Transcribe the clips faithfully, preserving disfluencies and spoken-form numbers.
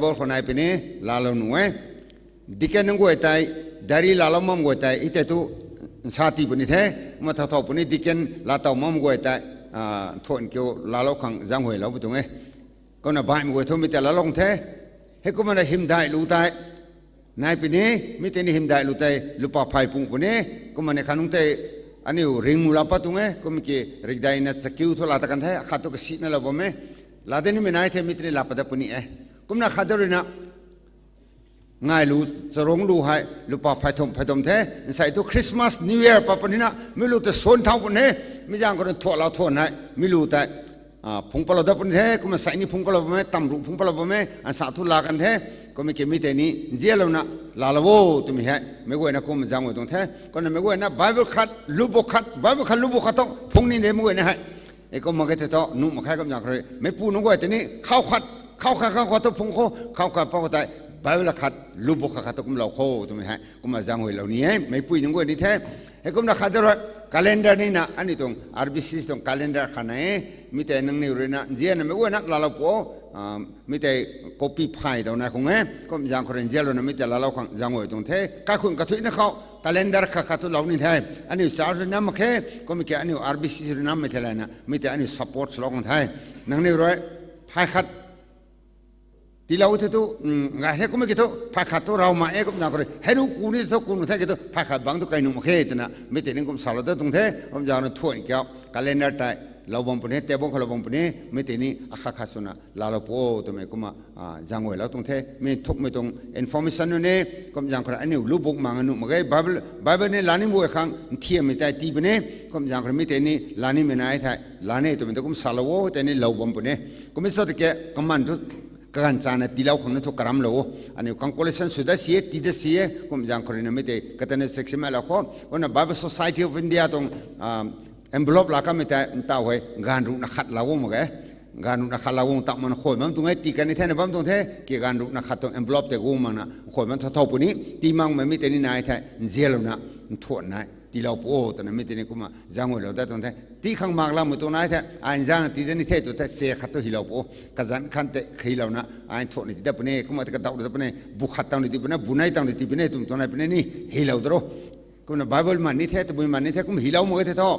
Table khou nai puni, laalou nuh e. Deacon nunc guay tei, diary laalou mam guay tei, i tei tu nsa tii puni the, kumna thow thow puni deacon laatow mam guay tei, thuan kiu laalou khang zaenghuaylou pu tuang e. Kumna baihmei guay thu mi tei laalou the. Heikumna hymdaih lu tei nai puni, mi tei ni hymdaih lu tei lupa phay pung puni, kumna ni khanungc tei aniu ringmu laa pat tuang e, kum ki rikdeina chakiu thu laa ta kan the, akhat thu kasina lou bam e, laa de nimei nai the mi tei ni laa pat dat puni e. Kumna khat de ruina, ngai lu, charung lu hei, lupa phay thum, phay thum the, nsei thu Christmas, New Year pat punina, mi lu tei suan thau puni, mi zaeng khou rui thuanlou thuan hei, mi lu tei, phungc patlou dat puni the, kumna sei ni phungc patlou bam e, tamruh phungc patlou bam e, ansa thu laa kan the, kumna ki mi tei ni, nzianlouna, laalou o twmei hei, meic guayna kumna zaenghuay tuang the, kumna meic guayna Bible khat, lubuk khat, Bible khat, lubuk khat thu, phungc ni de meic guayna hei. E kum mak ge the thu, nuh mak khe kum zaeng khou rui. Meipu nunc guay tei ni, khou khat, khou khat, khou khat thu phungc khou, khou khat pa khou tei, Bible khat, lubuk khat khat thu kumlou khou, twmei hei, kumna zaenghuaylou ni e, meipui nunc guay ni the. Heikumna khat de rui, calendar nina, aniu tuang, R B C tuang calendar khat nai e, mi tei nangniw ruina, nzianna meic guayna laalou pu o, mi tei copy phay daw nai khang e, kum zaeng khou rui nzianlouna mi tei laalou khang zaenghuay tuang the, kaikhun kathuicna khou, calendar khat khat thu lou ni the, aniu church rui nam mak khe, kum ki aniu R B C rui nammei thei layna, mi tei aniu support swlou khang the, nangniw rui, phay khat, tiilou the thu, gay the kummei ki thu, phay khat thu rawmei e kum zaeng khou rui, hei ru ku ni thu ku nuh the ki thu, phay khat bangc thu kai nuh mak khe twna, mi tei ni kum salou dat tuang the, kum zaeng rui thuan kiu, calendar tei, lou bam puni, table khou lou bam puni, mi tei ni akhat khat swna laalou pu o twmei kumna, zaenghuaylou tuang the, mi thukmei tuang information nunc e, kum zaeng khou rui aniu lubuk mang nuh mak ge, Bible, Bible ni laa ni guay khang nthiammei tei tii puni, kum zaeng khou rui mi tei ni laa nimei nai thei, laa ni twmei tu kum salou o, tei ni lou bam puni, kummei sa tiki, kaman thu, kaganv chana tiilou khang na thu karamlou o, aniu calculation sw dat si e, tii dat si e, kum zaeng khou ruina mi tei, katana check si matlou khou, kumna Bible Society of India tuang, envelope laa kanmei tei, ntaw hei, gaanv ruhna khat lou o mak ge, gaanv ruhna khat lou o ta makna khuay bam tuang e, tii kan ni thena bam tuang the, ki gaanv ruhna khat tuang envelope tei guang makna, khuay bam thow thow puni, tii makmei mi tei ni nai thei, nzianlouna, nthuan nai, tiilou pu o twna mi tei ni kumna, zaenghuaylou dat tuang the, tii khang mak lamei tuang nai thei, ai nzaengna tii dat ni the tw the, se khat thu hylou pu o, kazanc khan tei hylouna, ai nthuan ni tii dat puni, kumna tei kadauh dat puni, bu khat tang ni tii puni, bu nei tang ni tii puni, twmei tuang nai puni ni, hylou da ro. Kumna Bible man ni the, tabui man ni the, kum hylou mak ge the thu,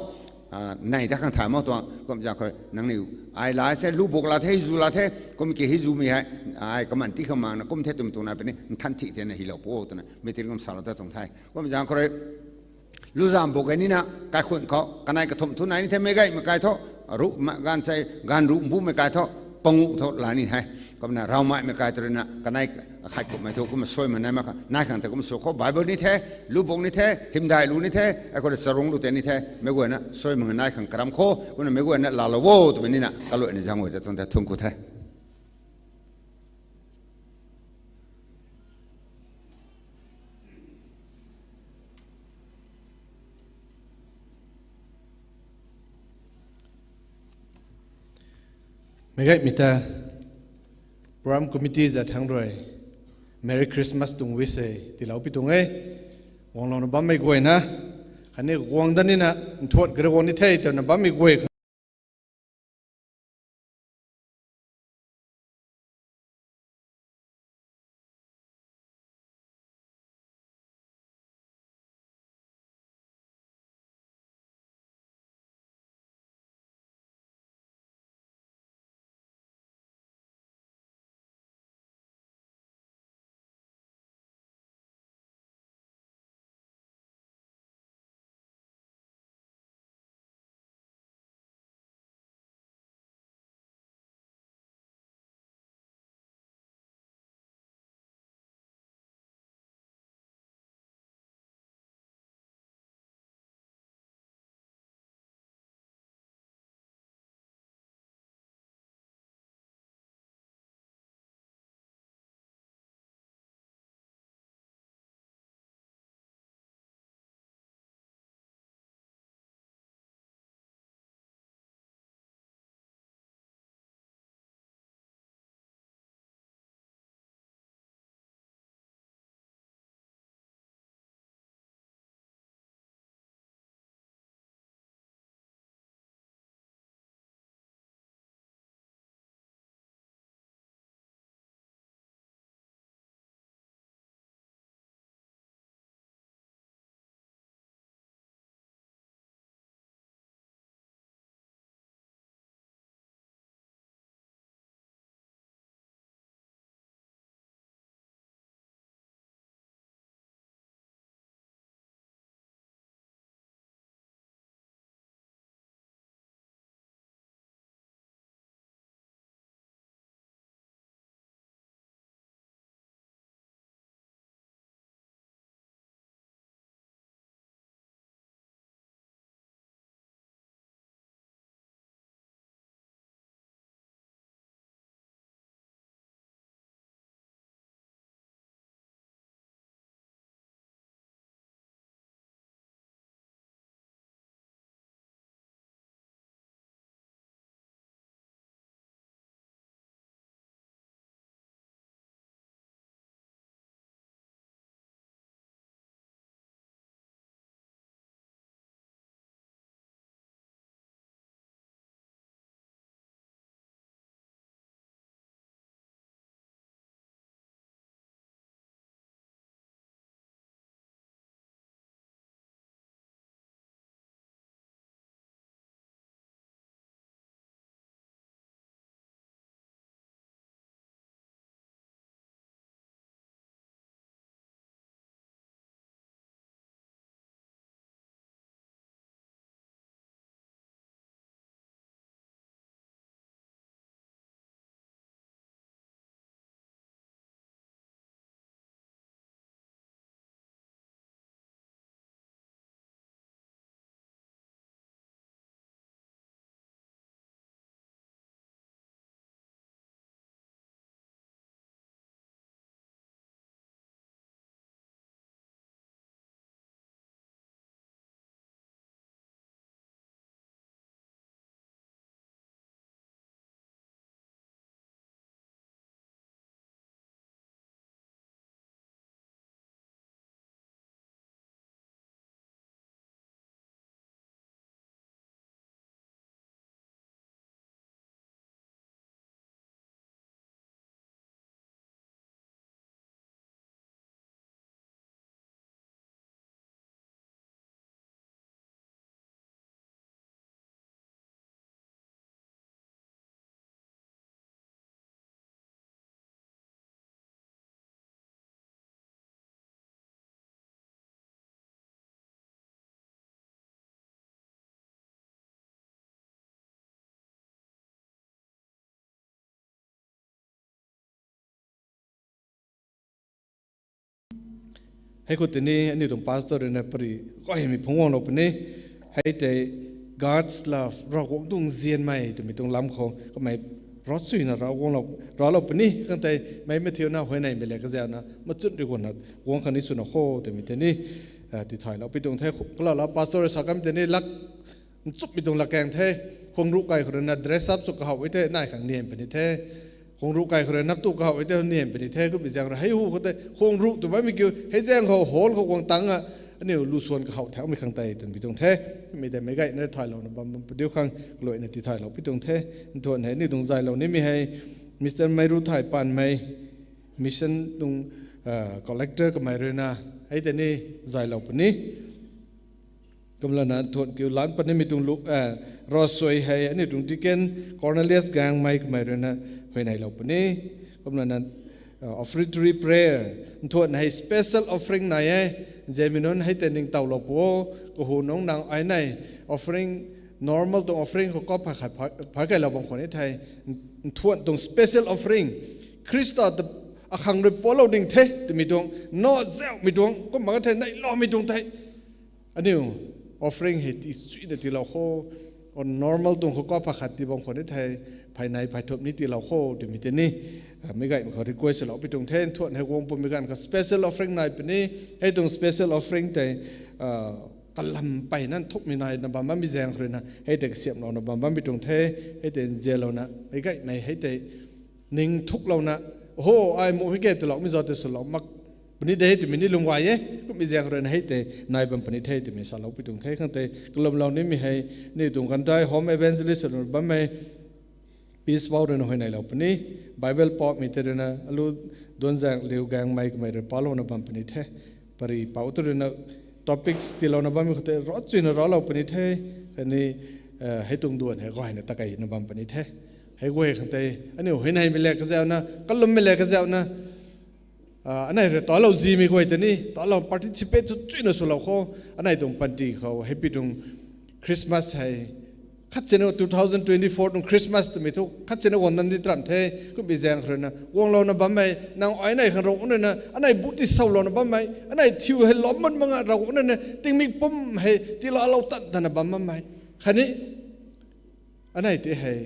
nei ta khang thay mak tuang, kum zaeng khou rui, nangniw, ai laa the, lubuk laa the, hei zu laa the, kum ki hei zumei hei, ai kaman tii khang makna kum the twmei tuang nai puni, nthan thi thena hylou pu o twna, mi tei ni kum salou dat tuang the. Kum zaeng khou rui, luzam bu kei nina, kaikhun khou, kanei kathumh thu nai ni the, meic gaymei kai thu, ruh, gaanv sei, gaanv ruh mbumei kai thu, panguh thu laa ni the. Kumna rawmeimei kai tw ruina, kanei, akhat kumhmei thu, kumna suai mak nai mak kha, nai khang tei kumna sw khou, Bible ni the, lubuk ni the, hymdaih lu ni the, ai khou rui charung lu tei ni the, meic guayna, suai mak nai khang karam khou, kumna meic guayna laalou o twmei nina, kaluaina zaenghuay dat tuang the, thungc ku the. Meic gaymei ta, program committee zat thangc rui, Merry Christmas tuang wish e, tiilou pi tuang e, guanglouna bammei guayna, khatni guang dat nina, nthuan kari guang ni the, twna bammei guay kha Hei khou tei ni aniu tuang pastor rui na pary kaimei phungc guanglou puni. Hei tei God's love, Ravguangc tuang nzianmei twmei tuang lam khou kamei ravchuyna Ravguangc lou, raclou puni. Khang tei meic mathiuna huayneymei le kazauhna machun rui guangna guang khang ni swna kho twmei tei ni tithaylou pi tuang the. Kalala pastor rui sa kamei tei ni lak nchumhmei tuang latkaeng the. Khuang ruh kai khou rui na dress up sw kahowh e the, nai khang niam puni the. Khuang ruh kai khou rui nap tu kahowh e the, niam puni the. Kummei zaeng rui hei hu khou tei khuang ruh tw bammei kiu hei zaeng khou hall khou guang tangc a aniu lu swan kahowh thaumei khang tei twmei tuang the. Mi tei meic gayna thaylouna bam bam padiu khang kaluaina tithaylou pi tuang the. Nthuan hei aniu tuang zaylou nimei hei Mister Meiru Thay Panmei, mission tuang collector kamei rui na hei tei ni zaylou puni. Kumlana nthuan kiu lan punimei tuang lu, ravsuai hei aniu tuang deacon Cornelius Gangmei kamei rui na huayneylou puni. Kumlana offertory prayer, nthuan hei special offering nai e. Zemei nunc hei tei ningtowlou pu o. Kahu nungc nang ai nei offering, normal tuang offering khou kap phay khat phay kailou bam khwan ni thei, nthuan tuang special offering, Khrista ta akhang rui pualou ding the twmei tuang, na zauhmei tuang kumna thei neihloumei tuang tei aniu offering hei tii chuyna tiilou kho. Normal tuang khou kap phay khat tii bam khwan ni thei, phay nei phay thumh ni tiilou kho twmei tei ni meic gaymei khou request lou pi tuang the. Nthuan hei guang pumei ganv khou special offering nai puni. Hei tuang special offering tei kalam peyna nthukmei naina bam bammei zaeng khou rui na hei tei kasiamhlouna bam bammei tuang the. Hei tei nzianlouna meic gaymei hei tei ning nthuklouna, ho, ai muh hei ke twloumei zat tei swlou mak puni de twmei ni lung gay e. Kummei zaeng khou rui na hei tei nai bam puni the twmei salou pi tuang the. Khang tei kalumlou nimei hei aniu tuang Kandai Home Evangelist rui bammei Peace Pou rui na huayneylou puni. Bible paupmei tei rui na alu Duanzaeng Liu Gangmei kamei rui palouna bam puni the. Pary pou tu rui na topics tiilouna bammei khou tei ravchuyna raclou puni the. Khatni hei tuang duan hei gayna takeina bam puni the. Hei guay khang tei aniu huayneymei le kazauhna, kalummei le kazauhna anei rui talou zimei guay tei ni talou participate sw chuyna swlou kho. Anei tuang panty khou hei pi tuang Christmas hei khat sina two thousand twenty-four tuang Christmas twmei thu khat sina guang nan di tram the. Kummei zaeng khou rui na guanglouna bammei nang ai nei khang Ravguangc rui na anei bu tisoulouna bammei, anei thiu hei lom man mak nga Ravguangc rui na tingmik pum hei tiilalou tan tana bam bammei khatni anei tei hei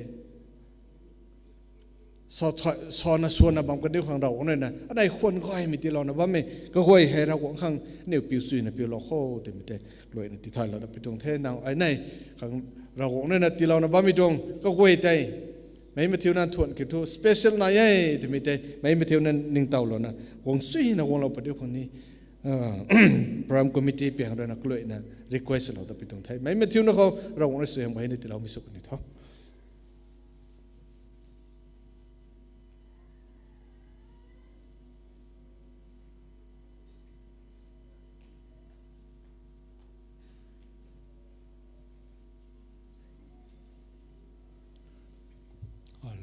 sana suanna bam kaniw khang Ravguangc rui na anei khwan gaymei tiilouna bammei kaguay hei Ravguangc khang aniu piu chuyna piulou kho twmei tei kaluaina tithaylou ta pi tuang the. Nang ai nei khang Ravguangc rui na tiilouna bammei tuang kaguay tei meic mathiuna nthuan kiu thu special nai e twmei tei meic mathiuna ningtowlouna guang chuyna guanglou padiu khang ni program committee piang rui na kaluaina request lou ta pi tuang the. Meic mathiuna khou Ravguangc rui suaihiam hei ni tiiloumei sw kani tho.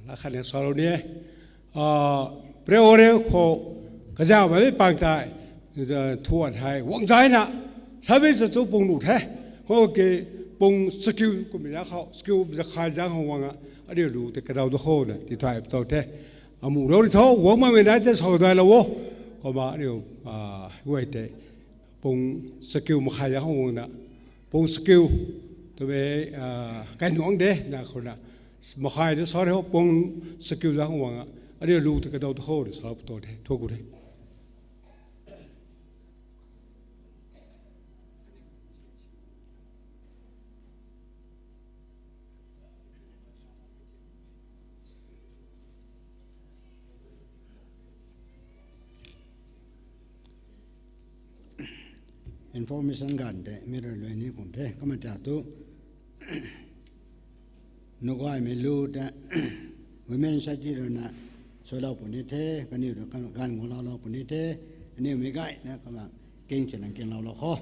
Lakhatna salou ni e. Prayer warrior khou kazauhmei pang tei nthuan hei guang zayna service tu pung nuh the. Khou ke pung chakiu kummei zaeng khou chakiu zakhay zaeng khou guang a aniu lu tei kadaw ta khou na tithay pi tuang the. Amuh rou ri tho guang makmei nai tei sa dailou o. Kumna aniu guay tei pung chakiu makhay zaeng khou guangna pung chakiu twmei kainuangc de na khou na makhay tu sa ri ho pung chakiu zaeng khou guang a aniu lu tei kadaw ta khou na salou pi tuang the. Thuan ku the. Information ganv tei mi rui luai ni khang the. Kumna ta tu nuh gaymei lu tei Women Society rui na sualou puni the, kaniw rui ganv guang laalou puni the, aniu meic gayna kumna king chana kingloulou kho.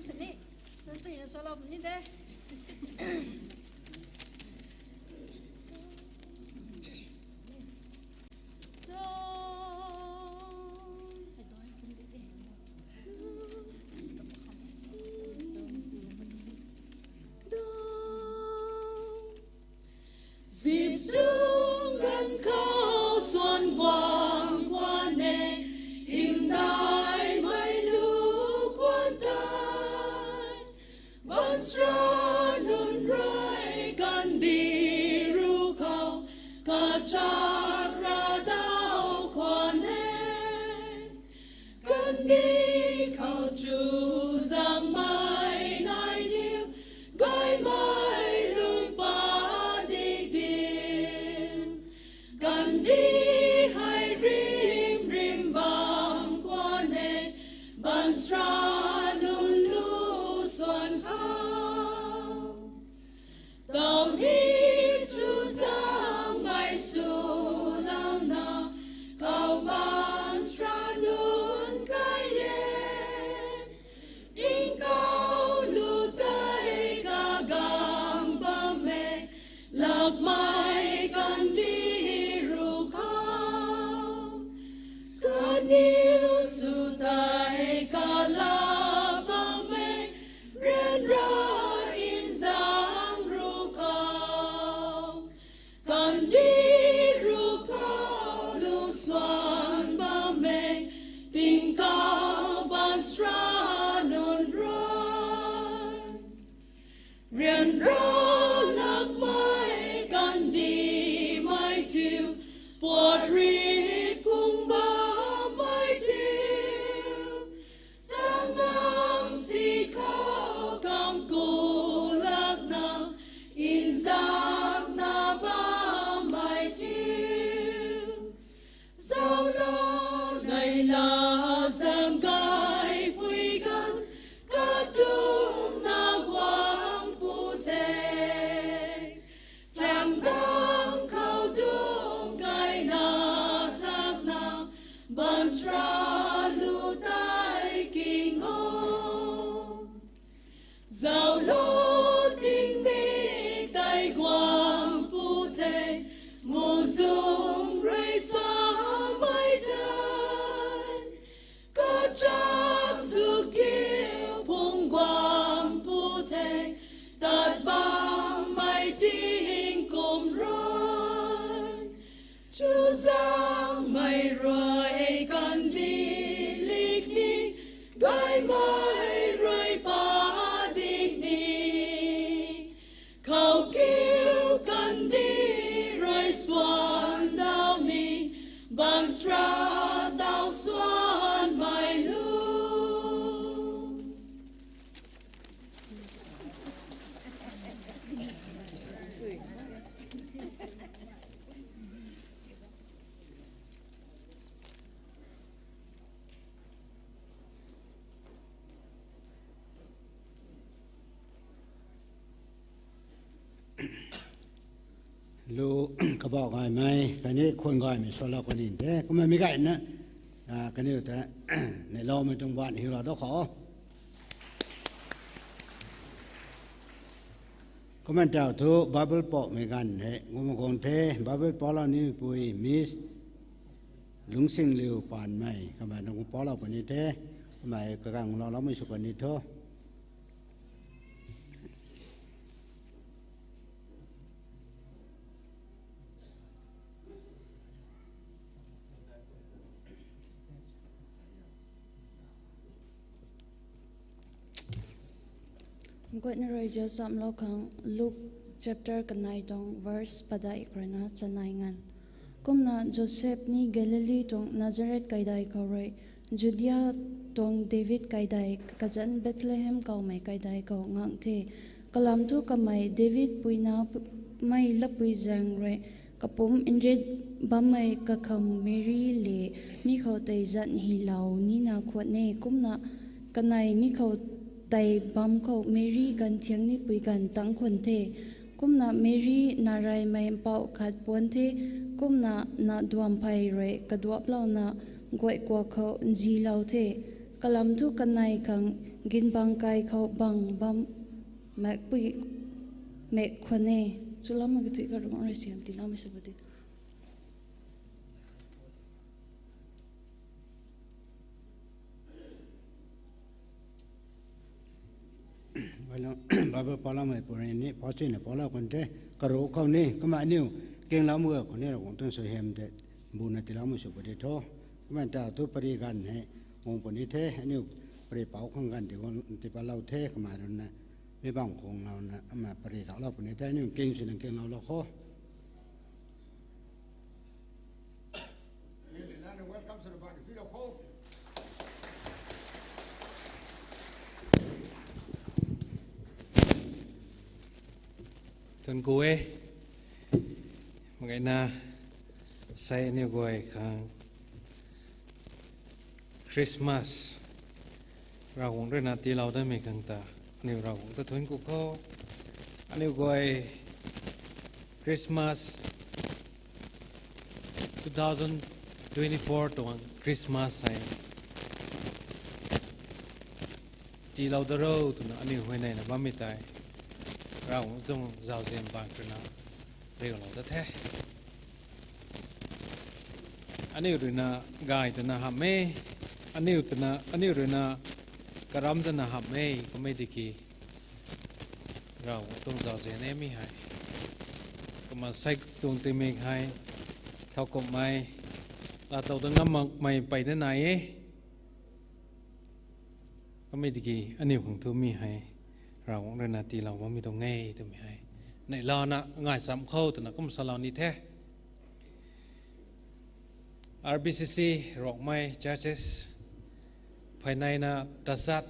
Sini, sun sui na solo ni de. Zip sung ganv khou suan guang khwan e, hymdaihmei lu khwan tei. Baanchara nunc rui kandih ruc khou kachak ra daw khwan e. Kandih khou chuzaenghmei nai niw, gaymei lungc padik diu. Kandih hei rim rim bam khwan e, baanchara nunc lu suan khou. Tau ni chuzaenghmei swlouna, khou baanchara nunc kai e. Tingkauh lu tei kagang bam e, lakmei kandih ruc khou. Kaniw sw tei kala bam e, ryanra nzaeng ruc khou. Kandih ruc khou lu suan bam e, tingkauh baanchara nunc rui. Ryanra lakmei kandihmei thiu, puat rit phung bammei thiu. Sangang si khou kamku lakna, nzakna bammei thiu. Zauclou neihla zaeng gaypui ganv, katumna guang pu the. Chaengdang khou dungc gayna thakna, baanchara lu tei king o. Zauclou tingmik tei guang pu the, muhzwng rui samei tei. Kachak zu kiu phung guang pu the, tat bammei tingkum rui. Chuzaenghmei rui kandih lik ni, gaymei rui padik ni. Khou kiu kandih rui suan daw ni, baanchara daw suanmei lu. Lu kabauh gaymei khatni khwan gaymei salou kani the, kumna mi gayna, kaniw ta, neiloumei tuang baan hiu la do khou. Kumna tau thu Bible poumei ganv hei guang guang the, Bible poulou nipui Miss Lungsing Liu Panmei kamei nang poulou puni the, kamei kagang lou loumei sw kani tho. Guayna rui ziau chamlou khang Luke chapter kanei tuang verse padeih khou rui na chanei nganv. Kumna Josep ni Galili tuang Nazaret kaidai khou rui, Judia tuang David kaidai kazanc Bethlehem kawmei kaidai khou ngang the. Kalam thu kamei David puina mei lapui zaeng rui kapumc nrit bammei kakham Meri le mi khou tei zanh hylou nina khwan e. Kumna kanei mi khou tei bam khou Meri ganvthiang nipui ganv tangc khwan the. Kumna Meri nareymei mpouh khat puan the. Kumna na duamphey rui kaduaplouna guay kuak khou nzilou the. Kalam thu kanei khang Ginbang kai khou bang bam makpui mak khwan e. Chuloumei kathui kha Ravguangc rui siam tiiloumei sw pw di. Bible paloumei puni ni pau chuina palou kan the, karuh khou ni kumna aniu kingloumei khou ni Ravguangc tuang suaihiam tei buna tiiloumei sw pw di tho. Kumna ta thu pary ganv hei guang puni the, aniu pary pou khang ganv tei guang tipatlou the, kamei ruina mi bam khang louna ama pary raclou puni the, aniu king swna kingloulou kho. Thuanc ku e. Makgayna, sei aniu guay khang Christmas Ravguangc ruina tiilou datmei khang ta aniu Ravguangc ta thuanc ku kho. Aniu guay Christmas two thousand twenty-four tuang Christmas hei tiilou da ro twna aniu huayneyna bammei tei Ravguangc tuang zauzian bang ruina riulou da the. Aniu ruina gay twna hamh e, aniu twna, aniu ruina karam twna hamh e, kummei tiki Ravguangc tuang zauzian e mi hei. Kumna sei tuang tingmik hei thowkumhmei, laatow dat ngam makmei peyna nai e. Kummei tiki aniu khang thu mi hei Ravguangc ruina tiilou bammei tuang e twmei hei neihlouna ngai cham khou twna kum salou ni the. R B C C Rongmei churches pheyneyna tachat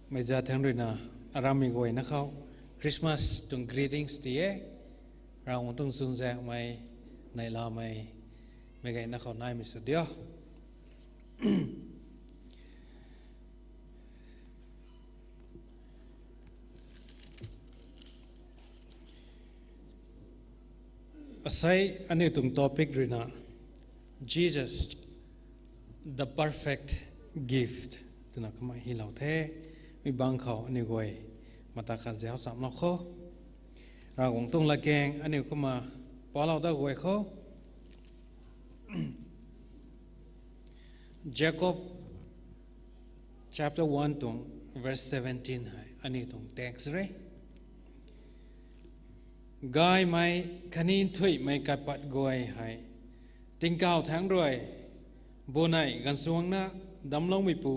mei zat thangc ruina arammei guayna khou Christmas tuang greetings ti e. Ravguangc tuang chuzaenghmei, neihlamei, meic gayna khou naimei sw diu. Asei aniu tuang topic ruina Jesus, the perfect gift twna kumna hilou the. Mi bang khou aniu guay mata khat zauc chamlou kho. Ravguangc tuang latkaeng aniu kumna palou dat guay kho. Jacob chapter one tuang verse seventeen hei aniu tuang text re. Gaymei khatni nthuihmei kaipat guay hei tingkauh thangc rui bunei ganvsuangcna damcloumeipu,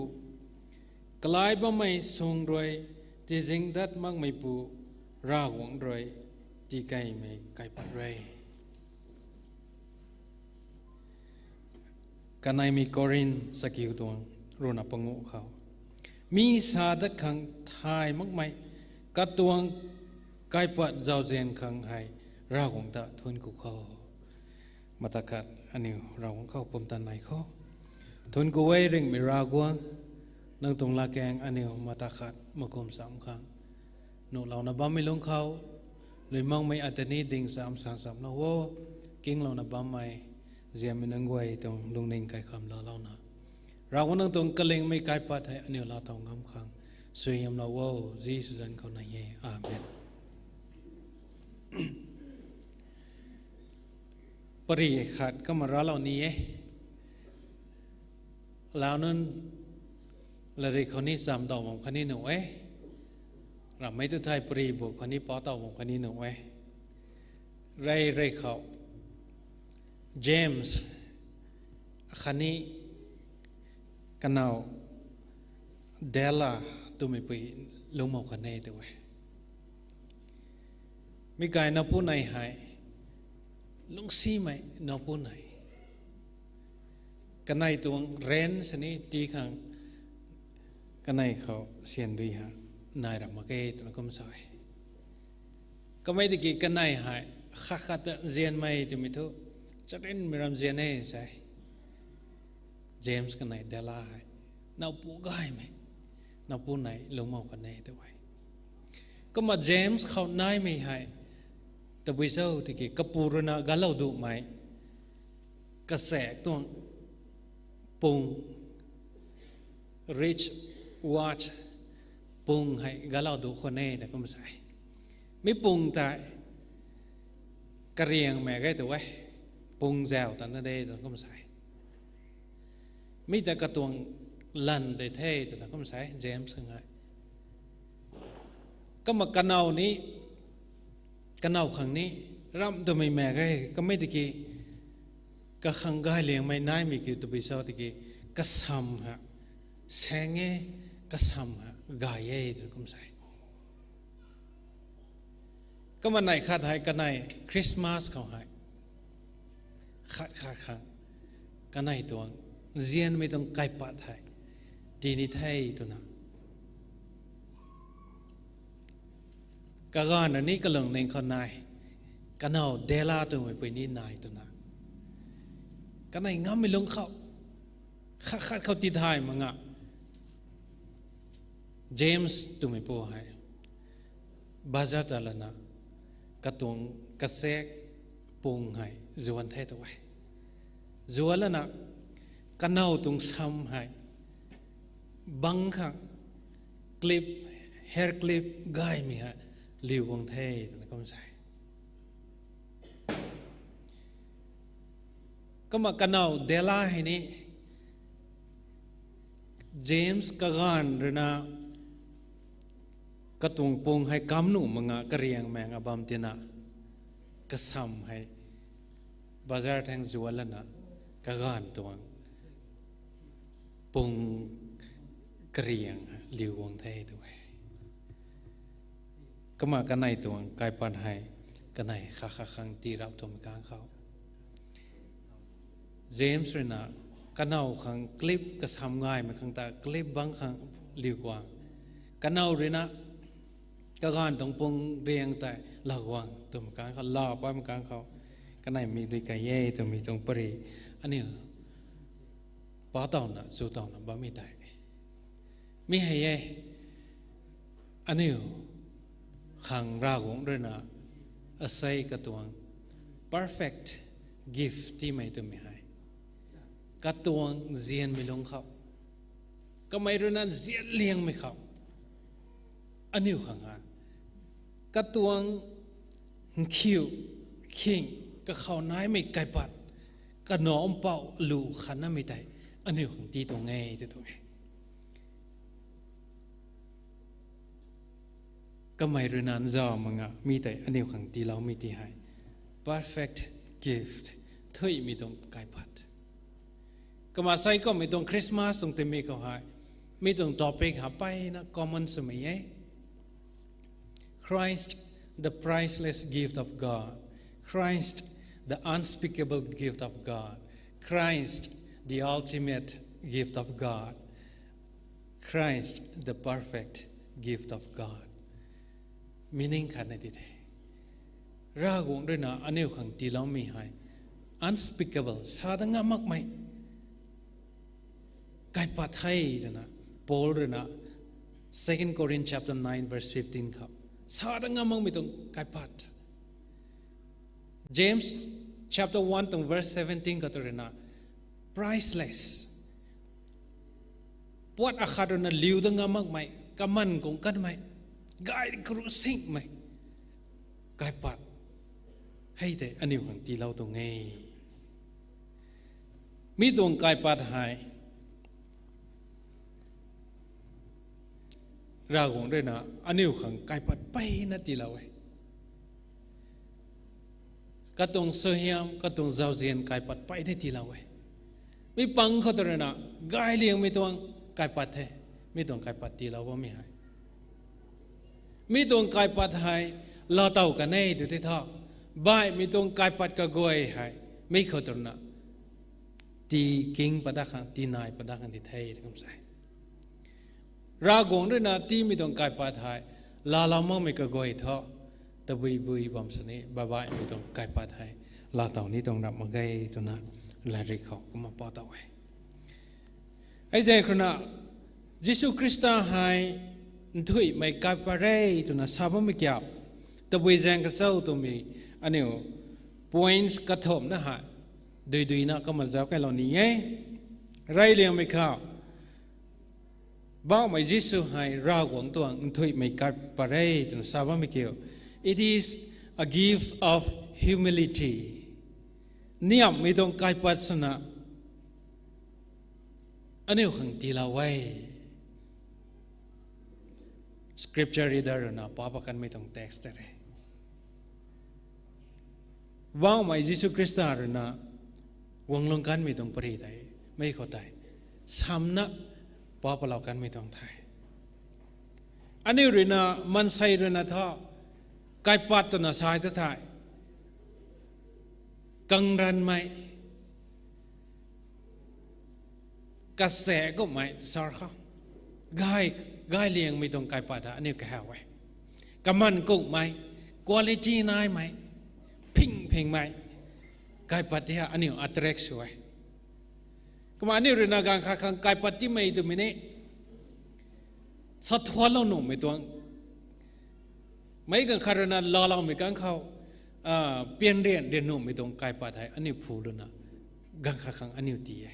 kalai bammei sung rui tizing dat makmeipu Ravguangc rui tikeimei kaipat re. Kaneimei Korinth chakiu tuang ruhna panguh khou, mi sa dat khang thay makmei katuang kaipat zauzian khang hei Ravguangc ta thuanc ku kho. Mata khat aniu Ravguangc khou pumtan nai kho. Thuanc ku e ringhmei Ravguangc, nang tuang latkaeng aniu mata khat makum cham khang nuhlouna bammei lungc khou, lui makmei ata ni ding cham san chamlou o, kinglouna bammei ziammei nunc guay tuang lungning kaikham laalouna, Ravguangc nang tuang kalingmei kaipat hei aniu laatow ngam khang suaihiamlou o, Jisu zanc khou nai e. Amen. Pary khat kumna raclou ni e. Lau nunc latrik khou ni chamdaw bam khatni nuh e. Ramhmei tu thei pary bu khou ni pau taw bam khatni nuh e. Rey rey khou James khatni kanow Della twmei pui lungc mak khat e tw e. Mi kai napu nei hei lungcsimei napu nei. Kanei tuang rent sini tii khang kanei khou syan dui ha nai ram mak ge twna kum sa e. Kamei tiki kanei hei khat khat ta nzianmei twmei thu charynmei ram nzian e sa e. James kanei Della hei nowpu gaymei, nowpu nei lungc mak khat e tw e. Kumna James khou naimei hei tabui cho tiki kapu ruina galou dumei kasaek tuang pung, wrist watch, Pung hei galou du khwan e ta kum sa e. Mi pung tei kariang mak ge tu e. Pung zau ta na de tu kum sa e. Mi ta katuang lan de the twna kum sa e James khang hei. Kumna kanow ni, kanow khang ni ramh twmei mak ge, kamei tiki kakhang gay liangmei naimei kiu tabui cho tiki kasam ha saeng e, kasam ha gay e twna kum sa e. Kumna neih khat hei kanei Christmas khou hei khat khat khang kanei tuang nzianmei tuang kaipat hei tii ni the twna, kaganv rui ni kalungning khou nai, kanow dela twmei pui ni nai twna, kanei ngammei lungc khou khat khat khou tii thay mak nga. James twmei pu hei bazar ta lana katuang kachaek pung hei zuan the tu e. Zuan lana kanow tuang sam hei bang khang clip, hair clip gaymei hei liu guang the twna kum sa e. Kumna kanow dela hei ni James kaganv rui na katuang pung hei kam nuh mak nga kariang mak nga bam tina, kasam hei bazar thang zuan lana kaganv tuang pung kariang liu guang the tu e. Kumna kanei tuang kaipat hei kanei khat khat khang tii rap twmei kang khou James rui na kanow khang clip kasam gaymei khang ta clip bang khang liu guang, kanow rui na kaganv tuang pung riang tei la guang twmei kang khou, la paimei kang khou, kanei mi dui kai e twmei tuang pary aniu pa tawna chu tawna bammei tei mi hei e. Aniu khang Ravguangc rui na asei katuang perfect gift tiimei twmei hei katuang nzianmei lungc khou, kamei rui na nzian liangmei khou aniu khang ha katuang nkhiu khing kakhou naimei kaipat, kanac mpouh lu khatnamei tei aniu khang tii tuang e tw tuang e. Kamei rui na nzauh mak nga mi tei aniu khang tiiloumei ti hei perfect gift, thuimei tuang kaipat. Kumna sei kummei tuang Christmas tuang timei khou hei mi tuang topic ha mpeyna common swmei e. Christ, the priceless gift of God. Christ, the unspeakable gift of God. Christ, the ultimate gift of God. Christ, the perfect gift of God. Meaning khatna ti the, Ravguangc rui na aniu khang tiiloumei hei unspeakable, sa dat ngam makmei kaipat the twna Paul rui na Second Corinthians chapter nine verse fifteen khou sa dat ngam makmei tuang kaipat. James chapter one tuang verse seventeen khou tu rui na priceless, puat akhat rui na liu dat ngam makmei, kaman kung kanmei, gay karu singmei kaipat hei tei aniu khang tiilou tuang e. Mi tuang kaipat hei Ravguangc rui na aniu khang kaipat mpeyna tiilou e. Katuang suaihiam, katuang zauzian kaipat mpeyna tiilou e. Mi pang khou tu rui na gay liangmei tuang kaipat the, mi tuang kaipat tiilou bammei hei. Mi tuang kaipat hei laatow kan e tw tei tho, baihmei tuang kaipat kaguay hei mi khou tu rui na tii king padak khang, tii nai padak khang ti the tw kum sa e. Ravguangc rui na tiimei tuang kaipat hei laalou makmei kaguay thu, tabui bui bam sini baihmei tuang kaipat hei laatow ni tuang rap mak ge twna lairik khou kumna pa tow e. Hei zaeng khou rui na Jisu Khrista hei nthuihmei kaipat re twna sa bammei kiu, tabui zaeng kachau twmei aniu points kathumhna hei duiduina kumna zauc kailou ni e. Rey liangmei khou Baumei Jisu hei Ravguangc tuang nthuihmei kaipat e twna sa bammei kiu, it is a gift of humility. Niamhmei tuang kaipat swna aniu khang tiilou e. Scripture reader rui na pa pat kanmei tuang text tei re. Baumei Jisu Khrista rui na guanglung kanmei tuang pary tei, mei khou tei samna pa patlou kanmei tuang the. Aniu rui na, maansei rui na thu kaipat twna sa ta thei, kangranmei, kase kummei sa khou, gay, gay liangmei tuang kaipat ta aniu kahaw e. Kaman kummei, quality naimei, phing phingmei kaipat ti ha aniu attract sw e. Kumna aniu rui na ganv khat khang kaipat tiimei twmei ni sa thuanlou nuhmei tuang, meic ganv khat rui na laaloumei ganv khou, a, pianrian rian nuhmei tuang kaipat hei aniu phu luna, ganv khat khang aniu tii e.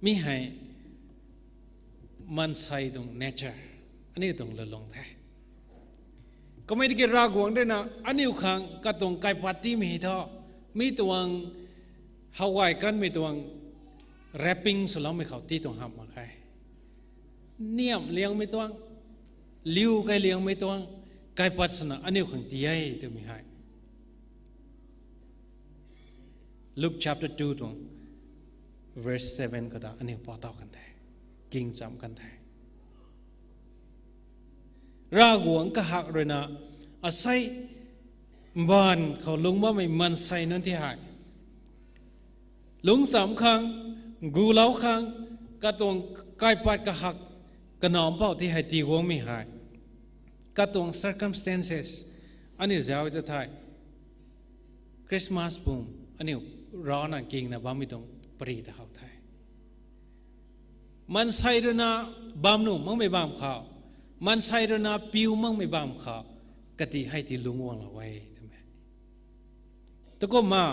Mi hei maansei tuang nature, aniu tuang lulung the. Kummei tiki Ravguangc rui na aniu khang katuang kaipat tiimei thu, mi tuang how gay kanmei tuang wrapping swloumei khou tii tuang hamh mak khe. Niamh liangmei tuang, liu kay liangmei tuang kaipat swna aniu khang tii e twmei hei Luke chapter two tuang verse seven khou ta aniu pa taw kan the, king cham kan the. Ravguangc kahak rui na asei mbaanv khou lungc bammei maansei nunc ti hei lungc cham khang, gulou khang, katuang kaipat kahak kanamv pou ti hei tii guangmei hei, katuang circumstances aniu zauc ta thei, Christmas pum aniu rana kingna bammei tuang pary ta how the. Maansei rui na bam nuh makmei bam khou, maansei rui na piu makmei bam khou, kati hei ti lungc guanglou e twmei. Tukumna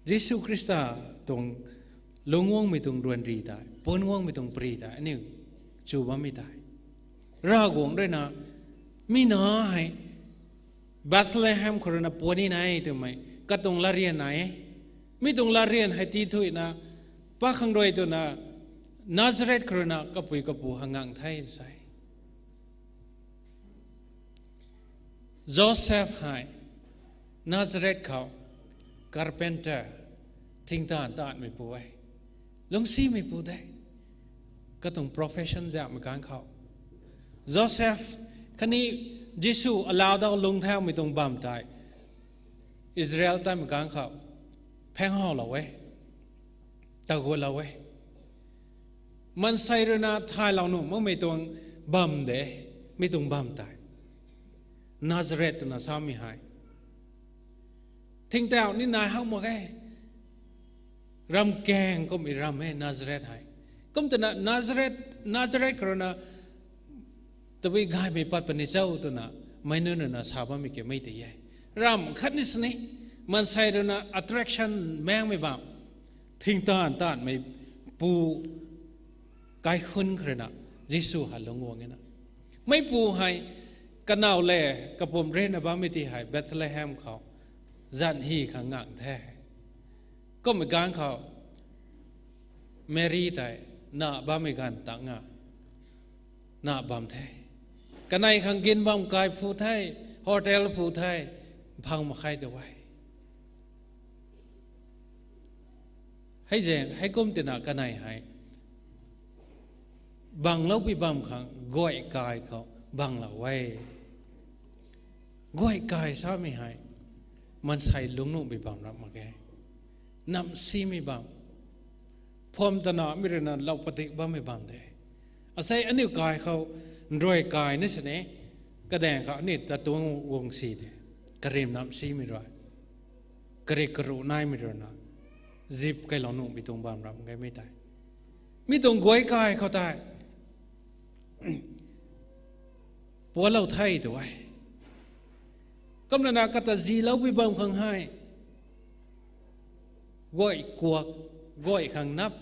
Jisu Khrista tuang lungc guangmei tuang ruanri tei, puanc guangmei tuang pary tei aniu chu bammei tei, Ravguangc rui na mi na hei Bethlehem khou rui na puanc ni nai twmei katuang latryan nai e. Mi tuang latryan hei tii thuina, pa khang rui twna Nazareth khou rui na kapui kapu hangang the sa e. Joseph hei Nazareth khou carpenter, thingtaanv taanvmeipu e, lungcsimeipu de. Katuang profession zaumei ganv khou Joseph khatni Jisu alau dau lungc thaumei tuang bam tei Israel tatmei ganv khou phaeng howlou e, tagutlou e. Maansei rui na thaylou nuh makmei tuang bam de, mi tuang bam tei Nazareth twna samei hei. Thingtauh ni nai hak mak e. Ramkaeng kummei ram e Nazareth hei. Kum twna Nazareth, Nazareth khou rui na tabui gaymei pat puni cho twna meic nunc rui na sa bammei kiu mei tei e. Ramv khat ni sini, maansei rui na attraction maengmei bam, thingtaanv taanvmeipu kaikhunc khou rui na Jisu hei lungc guang e na. Meipu hei kanow le kapumc reyna bammei ti hei Bethlehem khou zanc hy khang ngang the. Kummei ganv khou Mary tei na bammei ganv tangc na, na bam the. Kanei khang gin bam kai phu the, hotel phu the, phang mak khe tw e. Hei zaeng, heikum tina kanei hei bangloupui bam khang guay kai khou banglou e. Guay kai samei hei maansei lungc nuhmei bam rap mak ge. Namsimei bam. Phuam tanamei rui na lou padik bammei bam de. Asei aniu kai khou nrui kai ni sini, kadaeng khou aniu tatuang guang si de. Karim namsimei rui, karik karuh naimei rui na zip kailou nuhmei tuang bam rap mak ge mi tei. Mi tuang guay kai khou tei pualou the tw e. Kumna na kata ziloupui bam khang hei guay kuak, guay khang nap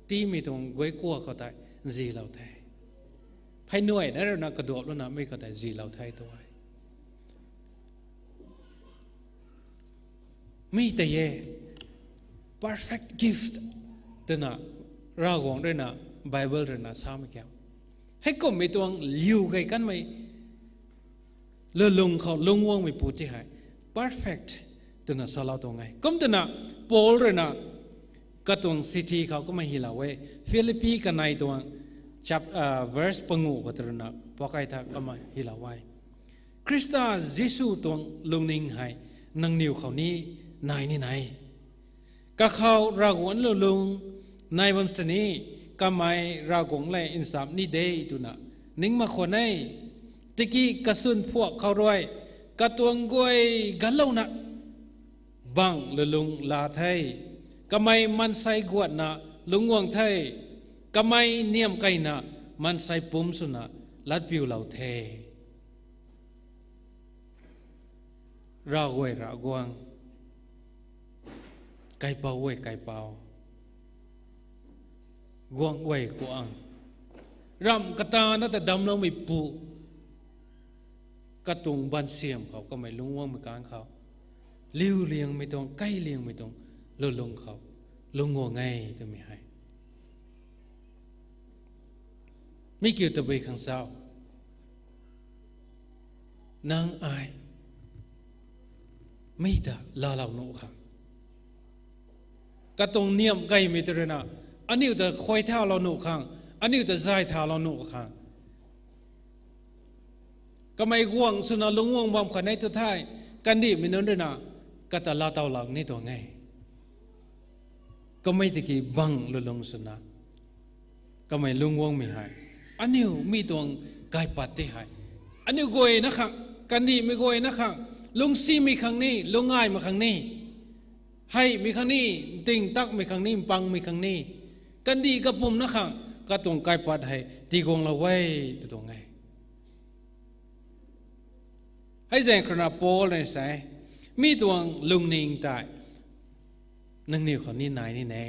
tiimei tuang guay kuak khou tei zilou the. Pheynuaina rui na kaduap lana mi khou tei zilou the tu e. Mi tei e perfect gift twna Ravguangc rui na, Bible rui na samei kiu. Heikumhmei tuang liu key kanmei lulung khou lungc guangmei pu ti hei perfect twna salou tuang e. Kum twna Paul rui na katuang city khou kumna hylou e, Philippi kanei tuang chap-, verse panguh khou rui na pakai tha kumna hylou e. Khrista Jisu tuang lungning hei nangniw khou ni nai ni nai. Kakhou Ravguangc lulung nai bam sini, kamei Ravguangc lev nsap ni de twna ning mak khwan e. Tiki kaswn phuak khou rui katuang guay ganlouna bangh lulung laa the. Kamei maansei guatna lungc guang the. Kamei niamh keyna maansei pumc swna latpiulou the. Ravguay Ravguangc, kaipouc guay kaipouc, guangc guay guangc, ramh katana ta damcloumei pu, katuang bansiam khou kamei lungc guangmei kang khou, liu liangmei tuang, kai liangmei tuang lulung khou lungc guang e twmei hei. Mi kiu tabui khang sa, nang ai mi ta laalou nuh khang, katuang niamh keymei ta rui na aniu ta khuay thalou nuh khang, aniu ta zay thalou nuh khang, kamei guangc swna lungc guang bam khwan e tu thei, kandihmei nunc rui na kata laatow lak ni tuang e. Kamei tiki bangh lulung swna kamei lungc guangmei hei, aniu mi tuang kaipat ti hei, aniu guayna khang, kandihmei guayna khang, lungcsimei khang ni, lungngaimei khang ni, heimei khang ni, nting takmei khang ni, mpangmei khang ni, kandih kapumna khang katuang kaipat hei tiguanglou e tw tuang e. Hei zaeng khou rui na Paul rui sa e, mi tuang lungning tei nangniw khou ni nai ni ne.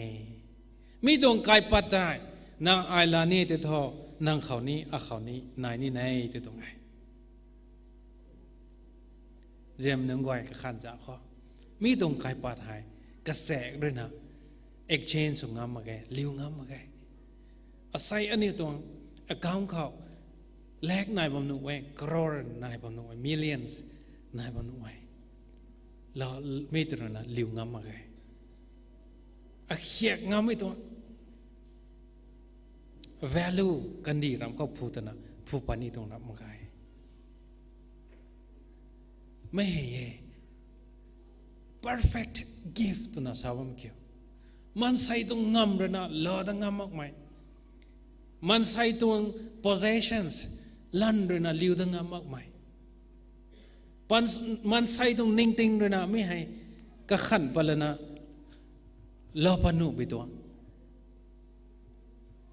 Mi tuang kaipat tei nang ai laa ni tei thu, nang khou ni, akhou ni nai ni ne tw tuang e. Ziam nunc guay kakhan za khou, mi tuang kaipat hei kasaek rui na exchange sw ngam mak ge, liu ngam mak ge. Asei aniu tuang account khou lakh nai bam nuh e, crore nai bam nuh e, millions nai bam nuh e. Laa, mi tei rui na liu ngam mak ge. Akhiak ngammei tuang value kandih ram khou phu twna phu pat ni tuang ram mak ge. Mei hei e perfect gift twna sa bam kiu. Maansei tuang ngamv rui na laa dat ngam makmei, maansei tuang possessions, lanv rui na liu dat ngam makmei, pan-, maansei tuang ningting rui na mi hei kakhan pat lana laa pat nuh pui tuang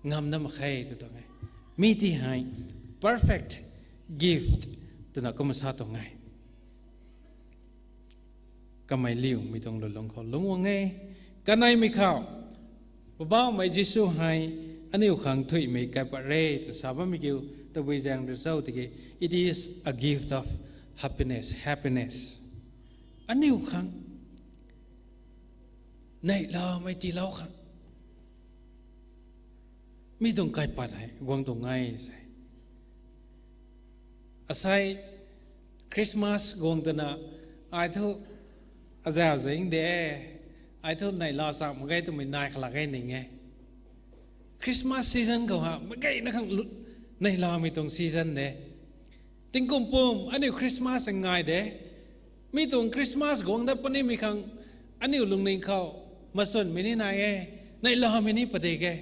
ngam dat mak khe tw tuang e. Mi ti hei perfect gift twna kumna sa tuang e. Kamei liumei tuang lulung khou lungc guang e. Kaneimei khou, Poubauhmei Jisu hei aniu khang thuimei kaipat re tw sa bammei kiu, tabui zaeng rui cho tiki, it is a gift of happiness, happiness. Aniu khang neihlamei tiilou khang mi tuang kaipat hei guang tuang e se. Asei Christmas guang twna, ai thu azau zing de, ai thu neihla cham mak ge twmei nai khalak ge ning e. Christmas season khou ha, mak geyna khang lu-, neihlamei tuang season de. Tingkum pum aniu Christmas ngai de. Mi tuang Christmas guang dat punimei khang aniu lungning khou machunmei ni nai e, neihlamei ni padik e.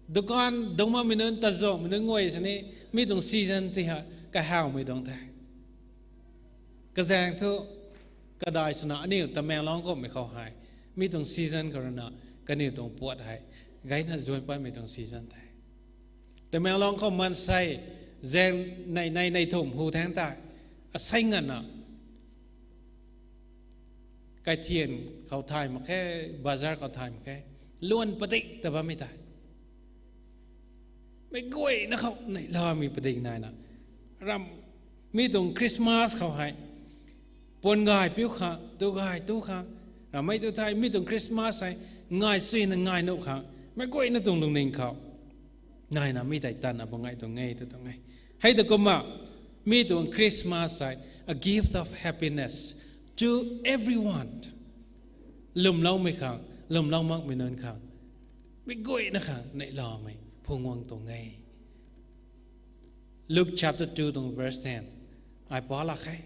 Dukan dungc makmei nunc, tazuanghmei nunc guay sini, mi tuang season ti ha kahawmei tuang the. Kazaeng thu, kadai swna aniu Tamenglong kumhmei khou hei, mi tuang season khou rui na, kaniw tuang puat hei gayna zuan patmei tuang season the. Tamenglong khou maansei zaeng nei nei nei thumh hu thangc tei, asei nganvna Kaithian khou thay mak khe, bazar khou thay mak khe. Luan padik ta bammei tei, meic guayna khou neihlamei padik naina, ram, mi tuang Christmas khou hei, puan gay piu khang, tu gay tu khang, ramei tu thei, mi tuang Christmas hei, ngai suina ngai nuh khang, meic guayna tuang lungning khou naina mi tei tanna bam ngai tuang e, tu tuang e. Hei ta kumna, mi tuang Christmas hei, a gift of happiness to everyone. Lwmloumei khang, lwmlou makmei nunc khang, meic guayna khang neihlamei phungc guang tuang e. Luke chapter two tuang verse ten. Ai pa lak khe.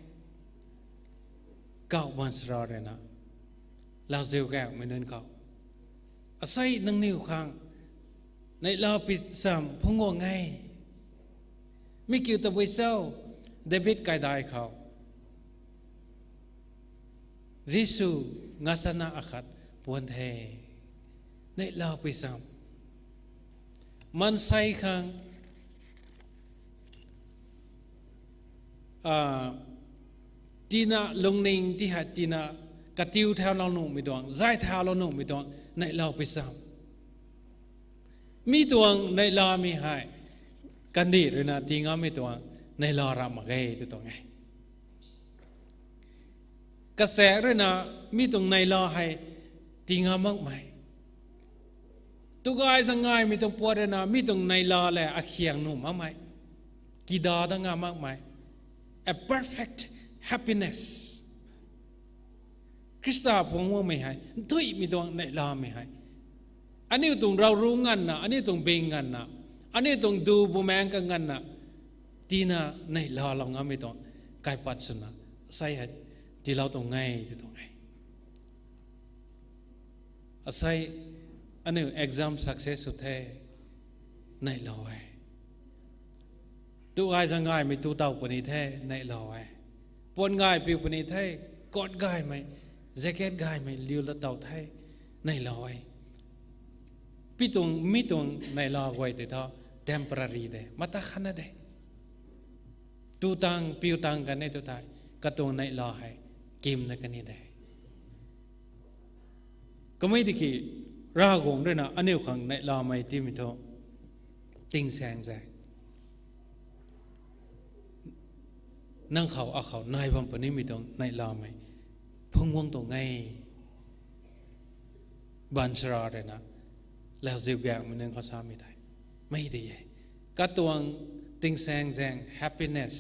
Kauh baanchara ruina, lauziu gaengmei nunc khou, asei nangniw khang neihla pui cham phungc guang e. Mi kiu tabui cho? David kaidai khou Jisu ngasana akhat puan the. Neihla pui cham. Maansei khang, a, tina lungning ti hei tina katiu thaulou nuhmei tuang, zay thaulou nuhmei tuang, neihla pui cham. Mi tuang neihlamei hei, kandih ruina tii ngammei tuang, neihla rap mak ge tu tuang e. Kasaekc ruina mi tuang neihla hei tii ngam makmei. Tu gay zaeng gaymei tuang puat ruina mi tuang neihla lev akhiang nuh makmei. Kida dat ngam makmei. A perfect happiness. Khrista phungc guangmei hei, nthuihmei tuang neihlamei hei, aniu tuang ravru nganvna, aniu tuang bing nganvna, aniu tuang du bumaengc kanganvna, tina neihlalou ngammei tuang kaipat swna, asei hei tiilou tuang e, ti tuang e. Asei aniu exam success sw the, neihlou e. Tu gay zaeng gaymei tu taw puni the, neihlou e. Puan gay piu puni the, coat gaymei, jacket gaymei liu la taw the, neihlou e. Pi tuang, mi tuang neihla guay tei thu temporary de, mata khatna de. Tu tang, piu tang kan e tu thei, katuang neihla hei kimna kan e de. Kamei tiki, Ravguangc ruina aniu khang neihlamei tiimei thu, tingsaeng zaeng, nang khou akhou nai bam punimei tuang neihlamei phungc guang tuang e. Baanchara ruina, lauziu gaengmei nunc khou samei tei, mei di e. Katuang tingsaeng zaeng happiness,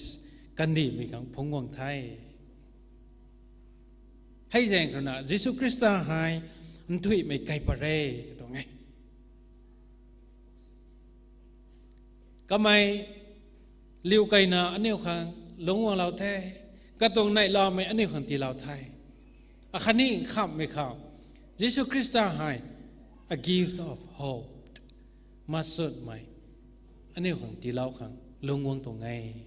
kandihmei khang phungc guang the. Hei zaeng khou na Jisu Khrista hei nthuihmei kaipat re, katuang e. Kamei liu kaina aniu khang lungc guanglou the, katuang neihlamei aniu khang tiilou the. Akhatni nkhamhmei khou, Jisu Khrista hei, a gift of hope, masutmei, aniu khang tiilou khang lungc guang tuang e.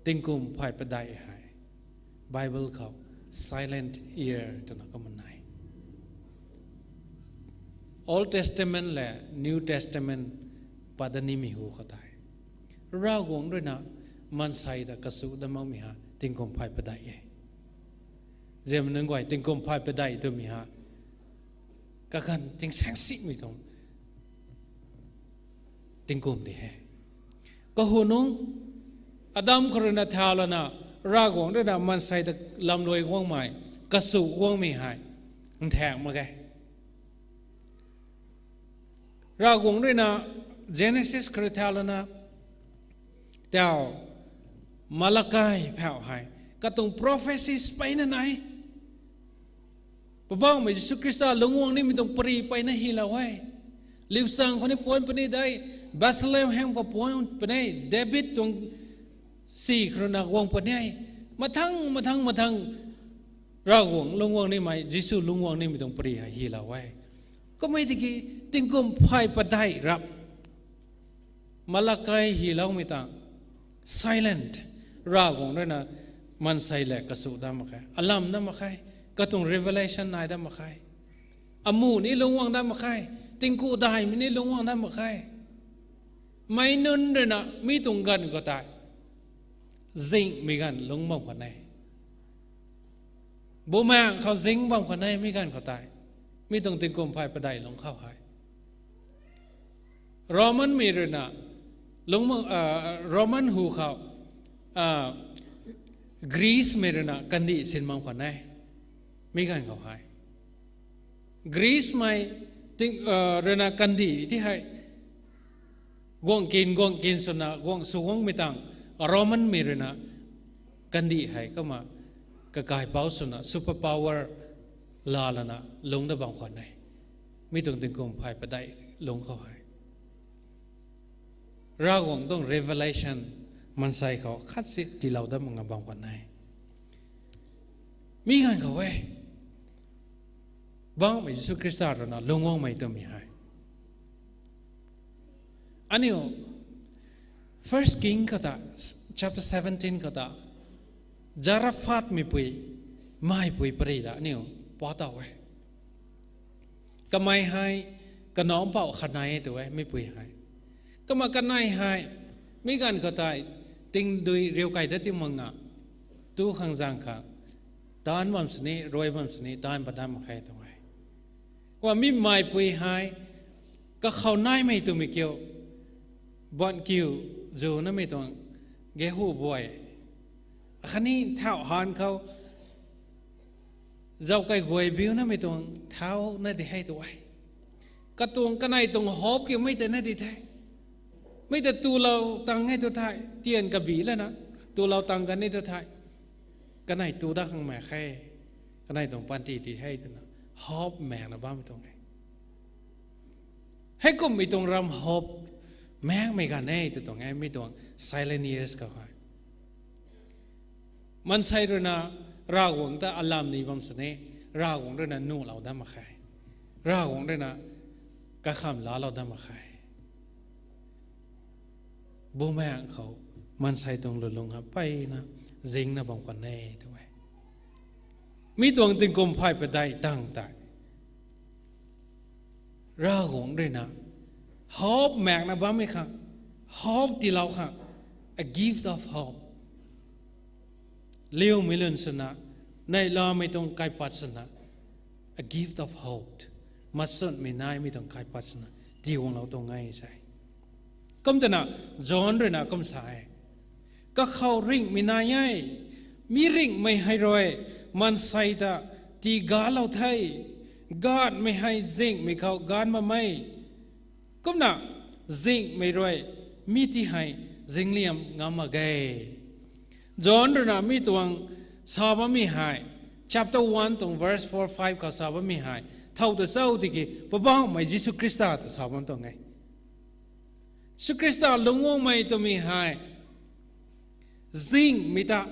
Tingkum phay padeih hei, Bible khou silent year twna kumna nai. Old Testament lev New Testament pat da nimei hu khou tei, Ravguangc ruina maansei ta kachu dat makmei hei tingkum phay padeih e. Ziamei nunc guay, tingkum phay padeih twmei hei kaganv tingsaeng simei tuang tingkum di he. Kahu nungc, Adam khou ruina thau lana, Ravguangc ruina maansei ta lamluai guangmei, kachu guangmei hei nthaeng mak ge. Ravguangc ruina Genesis khou rui thau lana, tau Malakai phau hei katuang prophecies peyna nai. Poubauhmei Jisu Khrista lungc guang nimei tuang pary peyna hylou e. Liuchang khou ni puanc puni de, Bethlehem khou puanc puni, David tuang si khou ruina guang puni. Mathang, mathang, mathang, Ravguangc lungc guang nimei, Jisu lungc guang nimei tuang pary hei hylou e. Kummei tiki tingkum phay padeih rap Malakai hyloumei ta silent, Ravguangc ruina maansei lev kachu dat mak khe, alam dat mak khe, katuang revelation nai dat mak khe. Amu ni lungc guang dat mak khe, tingku daihmei ni lungc guang dat mak khe. Meic nunc rui na mi tuang ganv khou tei zingmei ganv lungc bam khwan e. Bumaengh khou zing bam khwan e mi ganv khou tei. Mi tuang tingkum phay padeih lungc khou hei Romanmei rui na, lungc, Roman hu khou, Greecemei rui na kandih sin bam khwan e. Mi ganv khou hei Greecemei rui na kandih ti hei guang kin guang kin swna guang sw guangmei tang, Romanmei rui na kandih hei kumna kakaipouc swna super power laa lana lungc da bam khwan e. Mi tuang tingkum phay padeih lungc khou hei Ravguangc tuang revelation maansei khou khat si tiilou dat mak nga bam khwan e. Mi ganv khou e, Poubauhmei Jisu Khrista rui na lungc guangmei twmei hei aniu First King khou ta, chapter seventeen khou ta, Zarephathmeipui, meipui pary ta aniu pa taw e. Kamei hei kanac mpouh khat nai e tw e, meipui hei. Kumna kanei hei mi ganv khou tei tingdui riu kai dat ti mak nga, tu khang zaeng khang taanc bam sini, rui bam sini, taanc pat dat mak khe tw e. Kumna mi meipui hei kakhou naimei twmei kiu, ban kiu, zunamei tuang gehu buay, akhatni thauh han khou zauc kai guay biunamei tuang thau na di hei tw e. Katuang kanei tuang hope kiu mei tei na di the. Mei ta tulou tang e tu thei, tian kabi lana tulou tang kan e tu thei, kanei tu dat khang maek khe, kanei tuang panty di hei twna hope maekna bammei tuang e. Heikumhmei tuang ram hope maekmei ganv e tw tuang e, mi tuang silent years khou hei. Maansei rui na Ravguangc ta alam ni bam sini, Ravguangc rui na nuhlou dat mak khe. Ravguangc rui na kakham laalou dat mak khe. Bumaengh khou maansei tuang lwnlung ha mpeyna zingna bam khwan e tw e. Mi tuang tingkum phay padeih tang tei Ravguangc rui na hope maekna bammei khang, hope tiilou khang, a gift of hope. Liumei lwn swna, neihlamei tuang kaipat swna, a gift of hope. Matchunmei naimei tuang kaipat swna tii guanglou tuang e se. Kum twna John rui na kum sa e, kakhou ringhmei nai e. Mi ringhmei hei rui maansei ta tii galou the. Gaanhmei hei zinghmei khou gaanc bam e. Kumna zinghmei rui mi ti hei zingliam ngam mak ge. John rui na mi tuang sa bammei hei, chapter one tuang verse four, five khou sa bammei hei thow ta cho tiki Poubauhmei Jisu Khrista ta sa bam tuang e. Jisu Khrista lungc guangmei twmei hei zinghmei ta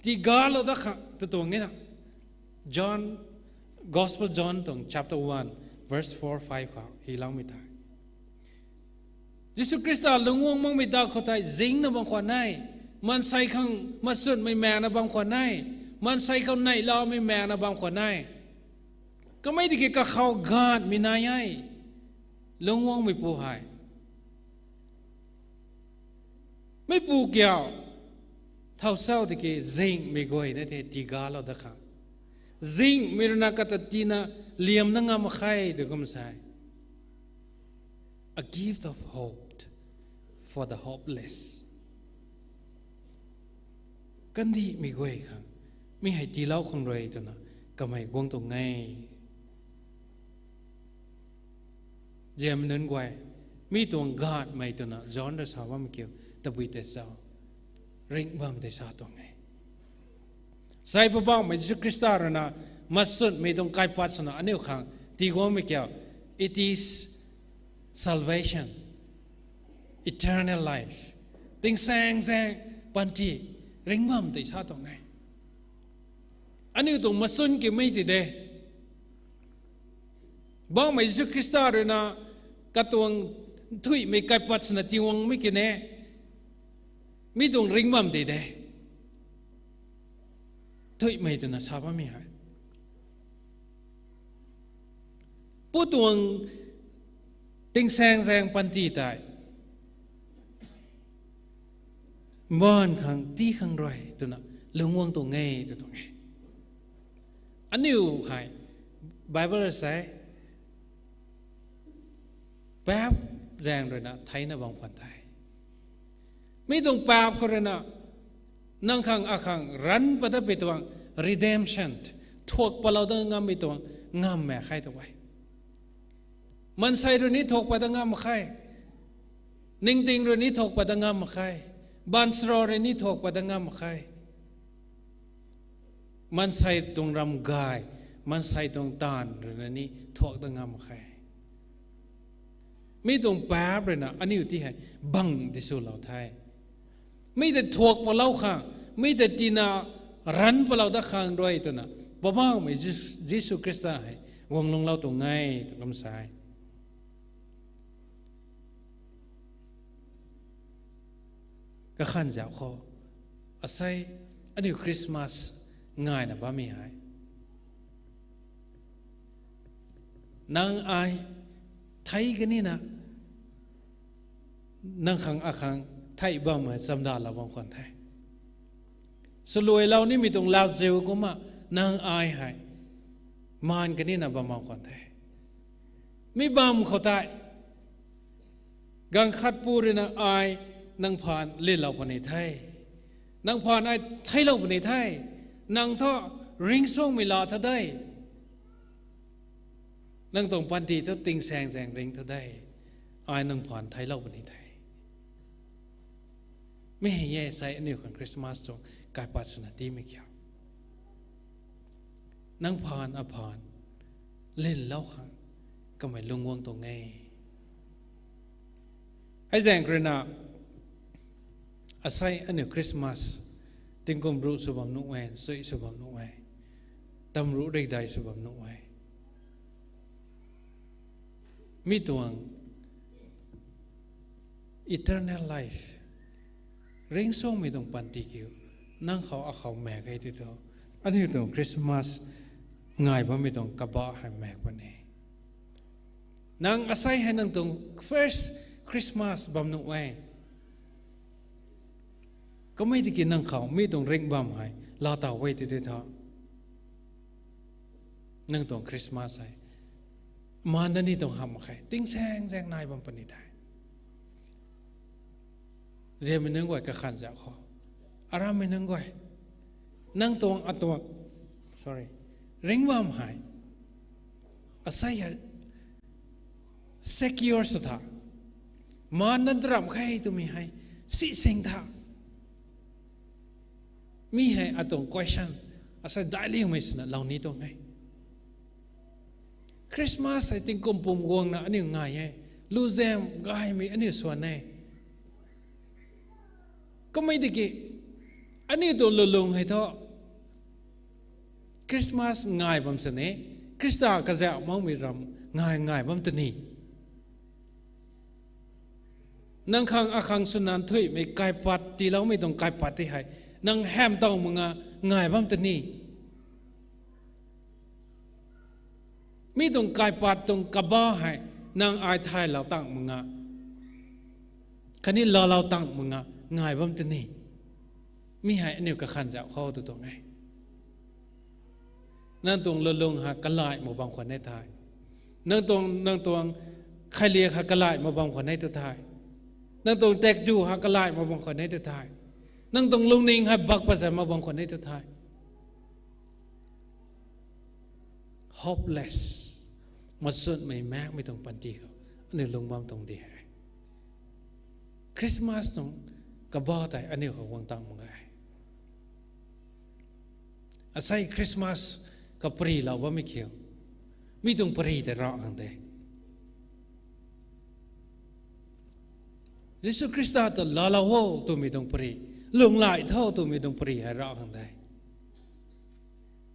tii galou dat khang tw tuang e na. John, Gospel John tuang chapter one, verse four, five khou hyloumei tei, Jisu Khrista lungc guang makmei da khou tei zingna bam khwan e, maansei khang matchunmei maekna bam khwan e, maansei khou neihlamei maekna bam khwan e. Kamei tiki kakhou gaanhmei nai e, lungc guangmeipu hei. Meipu kiu, thow cho tiki zinghmei guay na the tii galou dat khang. Zinghmei rui na kata tina liamna ngam mak khe tw kum sa e. A gift of hope for the hopeless. Kandihmei guay khang, mi hei tiilou khang rui twna kamei guang tuang e. Ziamei nunc guay, mi tuang gaanhmei twna John rui sa bammei kiu tabui tei cho, ringh bam tei sa tuang e. Sai Poubauhmei Jisu Khrista rui na matchunmei tuang kaipat swna aniu khang tii guangmei kiu, it is salvation, eternal life. Tingsaeng zaeng panty, ringh bam tei sa tuang e. Aniu tuang matchun kimei ti de. Poubauhmei Jisu Khrista rui na katuang thuihmei kaipat swna tii guangmei kine, mi tuang ringh bam tei de. Thuihmei twna sa bammei hei, pu tuang tingsaeng zaeng panty tei Mbaanv khang tii khang rui twna lungc guang tuang e tw tuang e. Aniu hei Bible rui sa e, paap zaeng ruina theina bam khwan the. Mi tuang paap khou ruina nang khang akhang ranv pat dat pui tuang redemption, thuak patlou dat ngammei tuang ngammei khe tw e. Maansei rui ni thuak pat dat ngam mak khe. Ningting rui ni thuak pat dat ngam mak khe. Baanchara rui ni thuak pat dat ngam mak khe. Maansei tuang ramgay, maansei tuang taanv ruina ni thuak dat ngam mak khe. Mi tuang paap ruina aniu ti hei bang di swlou the. Mi ta thuak patlou khang, mi ta tina ranv patlou dat khang rui twna Poubauhmei Jisu, Jisu Khrista hei guang lungclou tuang e tw kum sa e. Kakhan zauc khou, asei aniu Christmas ngaina bammei hei nang ai thei kanina nang khang akhang thei bam hei chamdalou bam khwan the. Saluailou nimei tuang latziu kumna nang ai hei maan kanina bam bam khwan the. Mi bam khou tei, ganv khat pu ruina ai nang phaan linlou puni the. Nang phaan ai theiclou puni the. Nang thu ringcsuangmei laa tha de. Nang tuang panty thu tingsaeng zaeng ringc tha de. Ai nang phaan theiclou puni the. Mi hei e sei aniu khang Christmas tuang kaipat swna tiimei kiu. Nang phaan aphaan linlou khang kamei lungc guang tuang e. Hei zaeng khou ruina asei aniu Christmas tingkum ruh sw bam nuh e, nsui sw bam nuh e, tam ruh rikdei sw bam nuh e. Mi tuang eternal life, ringcsuangmei tuang panty kiu nang khou akhou maek e ti thu, aniu tuang Christmas ngai bammei tuang kabah hei maek puni. Nang asei hei nang tuang first Christmas bam nuh e. Kamei tiki nang khou mi tuang ringc bam hei laatow e ti tei tha, nang tuang Christmas hei maan dat ni tuang hamh mak khe, tingsaeng zaeng nai bam puni the. Ziamei nunc guay kakhan zauc khou, arammei nunc guay, nang tuang atuang, sorry, ringc bam hei asei hei secure sw tha, maan dat ramh khe twmei hei sising tha. Mi hei atuang question asei daic liangmei swna lou ni tuang e. Christmas hei tingkum pum guangna aniu ngai e, luzam gaymei aniu swan e. Kamei tiki aniu tuang lulung hei thu Christmas ngai bam sini, Khrista kazauh makmei ram ngai ngai bam tini. Nang khang akhang swna nthuihmei kaipat tiiloumei tuang kaipat ti hei nang hamh tow mak nga ngai bam tini. Mi tuang kaipat tuang kabah hei nang ai thaylou tang mak nga, khatni laalou tang mak nga ngai bam tini. Mi hei aniu kakhan zauc khou tu tuang e. Nang tuang lulung ha kalai mak bam khwan e the. Nang tuang, nang tuang khailiak ha kalai mak bam khwan e tu the. Nang tuang taektw ha kalai mak bam khwan e tu the. Nang tuang lungning hei bak pat zat mak bam khwan e tu the. Hopeless, machunmei maekmei tuang panty khou aniu lungc bam tuang di he. Christmas tuang kabah tei aniu khou guang tang mak ge. Asei Christmas kapari lou bammei kiu, mi tuang pari tei rav khang de. Jisu Khrista ta laalou o twmei tuang pari, lunghlaic tho twmei tuang pari hei rav khang de.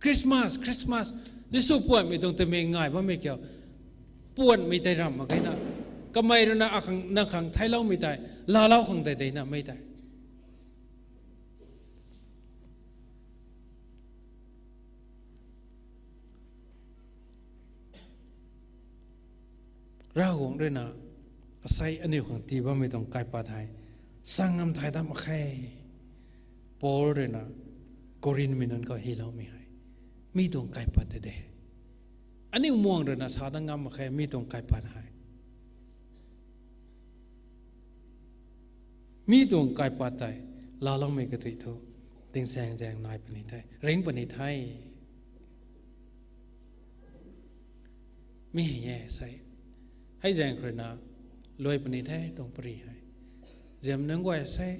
Christmas, Christmas, Jisu puanhmei tuang tamei ngai bammei kiu, puanhmei tei ramh mak ge na, kamei ruina akhang, nang khang theicloumei tei laalou khang tei de na mei tei. Ravguangc ruina asei aniu khang tii bammei tuang kaipat hei sa ngam thay dat mak khe. Paul rui na Korinthmei nunc khou hyloumei hei mi tuang kaipat tei de. Aniu muang rui na sa dat ngam mak khe mi tuang kaipat hei. Mi tuang kaipat tei laaloumei kathui thu tingsaengzaeng nai puni the, ring puni the. Mi hei e sei. Hei zaeng khou rui na luai puni the tuang pary hei. Ziam nunc guay sei,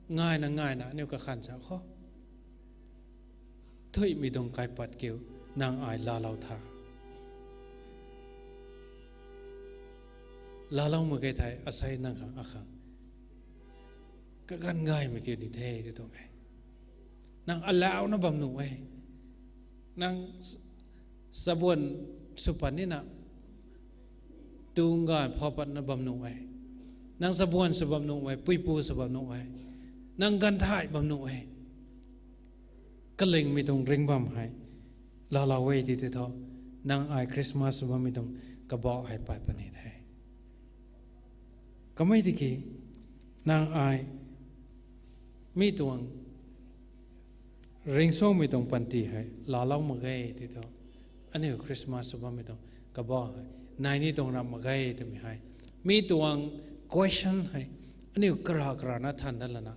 ngaina ngaina aniu kakhan sa khou, thuimei tuang kaipat kiu nang ai laalou tha. Laalou mak ge thei asei nang khang akhang kaganv gaymei kiu ni the tw tuang e. Nang alauna bam nuh e. Nang s-, sabuan sw pat nina, tung ganv phau patna bam nuh e. Nang sabuan sw bam nuh e, puipu sw bam nuh e. Nang ganvthay bam nuh e. Kalingmei tuang ringc bam hei laalou e ti tei thu, nang ai Christmas sw bammei tuang kabah hei pat puni the. Kamei tiki, nang ai mi tuang ringcsuangmei tuang panty hei laalou mak ge ti thu, aniu Christmas sw bammei tuang kabah hei nai ni tuang ramh mak ge twmei hei, mi tuang question hei aniu kara karana than dat lana,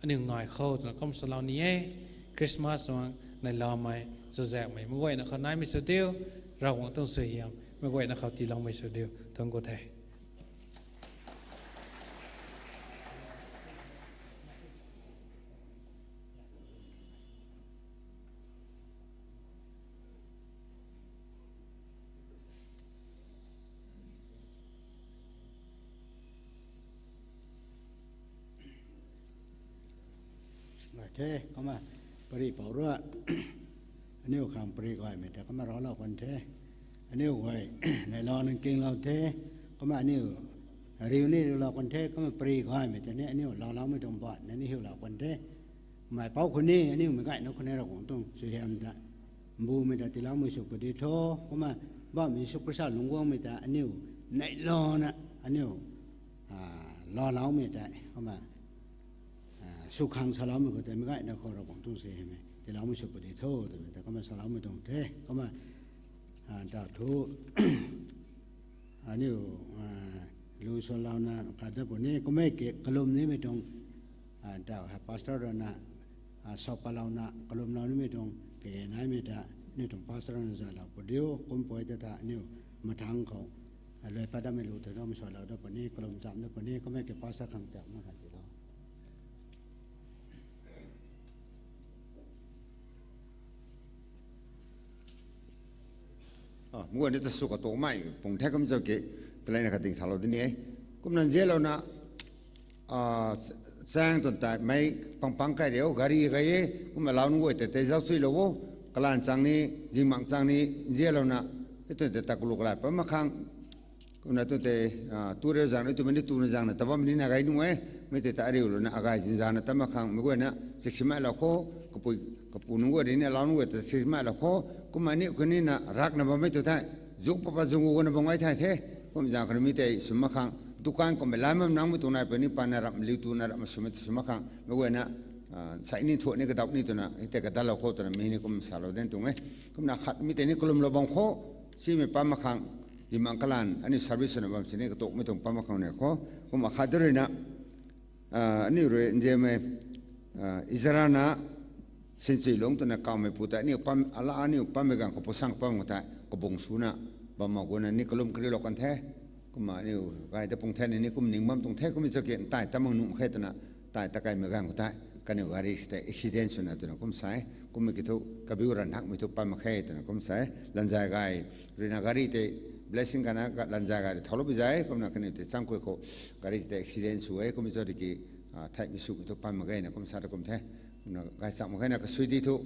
aniu ngai khou twna kum salou ni e. Christmas tuang neiloumei, chuzaenghmei meic guayna khou naimei sw diu, Ravguangc tuang suaihiam meic guayna khou tiiloumei sw diu tuang khou the. Ngai the, kumna pary pou rui, aniu khang pary gaymei ta kumna raclou kan the. Aniu guay neilou nang kinglou the, kumna aniu riu ni riulou kan the, kumna pary gaymei ta ni aniu laaloumei tuang baanv na ni hiulou kan the. Mei pou khou ni aniu meic guayna khou ni Ravguangc tuang suaihiam ta, mbumei ta tiiloumei sw pudi tho, kumna Bammei Jisu Khrista lungc guangmei ta aniu neilouna aniu laaloumei tei kumna sw khang saloumei khou tei meic guayna khou Ravguangc tuang suaihiam tiiloumei sw pudi tho twmei ta kumna saloumei tuang the. Kumna ta thu aniu lu swlouna khat dat puni, kummei ki kalum nimei tuang ta hei pastor rui na sap palouna kalumlou nimei tuang kage naimei ta aniu tuang pastor rui na zalou pudiu, kum pui ta ta aniu mathangc khou luai pat datmei lu tei namei swlou dat puni, kalum cham dat puni, kummei ki pastor khang tiak na khat tilou. Mei guay ni ta sw katuakmei pung the kum cho ki, taleina khat ding thalou di ni e. Kumna nzianlouna chaeng twn tei mei pangpang kai riu, gari gay e, kumna lau nunc guay tei tei zauc chuilou o, kalanv chang ni, zingbangc chang ni nzianlouna, e twn tei ta kalu kalai pat mak khang, kumna twn tei tu riu zaeng ni twmei ni tuna zaeng na ta bammei ni na gay nuh e, mei tei ta ariulouna agay zinzana ta mak khang meic guayna chiksimei lou kho, kapui kapu nunc guay rui ni lau nunc guay ta chiksimei lou kho, kumna aniu khatni na rakna bammei tu thei, zuk papa zung guna bam gay thei the, kum zaeng khatni mi tei sw mak khang, dukan kummei lam bam nangmei tuang nai puni pana ramh liu tuna ramh swmei ta sw mak khang meic guayna sai ni thuak ni kadap ni twna tei kadalou kho twna mi ni kum salou den tuang e. Kumna khat mi tei ni kalumlou bam kho, simei pat mak khang, zingbangc kalanv aniu service swna bam sini katuakmei tuang pat mak khang ni kho, kumna khat rui na aniu rui nzianmei Ezra na Sinchui Lung twna kawmeipu tei aniu pam ala aniu pammei ganv khou pusang pam khou tei kabung swna bam mak guna ni kalum kariulou kan the. Kumna aniu gay ta pung the ni kum ning bam tuang the, kummei cho ki ntai ta mak nuh mak khe twna, tai ta kaimei ganv khou tei kaniw gari tei accident swna twna kum sa e. Kummei ki thu kabiu ranv hakmei thu pat mak khe twna kum sa e. Lanzai gay rui na gari tei blessing kana lanzai gay rui thaulou bi zay, kumna kaniw tei changkui khou gari tei accident sw e, kummei cho tiki theihmei swmei thu pat mak ge na kum sa ta kum the. Kumna gaychak mak khe na kasui di thu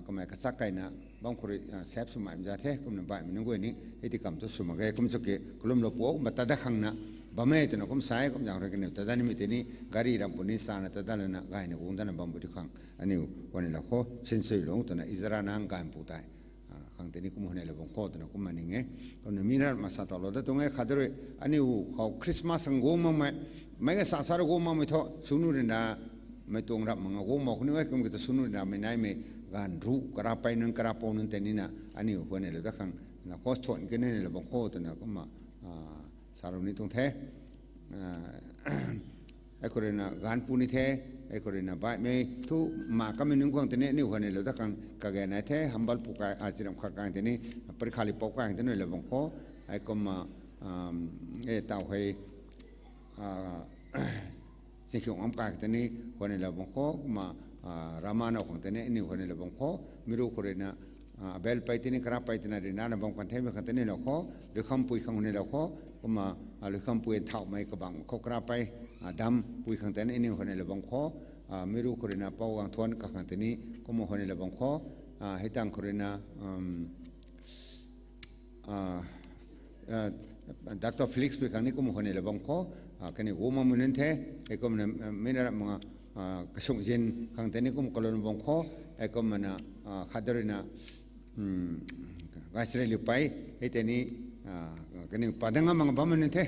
kamei kachak kaina bam khou rui sap swmei za the, kumna baihmei nunc guay ni hei ti kam thu sw mak ge, kum cho ki kalumlou pu kumna ta dat khang na bam e twna kum sa e. Kum zaeng rui kaniw ta dat nimei tei ni gari ramh puni chana ta dat lana gayna guang datna bam pu di khang aniu guanilou kho, Sinchui Lung twna Ezra na gaypu tei khang tei ni kum huaneilou bam kho twna kumna ning e. Kumna mi na masa tawlou dat tuang e. Khat rui aniu khou Christmas ang guang makmei, meic ka sa sa rui guang makmei thu sw nuh rina mei tuang rap manga guang mak khou ni e, kum ki ta sunu ramei naimei ganv ruh karapei nunc karapou nunc tei nina aniu huayney lou dat khang na khos thuan ki nunc lou bam kho twna kumna salou ni tuang the. Ai khou ruina ganv pu ni the, ai khou ruina baihmei thu ma kamei nunc khang tei ni aniu huayney lou dat khang kage nai the, hambal pu kai, aziram khat kai tei ni, parikha li pou kai tei ni lou bam kho, ai kumna e taw hei, zinkhiung am kai khang tei ni huayney lou bam kho, kumna rama now khang tei ni aniu huayney lou bam kho, miru khou ruina abel pei tei ni karapei twna rinana bam kan themei khang tei ni lou kho, riu kham pui khang huayney lou kho, kumna riu kham pui nthauhmei kabang khou karapei dam pui khang tei ni aniu huayney lou bam kho, miru khou ruina pou gang thuan kakhang tei ni kumna huayney lou bam kho, hei tang khou ruina Doctor Felix pui khang ni kumna huayney lou bam kho, kaniw gu makmei nunc the, hei kumna mi na rap manga kasung zin khang tei ni kumna kalum bam kho, hei kumna khat da ruina gaysrei liu pei, hei tei ni kaniw pa dang ngam manga bammei nunc the,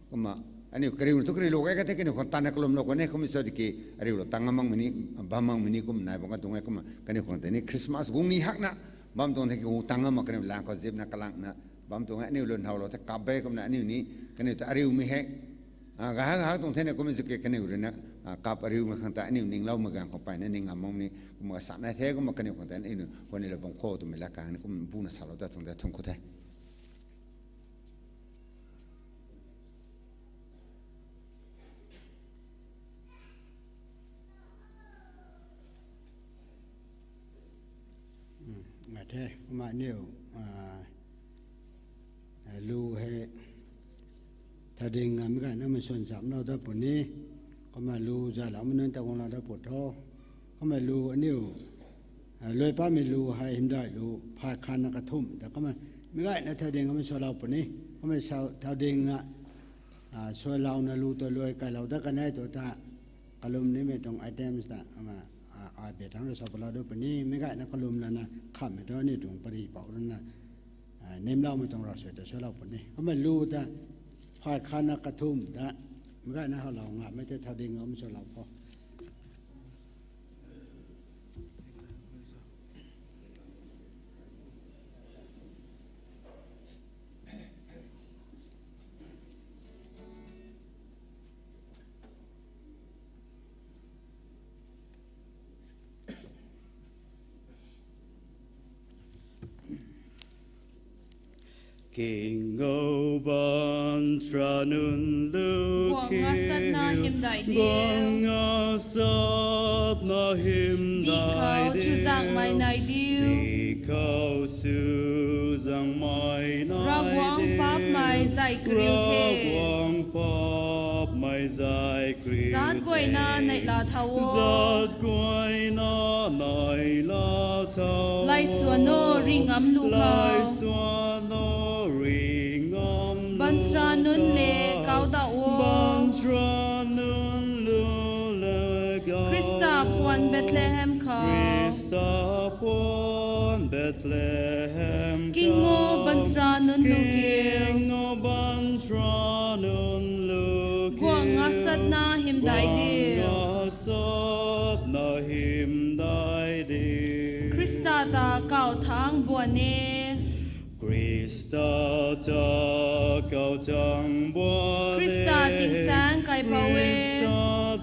kumna aniu kariu thu kariulou e ka the kaniw khang tanna kalumlou kan e, kumna cho tiki ariulou tang ngam makmei ni, bam makmei ni kumna nai bam ka tuang e, kumna kaniw khang tei ni Christmas guang ni hakna bam tuang the ki gu tang ngam mak kaniw lang khou zipna kalangna bam tuang e, aniu lun howlou the kap e, kumna aniu ni kaniw ta ariumei hei gahak gahak tuang the na kumna ziki kaniw ruina kap ariumei khang ta aniu ningloumei ganv khou peyna ning ngam makmei ni kumna sa nai the, kumna kaniw khang tei aniu huayney lou bam kho twmei la kang ni kumna buna salou dat tuang the, thung khou the. Ngai the, kumna aniu lu hei thading a mi gayna mei swan chamlou dat puni, kumna lu zayloumei nunc ta guanglou dat pu tho, kumna lu aniu luai patmei lu hei hymdaih lu phay khatna kathumh ta kumna mi gayna thading a mei swlou puni, kumna thading a swlouna lu ta luai kailou dat kan e tu ta kalum nimei tuang items ta kumna ai be thangc rui sa palou dat puni, mi gayna kalum lana khammei tu aniu tuang pari pou ruina nimloumei tuang ravsuai ta swlou puni, kumna lu ta phay khatna kathumh ta mi gayna howlou ngamei tei thading a mei swlou kho. King o, baanchara nunc lu guang ngasatna hymdaih diu, guang ngasatna hymdaih diu, dih khou chuzaenghmei nai diu, dih khou chuzaenghmei nai diu, Ravguangc paapcmei zay kariu the, Ravguangc paapcmei zay kariu the, zaatc guayna neihla thau o, zaatc guayna neihla thau o, laiswan o, ringh ngam lu khou, laiswan o, ringh ngam lu khou, baanchara nunc le kau dauh o, baanchara nunc lu le kau, Khrista puan Bethlehem khou, Khrista puan Bethlehem khou, king o, baanchara nunc lu kiu, king o, baanchara nunc lu kiu, guang ngasatna hymdaih diu, guang ngasatna hymdaih diu, Khrista ta kauh thangc buan e, Khrista ta kauh thangc buan e, Khrista tingsaeng kaipouc e, Khrista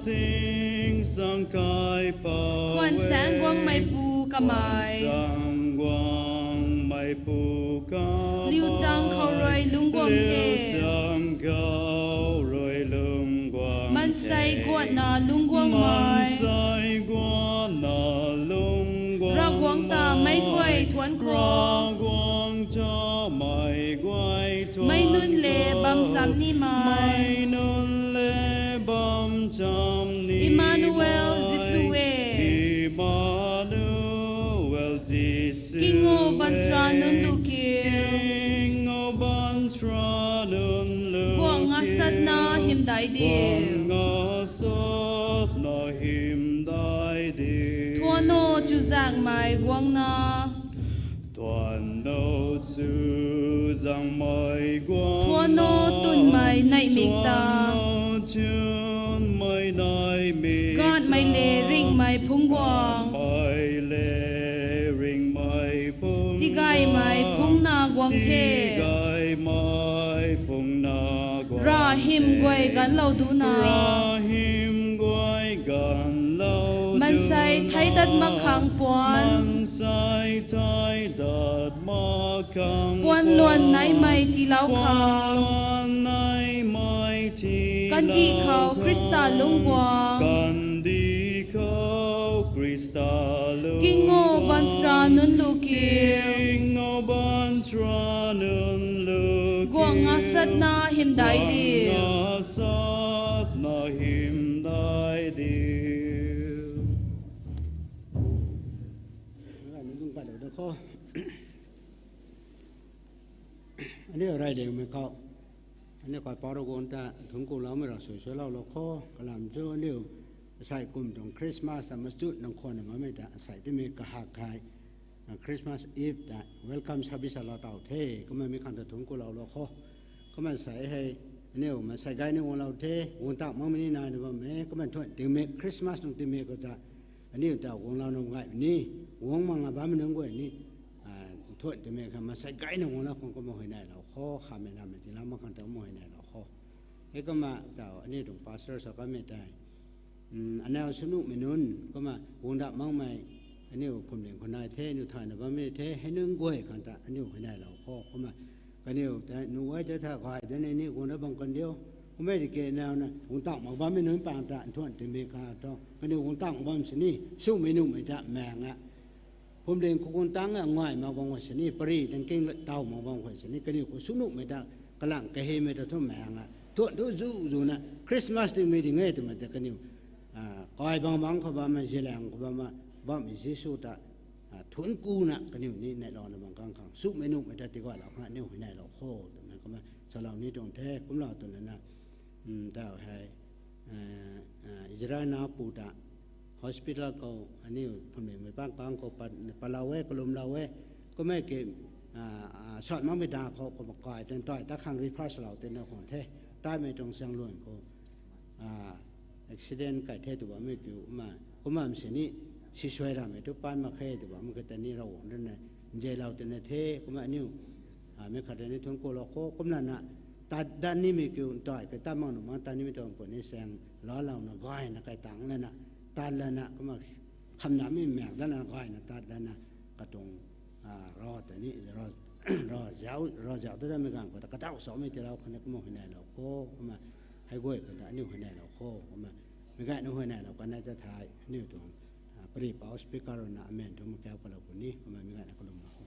tingsaeng kaipouc e, khwan saengc guangmeipu kamei, khwan saengc guangmeipu kamei, liu chang khou rui lungc guang the, liu chang khou rui lungc guang the, maansei guatna lungc guangmei, maansei guatna lungc guangmei, Ravguangc ta meic guay thuanc khou, Ravguangc ta meic guay thuanc khou, meic nunc le bam cham nimei, meic nunc le bam cham nimei, Emmanuel Jisu e, Emmanuel Jisu e, king o, baanchara nunc lu kiu, king o, baanchara nunc lu kiu, guang ngasatna hymdaih diu, guang ngasatna hymdaih diu, thuan o, chuzaenghmei guangna, thuan o, chuzaenghmei guangna, thuan o, twnmei neihmik ta, thuan o, twnmei neihmik ta, gaanhmei le Rav hym guay ganvlou duna. Rav hym guay ganvlou duna. Mansei thei dat mak khang puan. Mansei thei dat mak khang puan. Puan luan naimei tiilou khang. Puan luan naimei tiilou khang. Kandih khou Khrista lungc guang. Kandih khou Khrista lungc guang. King o, baanchara nunc lu ki. King o, baanchara nunc lu ki. Guang nga satna hymdaih diu. Guang nga satna hymdaih diu. Nunc pat lou da kho. Aniu rey liangmei khou, aniu kaipouc Ravguangc ta thuanc kuloumei rui sui suailoulou kho. Kalam thu aniu asei kum tuang Christmas ta machut nang khwanna bammei ta asei timei kahak hei, Christmas Eve ta welcome service lou taw the. Kumna mi khang ta thuanc kuloulou kho. Kumna sei hei aniu maansei gayna guanglou the, guang tak makmei ni naina bam e. Kumna thuan tingmik Christmas nung tingmik khou ta aniu ta guanglou nunc gaymei ni, guang mak nga bammei nunc guay ni, thuan tingmik khang maansei gayna guanglou khang kumna huayneylou kho, khamei namei tiilou mak khang ta kumna huayneylou kho. Hei kumna taw aniu tuang pastor sa kamei tei, anau swnuhmei nunc kumna guang dat makmei, aniu phuamling khou nai the, aniu thayna bammei the, hei nunc guay khang ta aniu huayneylou kho. Kumna kaniw ta nu guay ta tha gay dana ni guang dat bam kan diu. Kummei tiki nauna guang tak mak bammei nunc pang ta nthuan tingmik kha thu kaniw guang tak mak bam sini, swmei nuhmei ta maeng a, phuamling khou guang tangc a ngai mak bam khwan sini, pary tang king taw mak bam khwan sini, kaniw khou swnuhmei ta, kalang kahemei ta thu maeng a, thuan thu zu zuna Christmas tingmei ding e twmei ta kaniw kai bang bang khou bammei, zilaeng khou bammei, bammei Jisu ta thuanc kuna kaniw ni neihlouna bam kang khang swmei nuhmei ta tigaylou khang aniu huayneylou kho twmei kumna salou ni tuang the. Kumlou twna na, taw hei, Israel napu ta hospital khou aniu phuamlingmei pang kang khou pat, patlou e, kalumlou e. Kummei ki, sat makmei da khou kumna kai tan tei ta khang refer lou tina khang the. Taimei tuang chaeng luan khou accident kai the tw bammei kiu ma, kumna sini sisuai ramei tu pan mak khe tw bammei kata ni Ravguangc rui na nzianlou tina the. Kumna aniu mei khat ni thuanc kulou kho. Kumlana tat dat nimei kiu ntei kai tat mak nuh mak tat nimei tuang puni saeng lalouna gayna kai tangc lana, tat lana kumna khamnamei maek dat lana gayna tat lana katuang rav ta ni, rav zauc, rav zauc ta datmei ganv khou ta kadaw samei tiilou khang ni kumna huayneylou kho. Kumna hei guay khou ta aniu huayneylou kho. Kumna meic gayna huayneylou kanei ta thei aniu tuang paripouc speaker rui na amen thu mak kau palou puni. Kumna meic gayna kalumlou kho.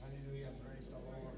Hallelujah, praise the Lord.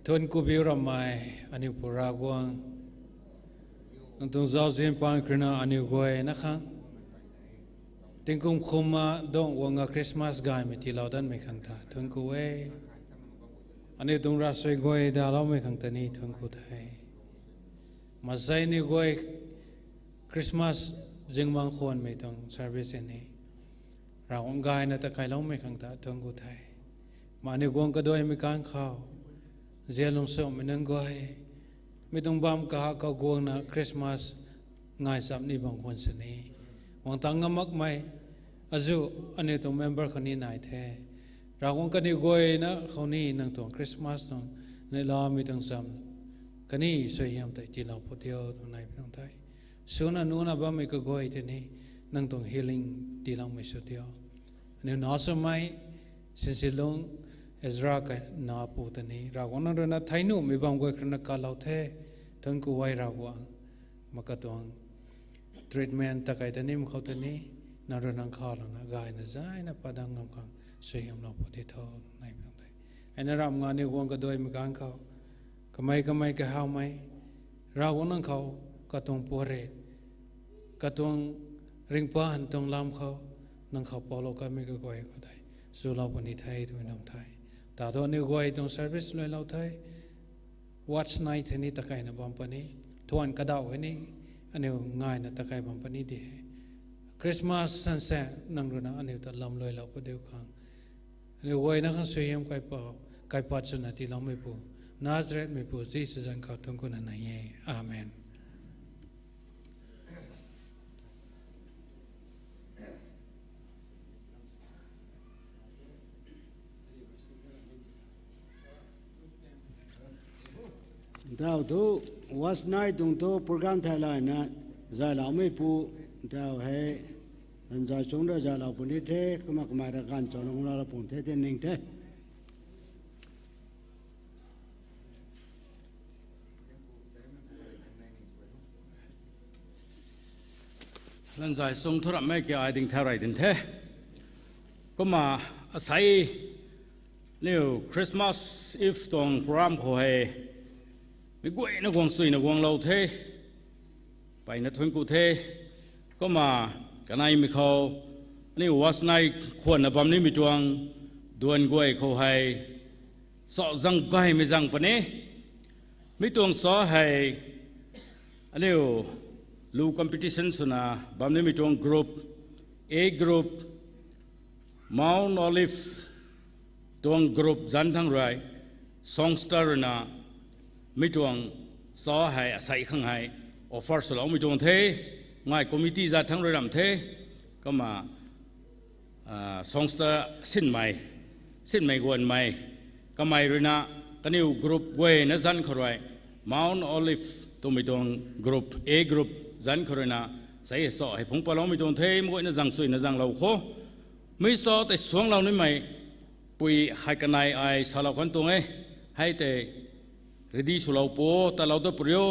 Thuanc ku biu ramei, aniu Pu Ravguangc, nang tuang zauzian paan khou rui na aniu guayna khang tingkum khumna dungc guangna Christmas gaymei tiilou danmei khang ta thuanc ku e. Aniu tuang ravsuai guay daloumei khang ta ni thuanc ku the. Maansei aniu guay Christmas zingbangc khwanmei tuang service ni Ravguangc gayna ta kailoumei khang ta thuanc ku the. Kumna aniu guang kaduaimei kan khou nzian lungsuangmei nunc guay, mi tuang bam kaha khou guangna Christmas ngai cham ni bam khwan sini, guang tang ngam makmei azuh aniu tuang member khou ni nai the. Ravguangc, kaniw guayna khou ni nang tuang Christmas tuang neihlamei tuang cham khatni suaihiam tei tiilou pw diu twna nai pi tuang the. Swna nuna bammei kaguay tei ni nang tuang healing tiiloumei sw diu. Aniu nac swmei Sinsilung Ezra kanapu ta ni Ravguangc, nang rui na thei nuhmei bam guay khou rui na kalou the. Thuanc ku e Ravguangc. Kumna katuang treatment ta kai ta ni mak khou ta ni nang rui nang khalouna gayna zayna padang ngam khang suaihiamlou pw di tho, nai pi tuang the. Hei na ramh nga aniu guang kaduaimei kan khou kamei kamei kahawmei Ravguangc, nang khou katuang puarit, katuang ringcpaan tuang lam khou nang khou poulou kanmei kaguay khou tei chulou puni the twmei nam the. Ta thu aniu guay tuang service luailou the. Watch night hei ni takaina bam puni, thuan kadauh hei ni aniu ngaina takai bam puni di he. Christmas sansaek nang rui na aniu ta lamluailou pw diu khang, aniu guayna khang suaihiam kaipat, kaipat swna tiiloumeipu, Nazarethmeipu Jisu zanc khou thuanc ku na nai e. Amen. Ntau thu, watch night tuang thu program theilayna zayloumeipu, ntau hei, Lanzai Chung rui zaylou puni the, kumna kamei rui ganv chana guang lou puni the, tei ning the. Lanzai Chung thu ramhmei ki ai ding thau rey din the. Kumna asei niu Christmas Eve tuang program khou hei mi guayna guang chuina guanglou the. Mpeyna thuanc ku the. Kumna kaneimei khou aniu watch night khwanna bam nimei tuang duan guay khou hei sa zang gaymei zang puni. Mi tuang sa hei aniu lu competition swna bam nimei tuang group, A group, Mount Olive tuang group zanc thangc rui, songster rui na mi tuang sa hei asei khang hei offer swloumei tuang the, ngai committee zat thangc rui ramh the, kumna songster sinmei, sinmei guanmei, kamei rui na kaniw group guayna zanc khou rui, Mount Olive twmei tuang group, A group zanc khou rui na, asei sa hei phungc patloumei tuang the, mi guayna zang chuina zanglou khou. Mi sa tei suangclou nimei pui hei kanei ai salou khang tuang e, hei tei ready swlou pw, talou ta pw rio.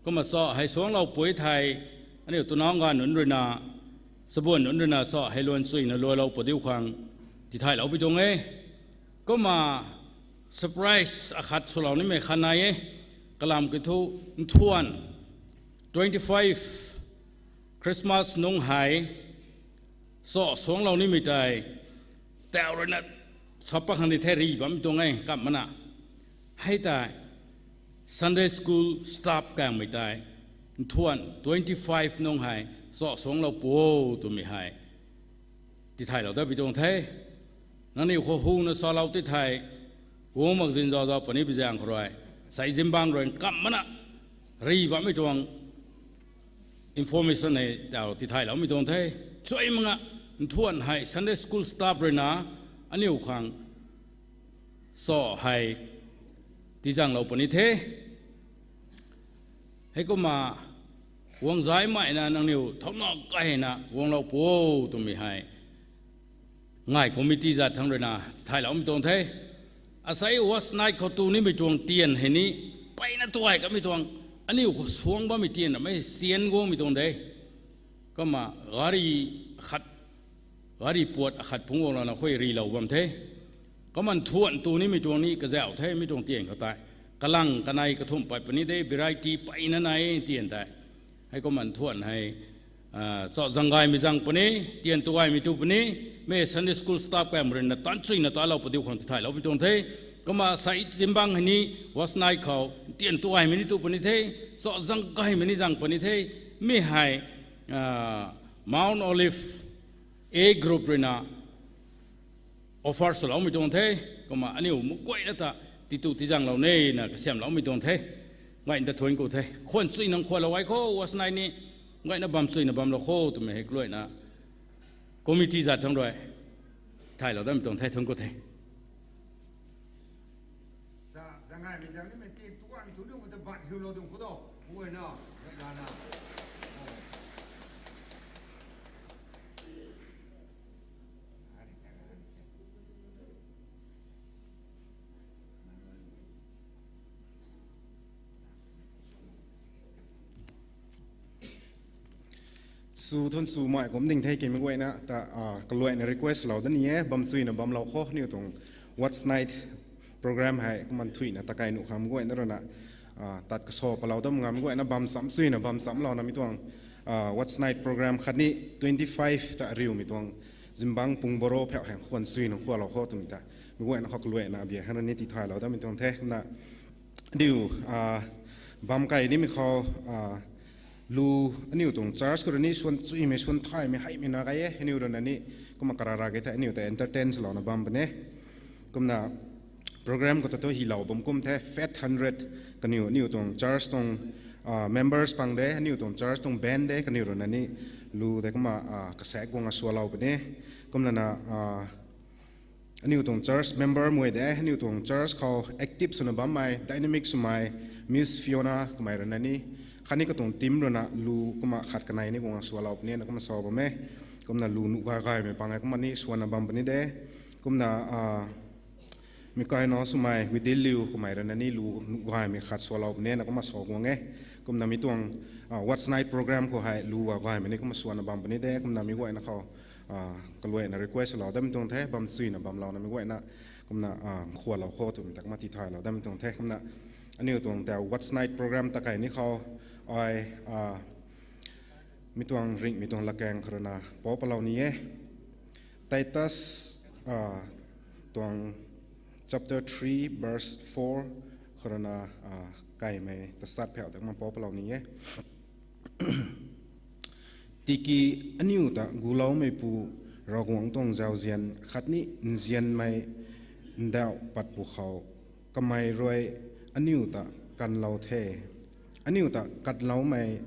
Kumna sa hei suangclou pui thei, aniu twna ganv nunc rui na, sabuan nunc rui na sa hei luan chuina luailou pw diu khang tithaylou pui tuang e. Kumna surprise akhat swlou nimei khat nai e. Kalam kiu thu, nthuan twenty-five Christmas nungc hei sa suangclou nimei tei, tau rui na sa pat khang di the, ri bammei tuang e, kam mana. Hei tei Sunday school staff kangmei tei, nthuan twenty-five nungc hei sa suangclou pw o twmei hei tithaylou dat pui tuang the. Nangniw khou huna salou ti thei, guang mak zin zau zau puni bi zaeng khou rui, asei zingbangc rui kam mana ri bammei tuang information hei tau tithayloumei tuang the. Chuimei nga, nthuan hei Sunday school staff rui na aniu khang sa hei tizaenglou puni the. Heikumna guang zaymei na nangniw thauna kaina guanglou pw o twmei hei ngai committee zat thangc rui na tithayloumei tuang the. Asei watch night khou tu nimei tuang tian hei ni, mpeyna tuay kamei tuang, aniu khou suang bammei tian ramei sian guangmei tuang de. Kumna gari akhat, gari puat akhat phungc guanglouna khuay rilou bam the. Kumna nthuan tu nimei tuang ni kazauh the, mi tuang tian khou tei. Kalang kanei kathumh pat puni de, variety peyna nai tian tei. Heikumna nthuan hei, ah, cho zang gaymei zang puni, tian tu gaymei tu puni, mei Sunday school staff kai mrina tan chuina talou padiu khang tithaylou pi tuang the. Kumna sai zimbang hei ni, What's Night khou, tian tu gaymei ni tu puni the, cho zang gaymei ni zang puni the, mi hei, ah, Mount Olive A group ruina, offer swloumei tuang the, kumna aniu mukuaina ta, titu tizanglou nina kasiamloumei tuang the, gayna ta thuanc ku the, khwan chuina khwanlou ai kho, What's Night ni, gayna bam chuina bamlou kho, twmei hei kaluaina, committee zat thang rui, tithaylou damei tuang the, thuanc ku the. Sa, zangaimei zang nimei tin tuan tu ni mata bat hiulou dung khou do, puaina, na, na. Sw thuan swmei kum ding the, kei mei guayna ta, ah, kaluaina request lou da ni e, bam chuina bamlou kho, aniu tuang What's Night program hei kumna thuina takai nuh khang mei guayna ruina, ah, tat kaso palou dam ngam mei guayna bam cham chuina bam chamlouna mi tuang, ah, What's Night program khatni twenty five ta ariumei tuang zimbang pung baro phau hei khwan chuina khwanlou kho twmei ta, mei guayna khou kaluaina bia hana ni tithaylou damei tuang the, kumna aniu, ah, bam kai nimei khou, ah, lu, aniu tuang church khou rui ni swan chuimei swan thaymei heimei na kai e, aniu ruina ni, kumna karara ke the, aniu ta entertain swlouna bam puni. Kumna program khou ta thu hilou bam kum the, Fat Hundred, kaniw, aniu tuang church tuang, ah, members pang de, aniu tuang church tuang band de, kaniw ruina ni lu de kumna, ah, kasaek guang aswalou puni. Kumlana, ah, aniu tuang church member mei de, aniu tuang church khou active swna bammei, dynamic swmei, Miss Fiona kamei ruina ni, khatni katuang team ruina lu kumna khat kanei ni guang aswalou puni na kumna sa bam e. Kumna lu nuh gay gaymei pang e kumna ni swanna bam puni de. Kumna, ah, mi kaina swmei Widil Liu kamei ruina ni lu nuh gaymei khat swalou puni na kumna sa guang e. Kumna mi tuang, ah, What's Night program khou hei lu gay gaymei ni kumna swanna bam puni de. Kumna mei guayna khou, ah, kaluaina request lou damei tuang the, bam chuina bamlouna mei guayna, kumna, ah, khwanlou kho twmei ta kumna tithaylou damei tuang the. Kumna aniu tuang tau What's Night program takai ni khou, ai, ah, mi tuang ringhmei tuang lakaeng khou ruina pou palou ni e. Titus, ah, tuang chapter three verse four khou ruina, ah, kaimei tasat phau ta kumna pou palou ni e. Tiki aniu ta guloumeipu Ravguangc tuang zauzian khatni nzianmei ndauh pat pwkhou, kamei rui aniu ta kanlou the. Aniu ta katloumei,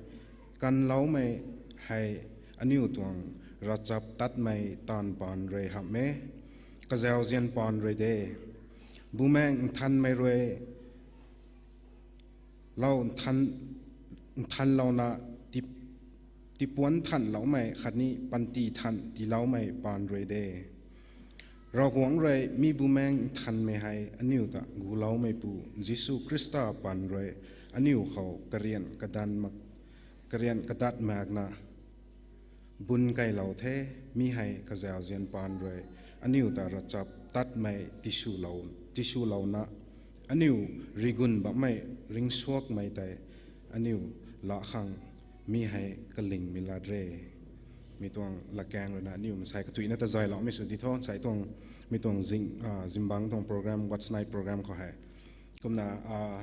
kanloumei hei aniu tuang ravchaptatmei taanv paan rui hamh e, kazauzian paan rui de. Bumaengh Nthanmei rui lou nthan, nthanlouna tip, tipuan thanloumei khatni panty than tiiloumei paan rui de. Ravguangc rui mi Bumaengh Nthanmei hei aniu ta guloumeipu Jisu Khrista paan rui aniu khou karian kadan mak, karian kadat makna bun kailou the. Mi hei kazauzian paan rui aniu ta ravchaptatmei tiswlou, tiswlouna, aniu rigun bammei ringcsuakmei tei aniu laa khang mi hei kalingmei lat re. Mi tuang lakaeng ruina aniu mansei kathuicna ta zayloumei sw di tho, sai tuang, mi tuang zing, ah, zimbang tuang program, What's Night program khou hei. Kumna, ah,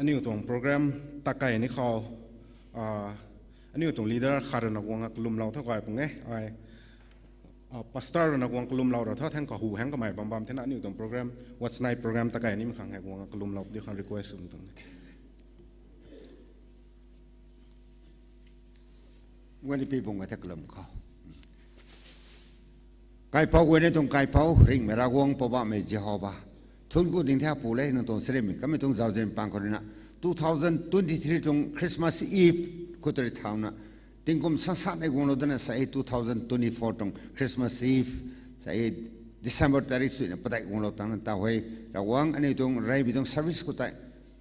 aniu tuang program takai ni khou, ah, aniu tuang leader khat ruina guang kalumlou tho gay pung e, ai, ah, pastor ruina guang kalumlou ra tho, thang kahu hang kamei bam bam thena aniu tuang program, What's Night program takai nimei khang hei guang kalumlou di khang request sw tuang. Wani pi bung ka the kalum khou. Kaipouc guayna tuang Kaipouc, ringhmei Ravguangc, Poubauhmei Jehova, thuanc ku ding the Pu le, nang tuang charynmei kamei tuang zauzian paan khou ruina, two thousand twenty-three tuang Christmas Eve khou tari thauna, tingkum sansatmei guanglou dana sa e, two thousand twenty-four tuang Christmas Eve sa e, December tarik suina padeih guanglou tangna ta hei, Ravguangc aniu tuang reymei tuang service khou tei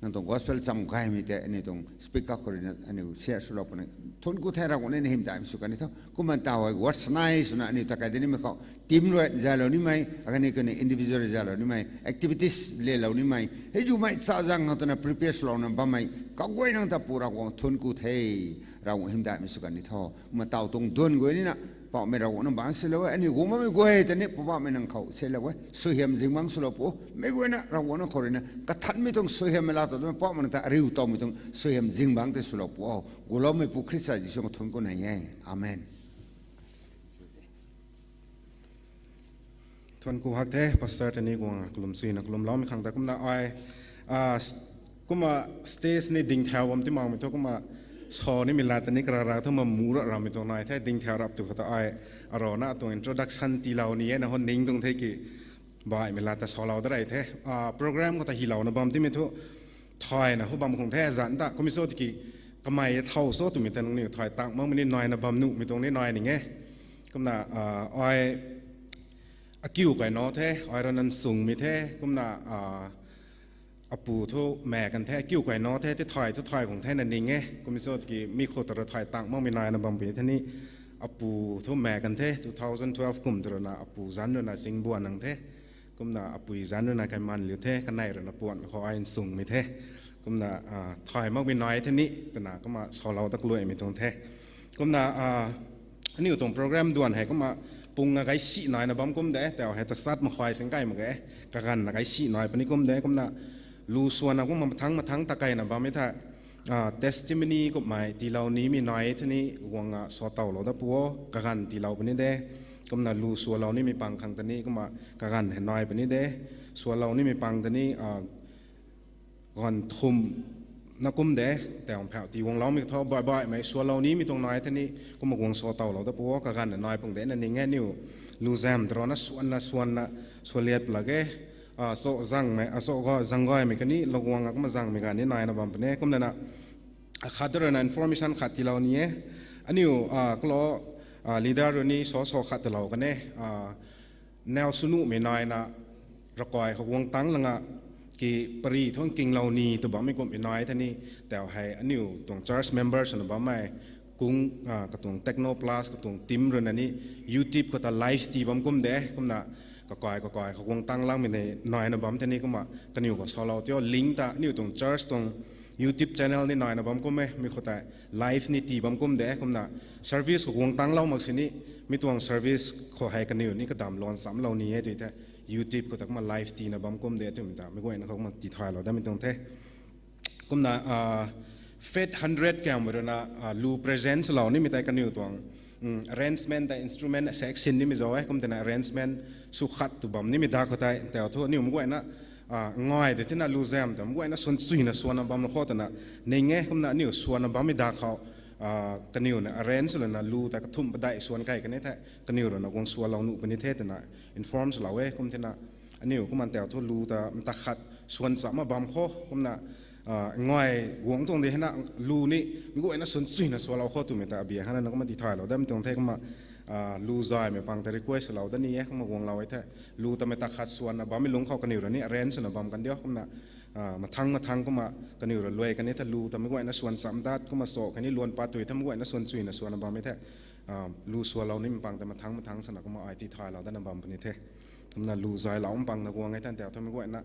Nang tuang gospel cham gaymei tei aniu tuang speaker khou ruina aniu share swlou puni. Thuanc ku the, Ravguangc ni na hymdaihmei sw kan ni tho. Kumna taw hei what's nice swna aniu ta kai de nimei khou, team rui zalou nimei, akhatni kaniw individual rui zalou nimei, activities lelou nimei, hei zumei cha zang khang twna prepare swlouna bammei kaguay nang ta Pu Ravguangc thuanc ku the, Ravguangc hymdaihmei sw kan ni tho. Kumna taw tuang duan guay nina, Poubauhmei Ravguangc nang bangc silou e, aniu guang bammei guay ta ni Poubauhmei nang khou silou e, suaihiam zingbangc swlou pu, mei guayna Ravguangc nang khou ruina kathanmei tuang suaihiam mei laa ta twmei Poubauhmei nang ta ariu towmei tuang suaihiam zingbangc tei swlou pu o. Guloumeipu Khrista Jisu khou thuanc ku nai e. Amen. Thuanc ku hak the, pastor ta ni guang kalum suina kalumloumei khang ta kumna ai, kumna stage ni dingthau bam ti makmei thu kumna sa nimei lat ta ni karara thu ma mu ra ramei tuang nai the, dingthau rap tu khou ta ai, arana tuang introduction tiilou ni e na hon ning tuang the ki, baihmei lat ta salou da rei the. Program khou ta hylouna bam timei thu, thayna hu bam khang the zanc ta, kumna so tiki, kamei thow so twmei ta nangniw thay tang makmei ni naina bam nuhmei tuang ni nai ning e. Kumna ai akiu kai nac the, ai rui nchungmei the, kumna apu thu maek kan the, akiu kai nac the, tithay thu thay khang the na ning e. Kumna so tiki mi khou ta rui thay tang makmei naina bam puni the ni, apu thu maek kan the, two thousand twelve kum ta ruina apu zanc ruina Chingbuan nang the. Kumna apui zanc ruina Kaimanliu the, kanei ruina Puanmei khou ai nchungmei the. Kumna thay makmei nai the ni twna kumna salou ta kaluaimei tuang the. Kumna aniu tuang program duan hei kumna pung a gay si naina bam kum de, tau hei tasat makhuay sing kai mak ge, kaganvna gay si nai puni kum de. Kumna lu swanna kumna mathangc mathangc ta kaina bammei the. Testimony kummei tiilou nimei nai the ni guang a sa towlou da pu o, kaganv tiilou puni de. Kumna lu swalou nimei pang khang ta ni kumna kaganv hei nai puni de. Swalou nimei pang ta ni ganv thumh na kum de, tau phau ti guangloumei thu baih baihmei swalou nimei tuang nai the ni kumna guang sa towlou da pu o, kaganv hei nai pung de na ning e. Aniu lu zam ta ruina swanna swanna swaliat pla ge, cho zangmei, cho zang gaymei kani lou guang a kumna zangmei ganv ni naina bam puni. Kumna na akhat ta ruina information khat tiilou ni e. Aniu kalo leader rui ni sa sa khat talou kan e. Naw sw nuhmei naina rakai khou guang tang langa ki pari thu nkinglou ni tw bammei kummei nai the ni, tau hei aniu tuang church member swna bammei kung, katuang Techno Plus katuang team ruina ni YouTube khou ta live tii bam kum de. Kumna kakai kakai khou guang tang langmei ni naina bam the ni kumna kaniw khou salou tio link ta aniu tuang church tuang YouTube channel ni naina bam kum e, mi khou tei live ni tii bam kum de. Kumna service khou guang tanglou mak sini, mi tuang service khou hei kaniw ni kadam luan chamlou ni e tw the, YouTube khou ta kumna live tiina bam kum de twmei ta mei guayna khou kumna tithaylou damei tuang the. Kumna Faith Hundred kamei ruina lu present swlou nimei tei kaniw tuang arrangement tei instrument section nimei zauc e. Kum tina arrangement sw khat tw bam nimei dak khou tei tau thu aniu mei guayna ngai de tina lu zam ta mei guayna swan chuyna swanna bam khou twna ning e. Kumna aniu swanna bammei dak khou kaniw na arrange swlana lu ta kathumh padeih swan kai kan e the, kaniw ruina guang swalou nuh puni the twna inform swlou e. Kum tina aniu kumna tau thu lu ta mata khat swan chamna bam khou kumna ngai guang tuang de hena lu ni mei guayna swan chuyna swalou khou twmei ta abia hana na kumna tithaylou damei tuang the. Kumna lu zaymei pang ta request lou da ni e, kumna guanglou e the. Lu ta mei ta khat swanna bammei lungc khou kaniw rui ni arrange swna bam kan diu. Kumna mathang mathang kumna kaniw rui luai kan e the, lu ta mei guayna swan cham dat kumna so kani luan pat tui tha mei guayna swan chuyna swanna bam e the. Lu swalou nimei pang ta mathang mathang swna kumna ai tithaylou dana bam puni the. Kumna lu zaylou pang ta guang e the tau thu mei guayna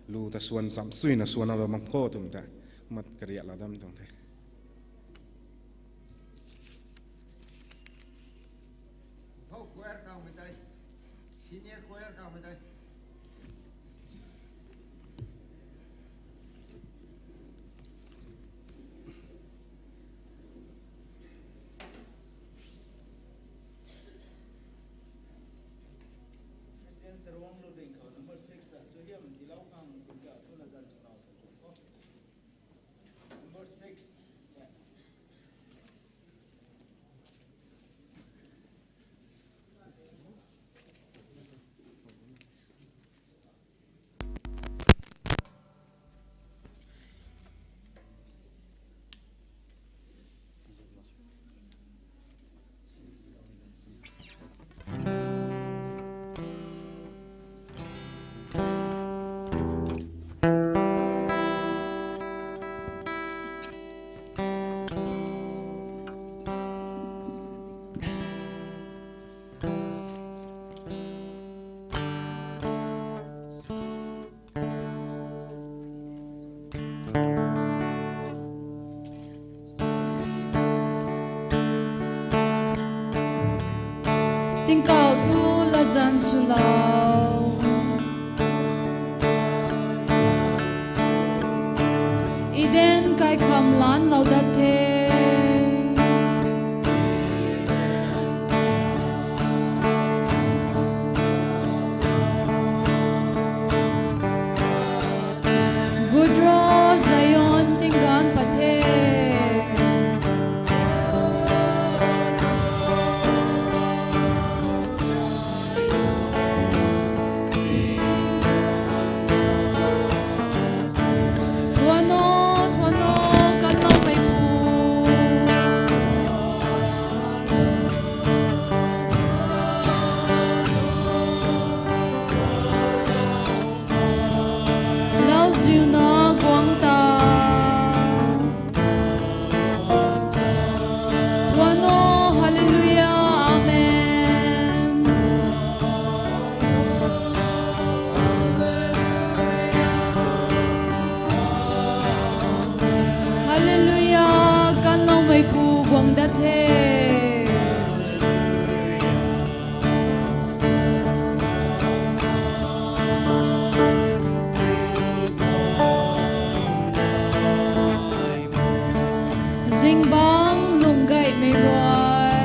lu ta swan cham chuyna swanna bam khou twmei ta kumna kariaklou damei tuang the. Ho choir kawmei tei, senior choir kawmei tei. Christian Charuang Loding khou number six ta, Chuhiam Tilou Khang Kunka Thuna Zan Chunau Thungkho. Number six. Tingkauh thu latzan swlou. Eden kaikham laanlou dat the. Gudra Zion tingganv pat the. Thuan o, thuan o, kaloumeipu. Lauziuna guang ta. Thuan o, hallelujah, amen. Hallelujah, kaloumeipu guang dat the. Zingbangc lungc gaymei rui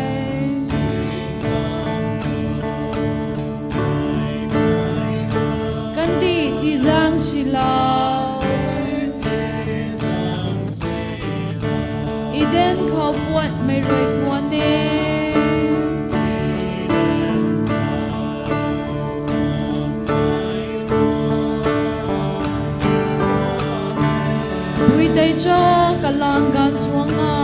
kandih tizaeng silou. Eden khou puatmei rui thuan e. Pui tei cho kalang ganv chuang a.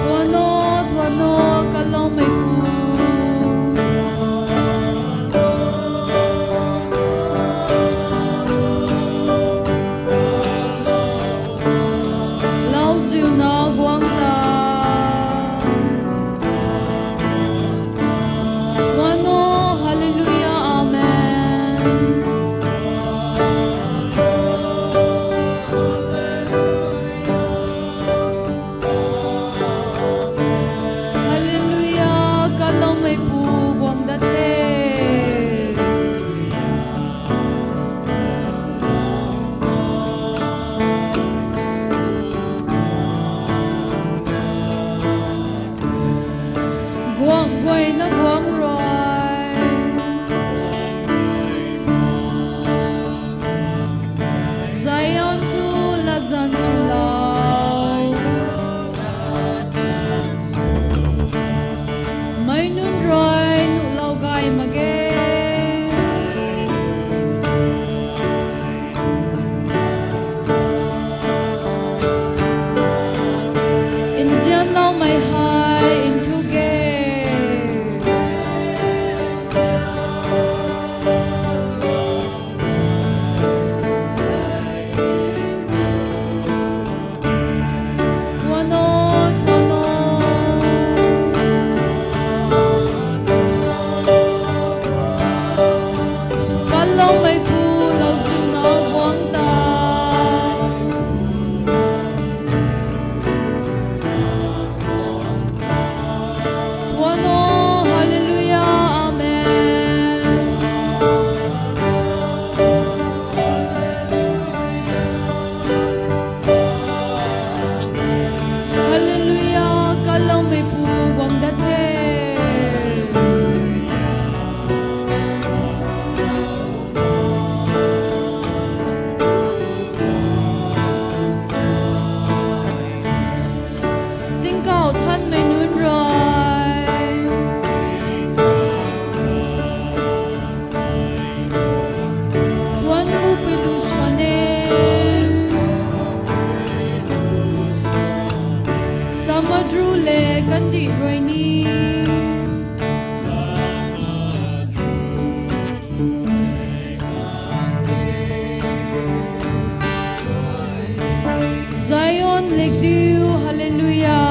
Thuan o, thuan o, kaloumeipu. Lauziuna guang ta. Thuan o, hallelujah, amen. Hallelujah, kaloumeipu guang dat the. Guang guayna guang rui Zion thu latzan swlou. Meic nunc rui nuhlou gay mak ge. Nzianloumei hei nthu ge. Thuan o, thuan o. Kaloumeipu lauziuna guang ta. Thuan o, hallelujah, amen. Hallelujah, kaloumeipu guang dat the. Tingkauh thanmei nunc rui thuan kupui lu swan e. Samudra le kandih rui ni Zion lik diu, hallelujah.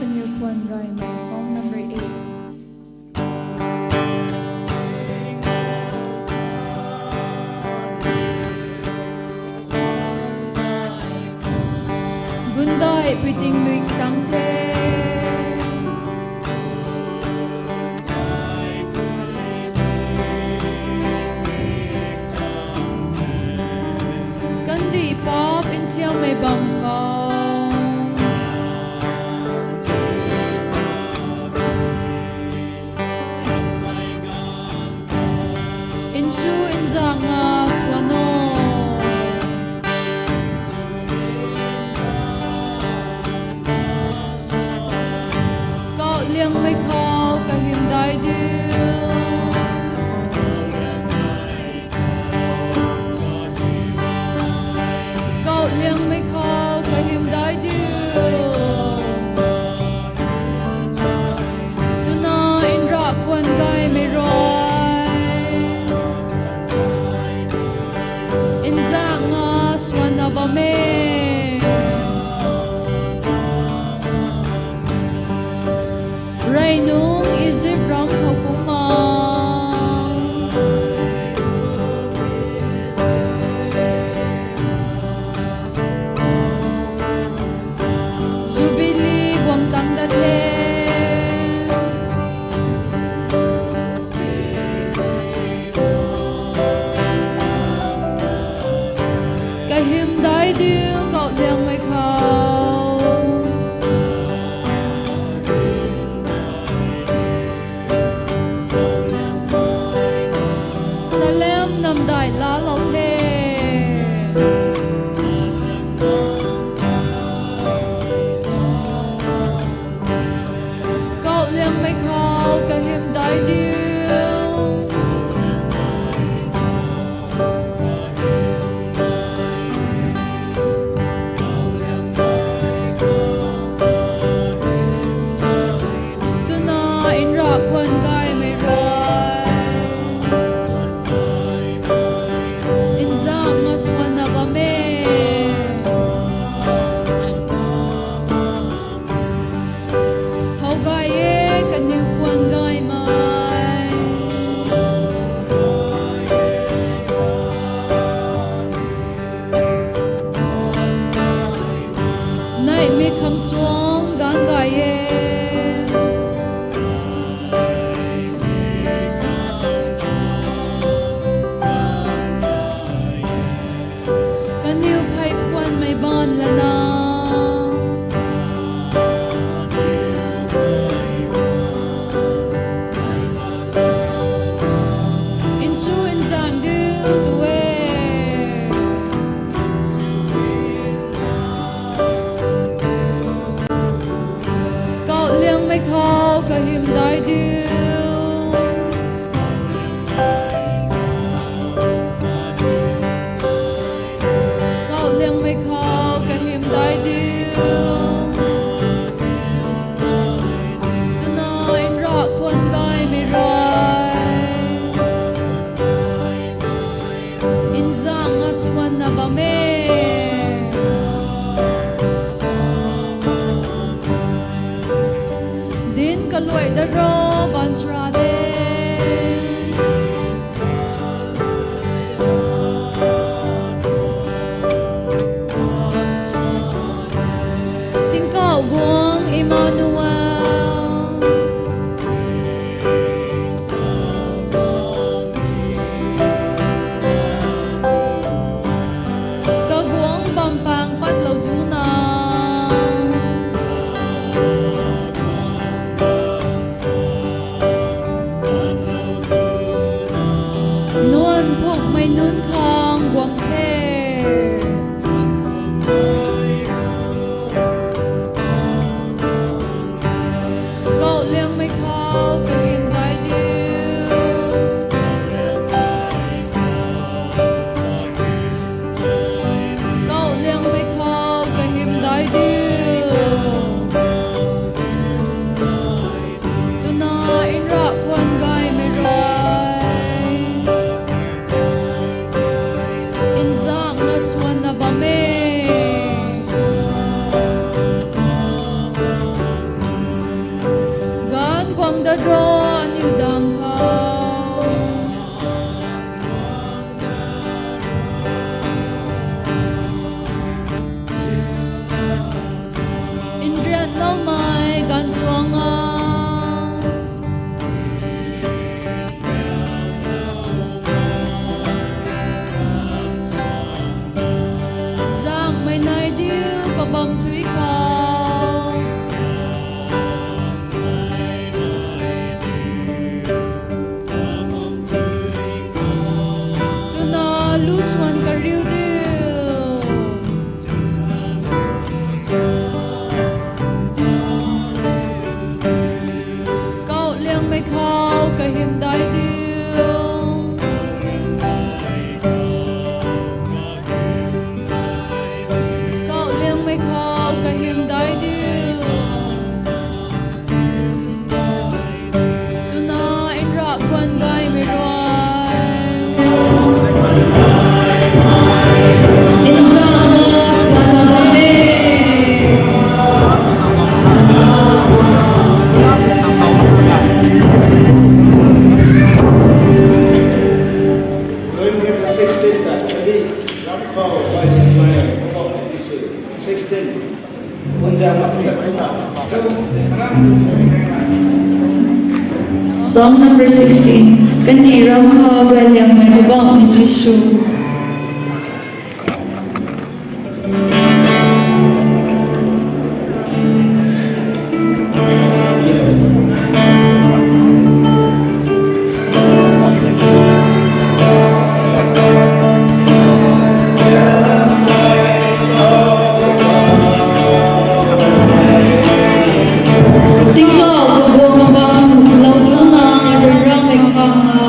Kaniw khwan gaymei, Psalm number eight. Gundai pui tingmik tang the. Kandih paap nthiammei bam khou. Nchu nzak nga swan o. Kauh liangmei khou kahymdai diu. Kauh liangmei khou kahymdai diu. Twna nrah khwan gaymei rui nzak nga swanna bam e. Rey nungc Izip ram khou kumna Jubili guang tang dat the. Kahymdai diu kauh liangmei khou. Salem namdai laalou the. Kauh liangmei khou kahymdai diu. Twna nrah khwan gaymei rui nzak nga swanna bam e. How gay e kaniw khwan gaymei. Neihmik khang suang gaanv gay e. Kaniw phey khwanmei baanv lana. Nchu nzang diu tu e. Kauh liangmei khou kahymdai diu. Kauh liangmei khou kahymdai diu. Twna nrah khwan gaymei rui nzak nga swanna bam e. Dinc kaluai dat ro baanchara le. Tingkauh guangc Emmanuel. Kaguangc bampaeng patlou duna. Nuan phukmei nunc khang guang the. Kauh liangmei khou kahymdai diu. Kauh liangmei khou kahymdai diu. Twna nrah khwan gaymei rui Daro aniu dang khou. Nrianloumei ganv suang a. Zaengmei nai diu kabam tui khou. Twna lu swan kariu diu. Kauh liangmei khou kahymdai diu. Kauh liangmei khou kahymdai diu. Twna nra khwan gaymei rui. Nzana swana bam e. Sixteen. Song number sixteen. Kandih ram khou galiangmei Poubauhmei Jisu. Tingkauh kaguang bam lou duna ryanramei khang a.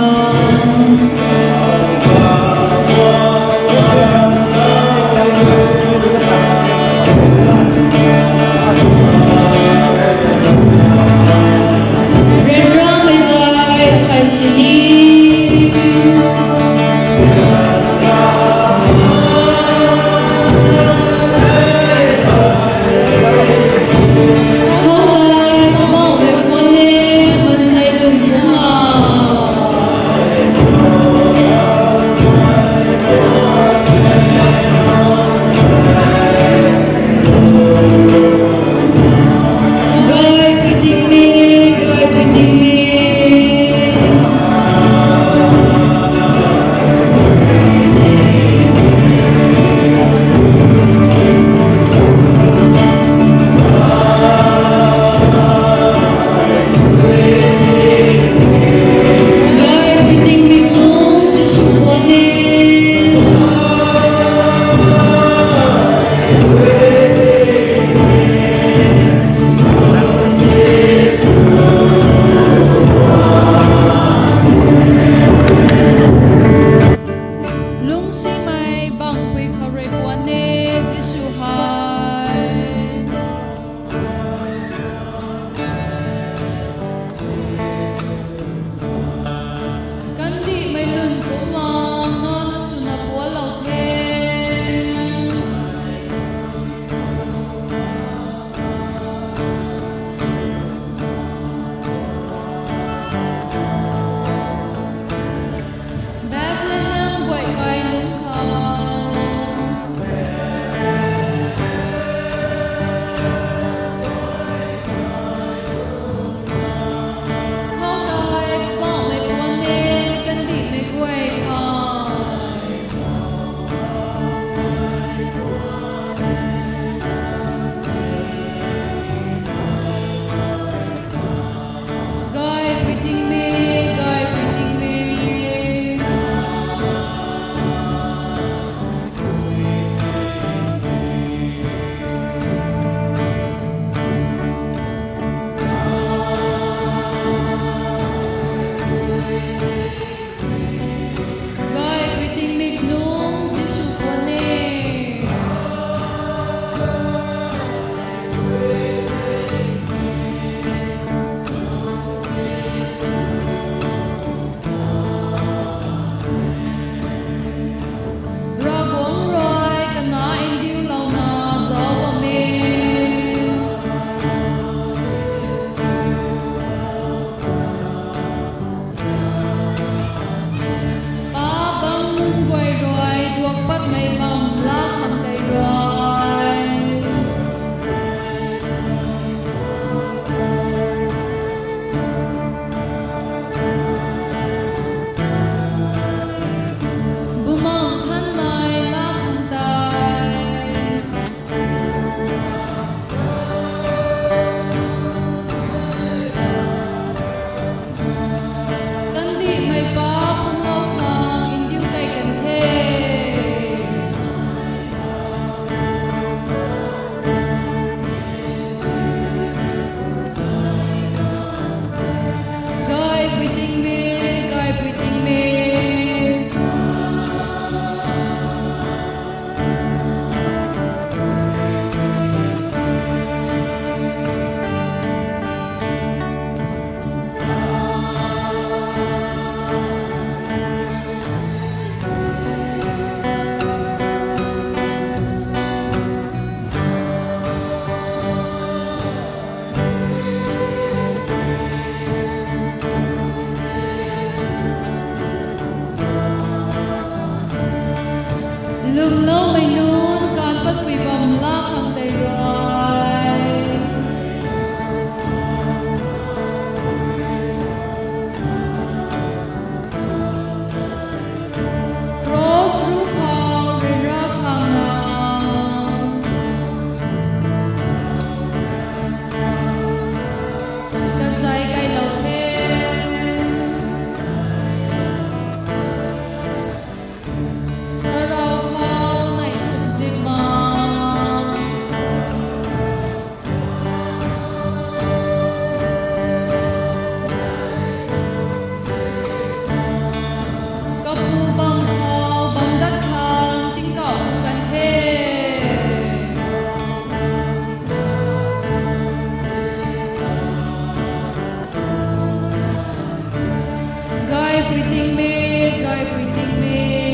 Tingmei, gaipui tingmei.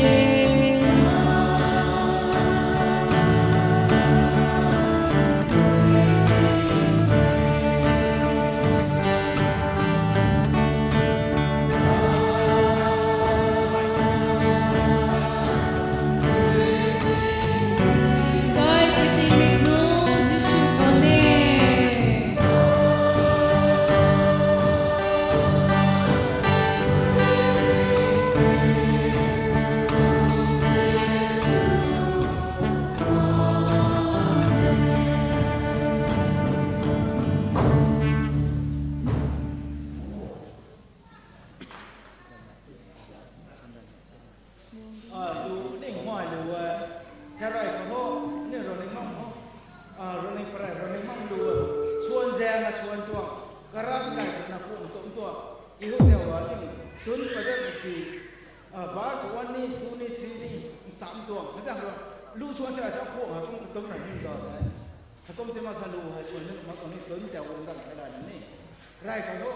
Gaipui tingmei nunc Jisu khou ne. Ah, lu ning mai lu e. Tharai khou ho, ni running mang ho. Ah, running parai, running mang lu e. Suan zaeng na suan tuang. Karas kai na pu tum tuang. Kihu teu wa ni. Tun pa de ki. Ah, verse one ni, two ni, three ni, nsam tuang. Hei tang ru. Lu suan tharai sa pu ha kum tum ra ni za de. Hei kum tima sa lu hei suan ni ma kum ni tun teu wang dang kai la ni. Rai khou ho,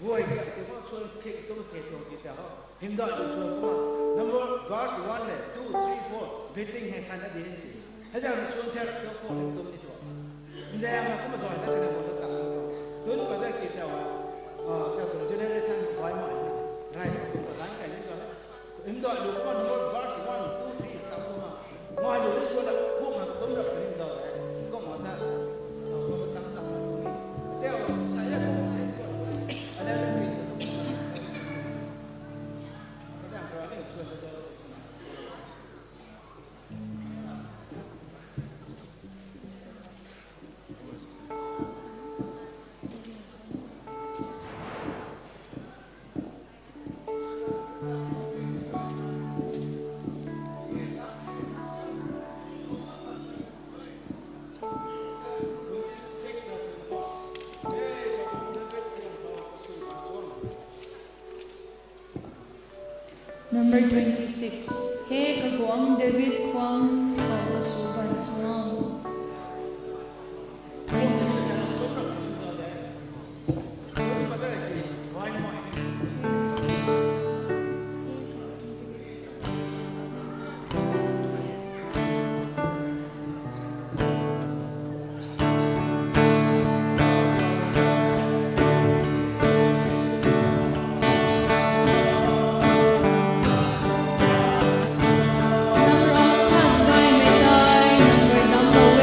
guay kiak ti ho, chuan khek tum khek tuang ki ta ho. Hymdaih lu chuan kumna, number, verse one le, two, three, four, beating hei khan na di hen si. Hei zang chuan ther tu khou ni tum ni tuang. Nzang na kumna zay na kani mo na ta ni tuang. Tun pa da ki ta wa, ah, ta tuang generation bai mai na. Rai khou tum pa dan kai ni tuang. Hymdaih lu kumna number verse one, two, three, sa kumna. Mai lu ni chuan da, khuk na tum da hymdaih le. Kumna sa, kumna tang sa kumna. Teu, sa ya kumna. Ada ada ni kumna. Ada ada ni chuan da da. Number twenty-six. He kaguangc David khwan khou kasw ban suang. Twenty-six. Nang rui than gaymei tei, nang rui damclou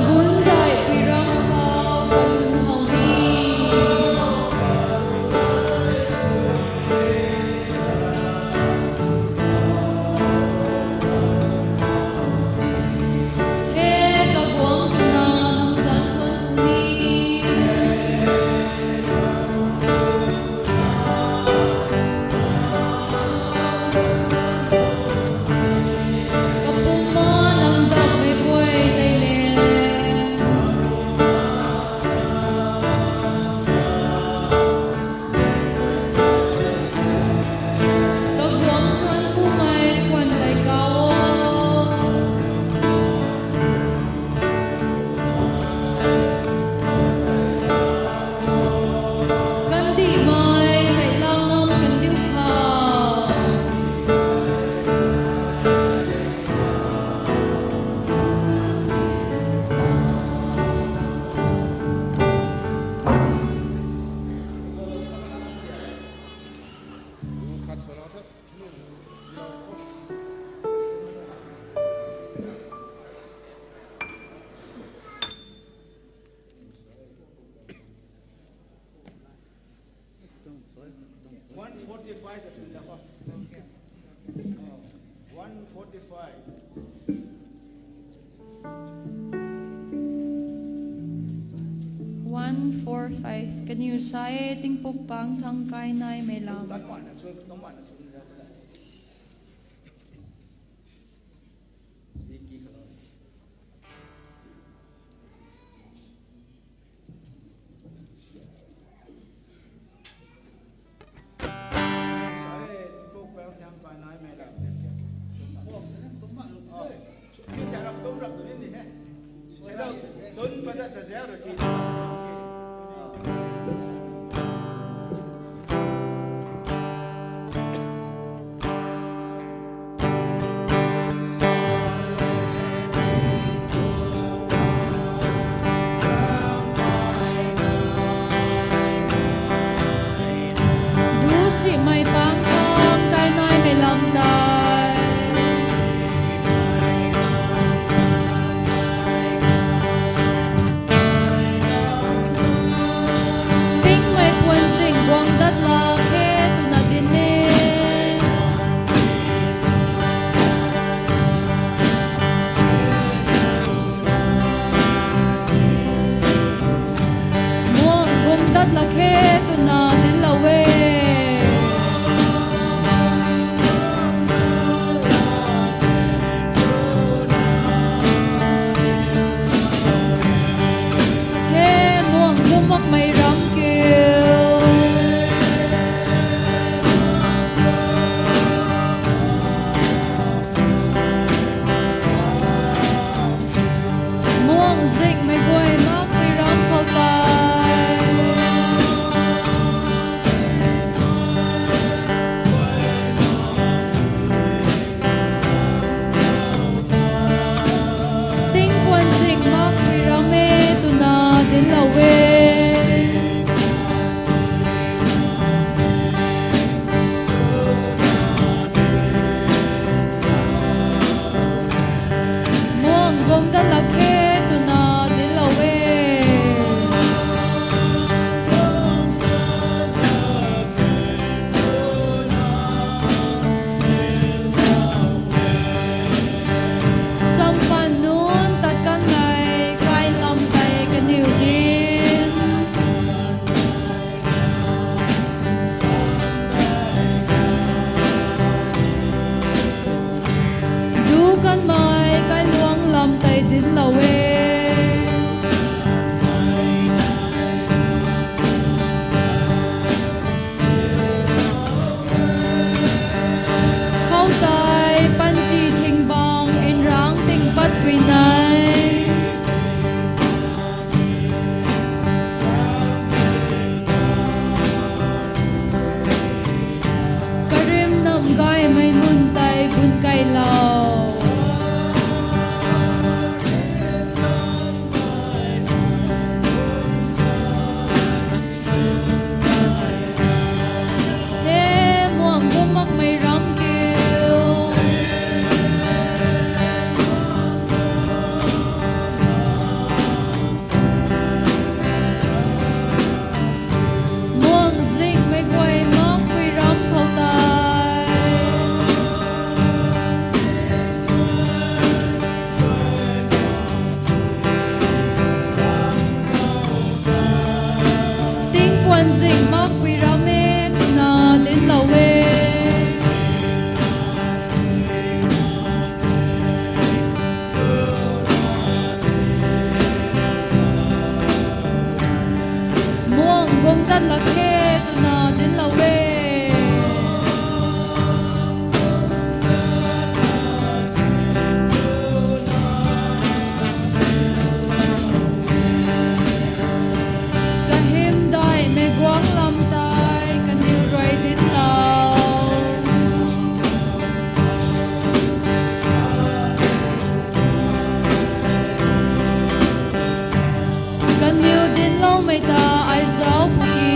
Bun dai pi ram khou kalun how ni. He kaguang twna nang zanc thuan ku ni. Kapumma nang dammei guay tei le. Kaguang thuan kumei khwan tei kau o. Kandihmei neihla ngam kandiu khou. One forty-five. One forty-five. One four five. Kaniw sa e, Tingpuk Pang Thangkai naimei lam. Dusimei Pang Thangkai naimei lam tei. Pingmei puan zing guang dat lak khe twna din e. Muang guang dat lak khe twna dinclou e. He muang guang makmei ram kiu. Muang zingmei guay makpui ram khou tei. Tingpuan zing makpui ram e twna dinclou e. Muang guang dat lak khe twna dinclou e. Sampan nunc tat kanmei kai lam tei kaniw din. Du kanmei kailuang lam tei dinclou e. Khou tei panty thingbang nrang ting patpui nai. Karim nam gaymei mun tei bun kailou. Mei ta ai zauc puni.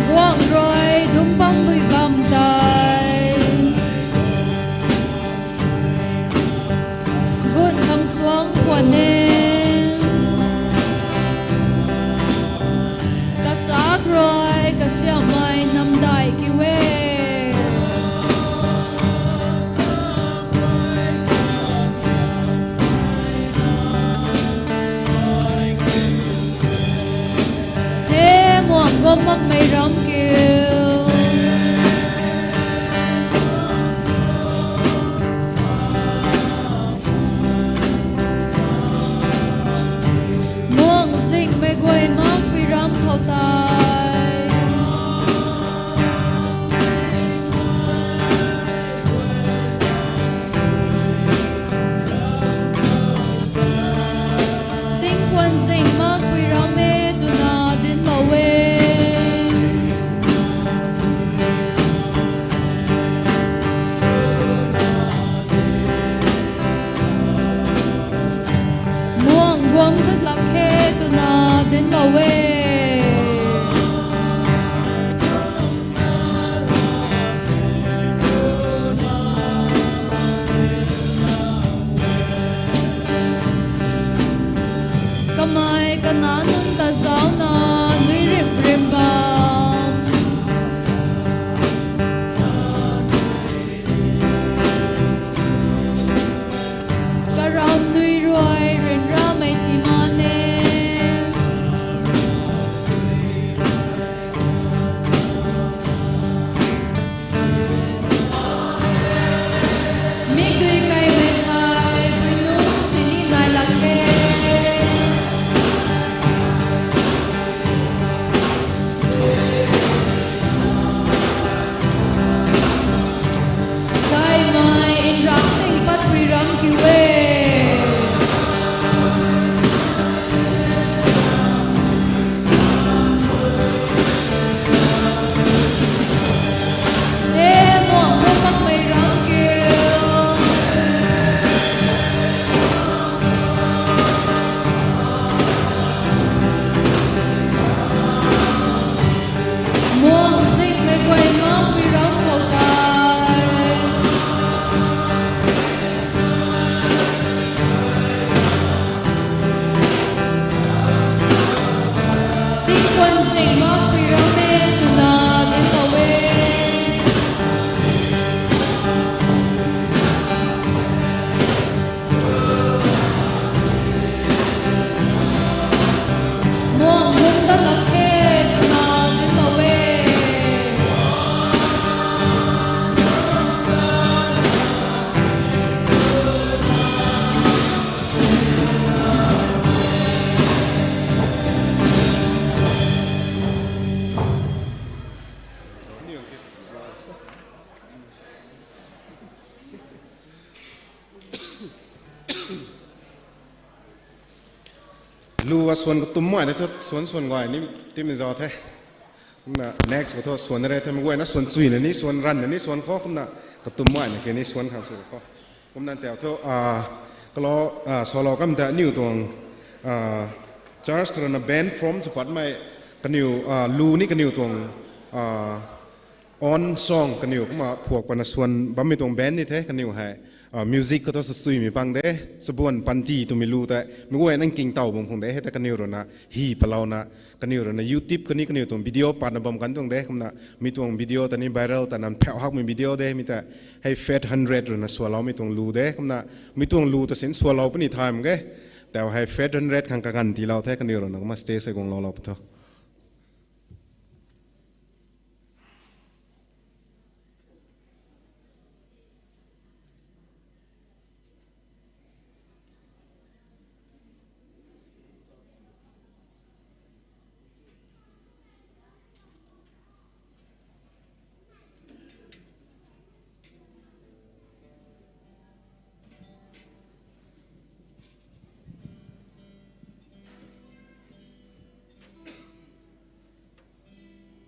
Guang rui dungc bam bui bam tei. Gun khang suang khwan e. Kasak rui kasiamhmei namdai kiu e. He muang guang makmei ram kiu. Muang zingmei guay makpui ram khou tei. Tingpuan zing makpui ram e twna dinclou e. Muang guang dat lak khe twna dinclou e. Kamei kana nunc ta zaucna nui rim rim bam. Karam nui rui ryanramei tii man e. Mikdui kaimei hei puinunc sini nai lak khe. Kaimei nrap ting patpui ram kiu e. He muang guang makmei ram kiu. Muang zingmei guay makpui ram khou tei. Tingpuan zing makpui ram e twna dinclou e. Muang guang dat lak khe twna dinclou e. Lu a swan katum mai na thu swan swan guay ni timei zau the. Kumna next khou thu swan re the, mei guayna swan chuina ni, swan ranna ni, swan khou kumna katum mai na ke ni swan khang sw khou. Kumna tau thu, a, kalo, a, solo kam ta aniu tuang, a, church khou rui na band form sa patmei kaniw, a, lu ni kaniw tuang, a, own song kaniw kumna phuak pana swan bammei tuang band ni the kaniw hei. A, music khou thu sa chuimei pang de, Chabuan Panty twmei lu tei mei guay nang king taw bam khang de, hei ta kaniw rui na hi palouna, kaniw rui na YouTube kani kaniw tuang video patna bam kan tuang de, kumna mi tuang video ta ni viral ta nan phau hakmei video de, mi ta hei Fate Hundred rui na swaloumei tuang lu de, kumna mi tuang lu ta sin swalou puni thay mak ge, tau hei Fate Hundred khang kaganv tiilou the, kaniw rui na kumna stage hei guang loulou pu tho.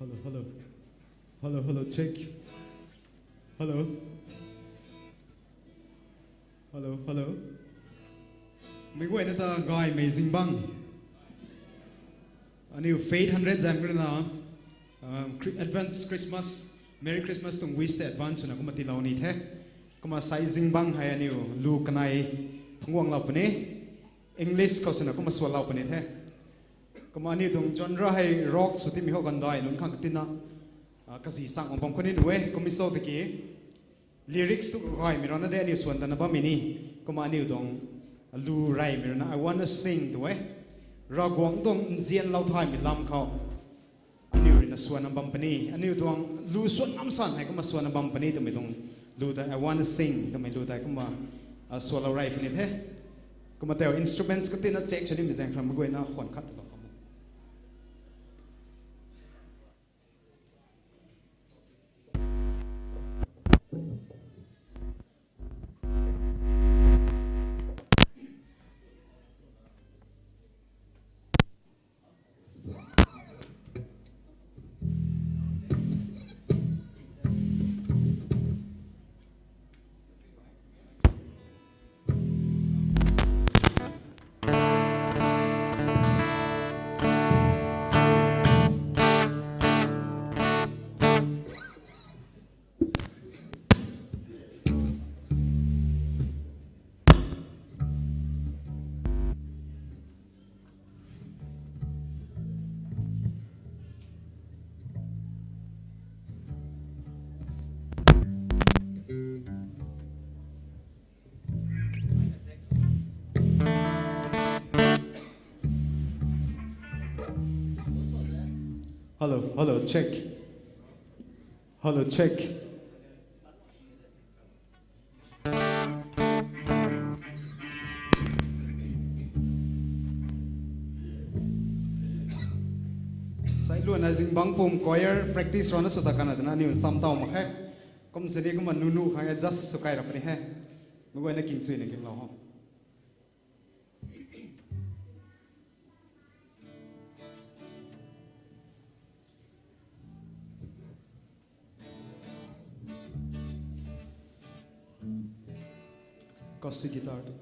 Hello, hello. Hello, hello, check. Hello. Hello, hello. Mei guayna ta gaymei zingbangc. Aniu Faith Hundred zaeng rui na, um, Chri-, advance Christmas, Merry Christmas tuang wish tei advance swna kumna tiilou ni the. Kumna sai zingbangc hei aniu lu kanei phungguanglou puni. English khou swna kumna suanlou puni the. Kumna aniu tuang genre hei rock sw timei khou gandai nunc khang katina, ah, kazi sang bam khou ni nu e, kum e so tiki. Lyrics tu gaymei rana de aniu suan tana bammei ni. Kumna aniu tuang lu reymei rana I wanna sing tu e. Ravguangc tuang nzianlou thaymei lam khou aniu rui na suanna bam puni. Aniu tuang lu suan ngam san hei kumna suanna bam puni twmei tuang lu tei I wanna sing twmei lu tei kumna, ah, suanlou rey puni the. Kumna tei instruments katina check sw nimei zaeng khou mei guayna khwan khat lou kham. Hello, hello, check. Hello, check. Sai luan na zingbangc pum choir practice rana sw ta kana twna aniu sam taw mak khe. Kum sini kumna nunu khang adjust sw kai rap ni he. Mei guayna king chuina kinglou ho. Acoustic guitar tu.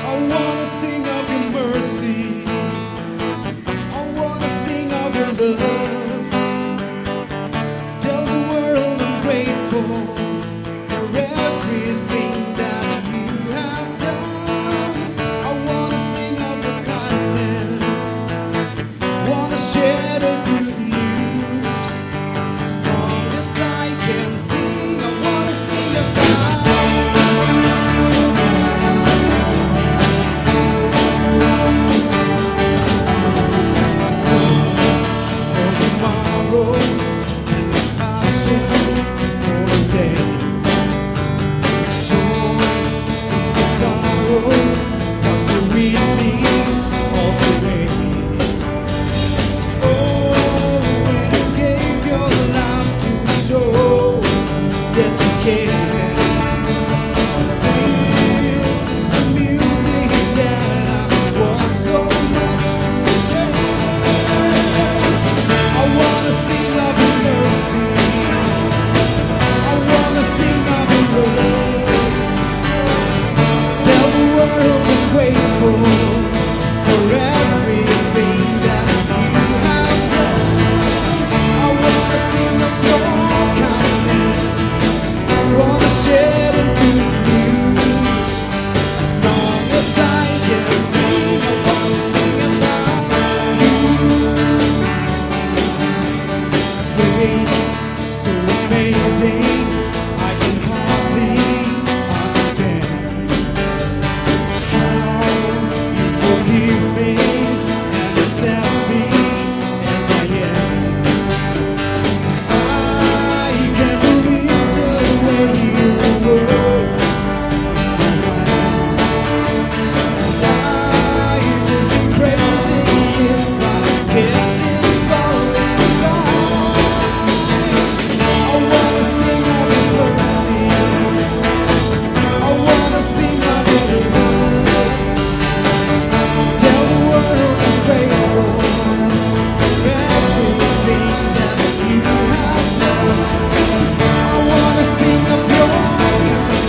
I wanna sing of your mercy. I wanna sing of your love. Tell the world I'm grateful for everything that you have done. I wanna sing of your kindness. Wanna share the good news. As long as I can sing, I wanna sing about for tomorrow and the passion for today. Yet to care. This is the music that I want so much to share. I wanna sing of your mercy. I wanna sing of your love. Tell the world I'm grateful for everything that you have done. I wanna sing of your kindness. Wanna share the good news. As long as I can sing, I wanna sing about you. Grace so amazing, I can hardly understand how you forgive me and accept me as I am. I can't believe the way you work. I would be crazy if I kept this all inside. I wanna sing of your mercy. I wanna sing of your love. Tell the world I'm grateful for everything that you have done. I wanna sing of your kindness.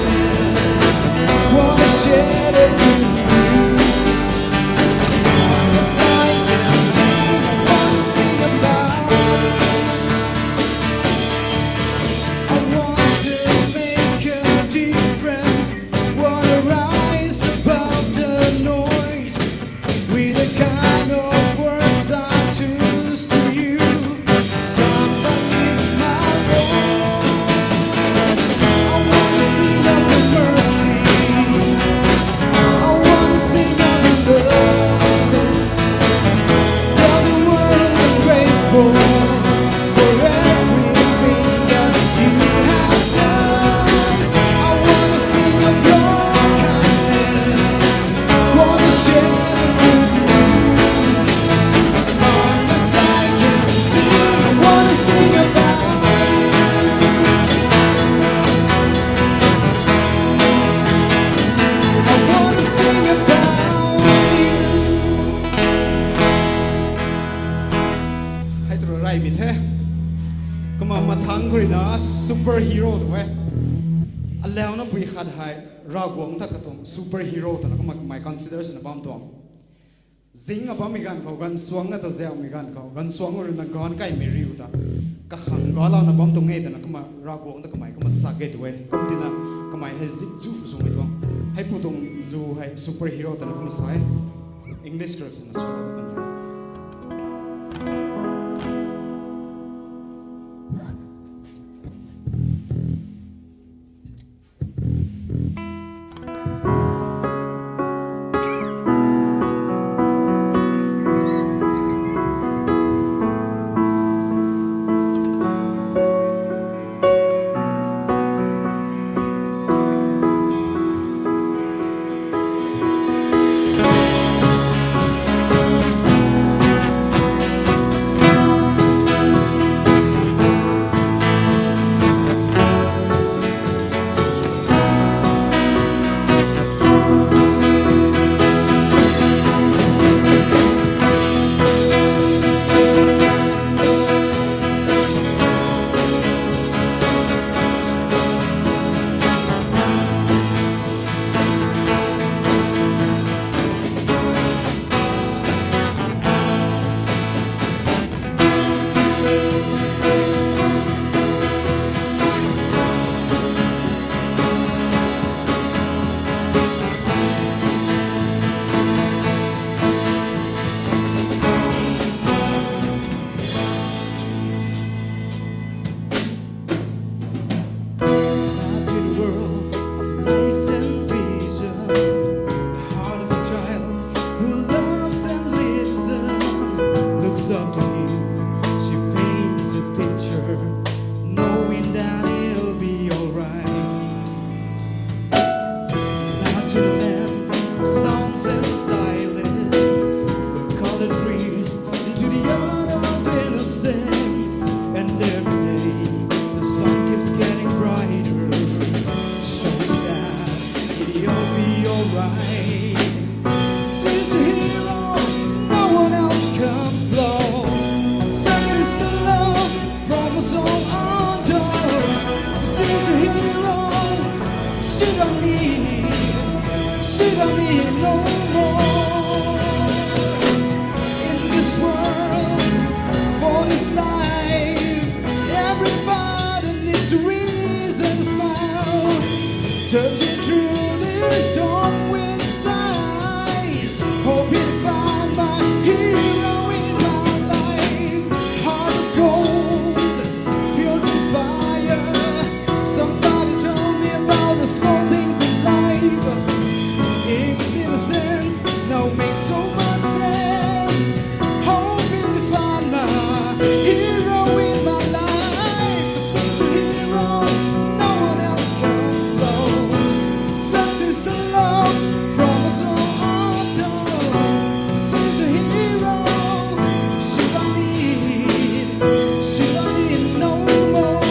Wanna share the good news. As long as I can sing, I wanna sing about you. I want to make a difference. Wanna rise above the noise with the kind of words I choose to use. Stop and lift my voice. I wanna sing of your mercy. I wanna sing of your love. Tell the world I'm grateful for everything that you have done. I wanna sing of your kindness. Wanna share the good news. As long as I can sing, I wanna sing about you. I wanna sing about you. Hei tu rui mi the. Kumna mathang khou rui na superhero tu e. Alauna pui khat hei Ravguangc ta katuang superhero twna kumna kamei consider swna bam tuang. Zing a bammei ganv khou, ganvsuang a ta zaumei ganv khou, ganvsuang rui na ganv kaimei riu ta kakhang galauna bam tuang e twna kumna Ravguangc ta kamei kumna sa ge tu e. Kum tina kamei hei zip zu zungmei tuang. Hei pu tuang lu hei superhero twna kumna sa e. English rui kumna sa e. Searching through the storm with sighs, hoping to find my hero in my life. Heart of gold, built with fire. Somebody told me about the small things in life. It's innocence, now makes so much sense. Hoping to find my hero in my life. A sincere hero, no one else comes close. Such is the love from us all untold. A sincere hero, should I need, should I need no more?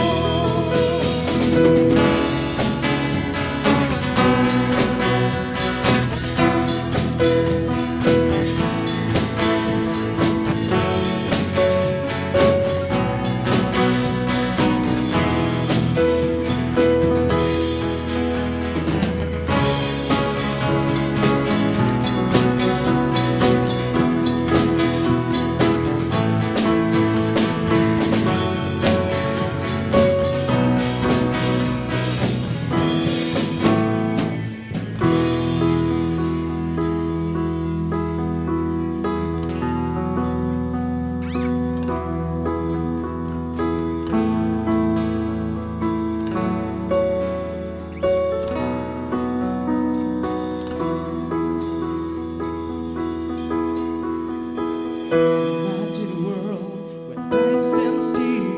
Imagine a world when time stands still,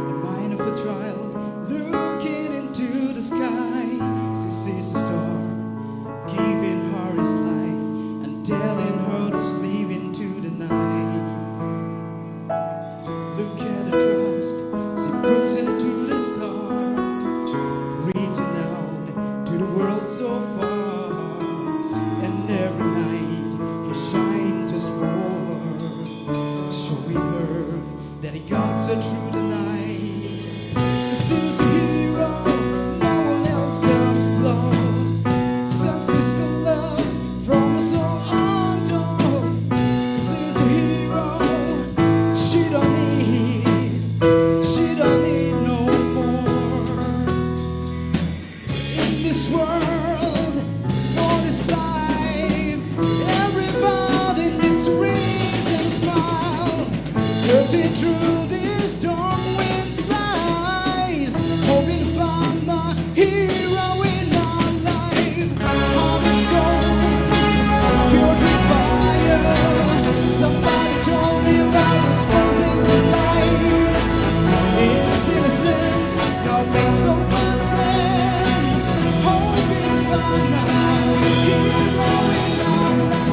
the mind of a child looking into the sky. She sees a star, giving her its light and telling her to sleep into the night. Look at the trust she puts into the star, reaching out to the world so far. And every night he shines just for her, showing her that he guides her through the night. This is a hero, no one else comes close. Such is the love from us all untold. This is a hero, she don't need, she don't need no more. In this world, for this life, everybody needs a reason to smile. Searching through this storm with sighs, hoping to find my hero in my life. Heart of gold, pure to fire. Somebody told me about the small things in life. It's innocence, now makes so much sense. Hoping to find my hero in my life.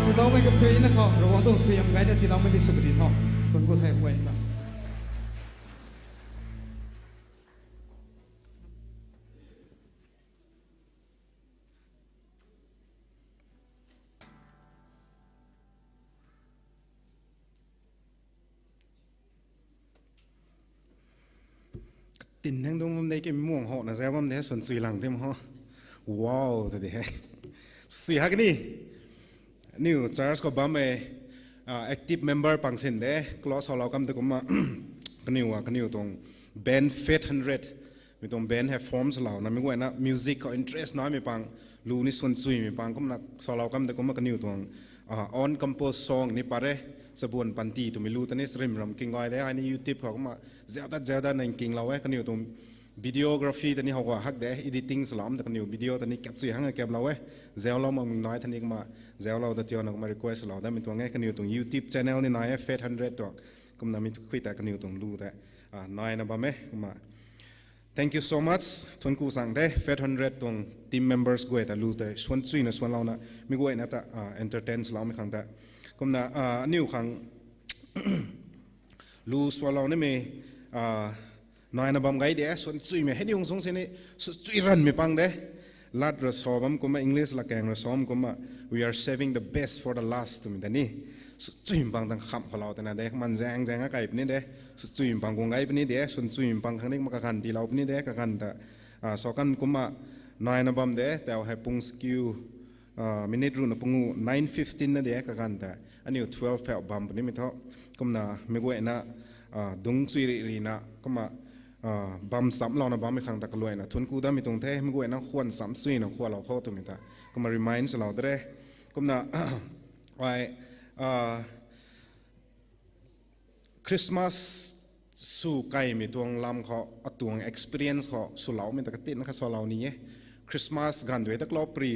Swloumei kathuina khou Ravguangc tuang suaihiam gayna tiiloumei ni sw puni tho. Thuanc ku the puan ta. Tin nang dungc bam de ki muang howna zauc bam de, swn chui lang tim ho. Wow, ta di he. Sui ha kani. Aniu church khou bammei, ah, active member pang sin de, close howlou kam de kumna, kaniw a, kaniw tuang band Faith Hundred. Mi tuang band hei form swlouna, mi guayna music khou interest naimei pang, lu ni swn chuimei pang, kumna swlou kam de kumna kaniw tuang, ah, own compose song ni pat re, Chabuan Panty twmei lu ta ni rimram king gay de, ai ni YouTube khou kumna zauc tat zauc dat nang kinglou e, kaniw tuang videography ta ni how gua hak de, editing swlou am ta kaniw video ta ni kap chui hang kaplou e, zauclou makmei nai ta ni kumna, zauclou ta tiana kumna request lou da mi tuang e, kaniw tuang YouTube channel ni nai e, Faith Hundred tuang, kumna mi khui ta kaniw tuang lu ta, ah, naina bam e, kumna. Thank you so much. Thuanc ku sang the, Faith Hundred tuang team members guay ta lu tei swan chuina swanlouna, mi guayna ta, ah, entertain swloumei khang ta. Kumna, ah, aniu khang, lu sualou nimei naina bam gay de, swan chuimei hei ni ung sung sini, sw chui ranmei pang de. Lat rui sa bam kumna, English latkaeng rui sa bam kumna, we are saving the best for the last twmei ta ni. Sw chuimei pang tang kham khou lou tana de, man zaeng zaeng a kai puni de. Sw chuimei pang guang gay puni de, swan chuimei pang khang ni kumna kaganv tiilou puni de, kaganv ta sa kan kumna naina bam de, tau hei pung skiu minute ruhna pungu nine fifteen na de kaganv ta, aniu twelve phau bam punimei thu. Kumna mei guayna dungc chui rih rihna kumna bam chamclouna bammei khang ta kaluaina thuanc ku damei tuang the, mei guayna khwan chamc chuina khualou khou twmei ta kumna remind swlou de re. Kumna ai Christmas sw kaimei tuang lam khou, atuang experience khou swloumei ta katinna kha salou ni e. Christmas ganv tu hei ta kalou pri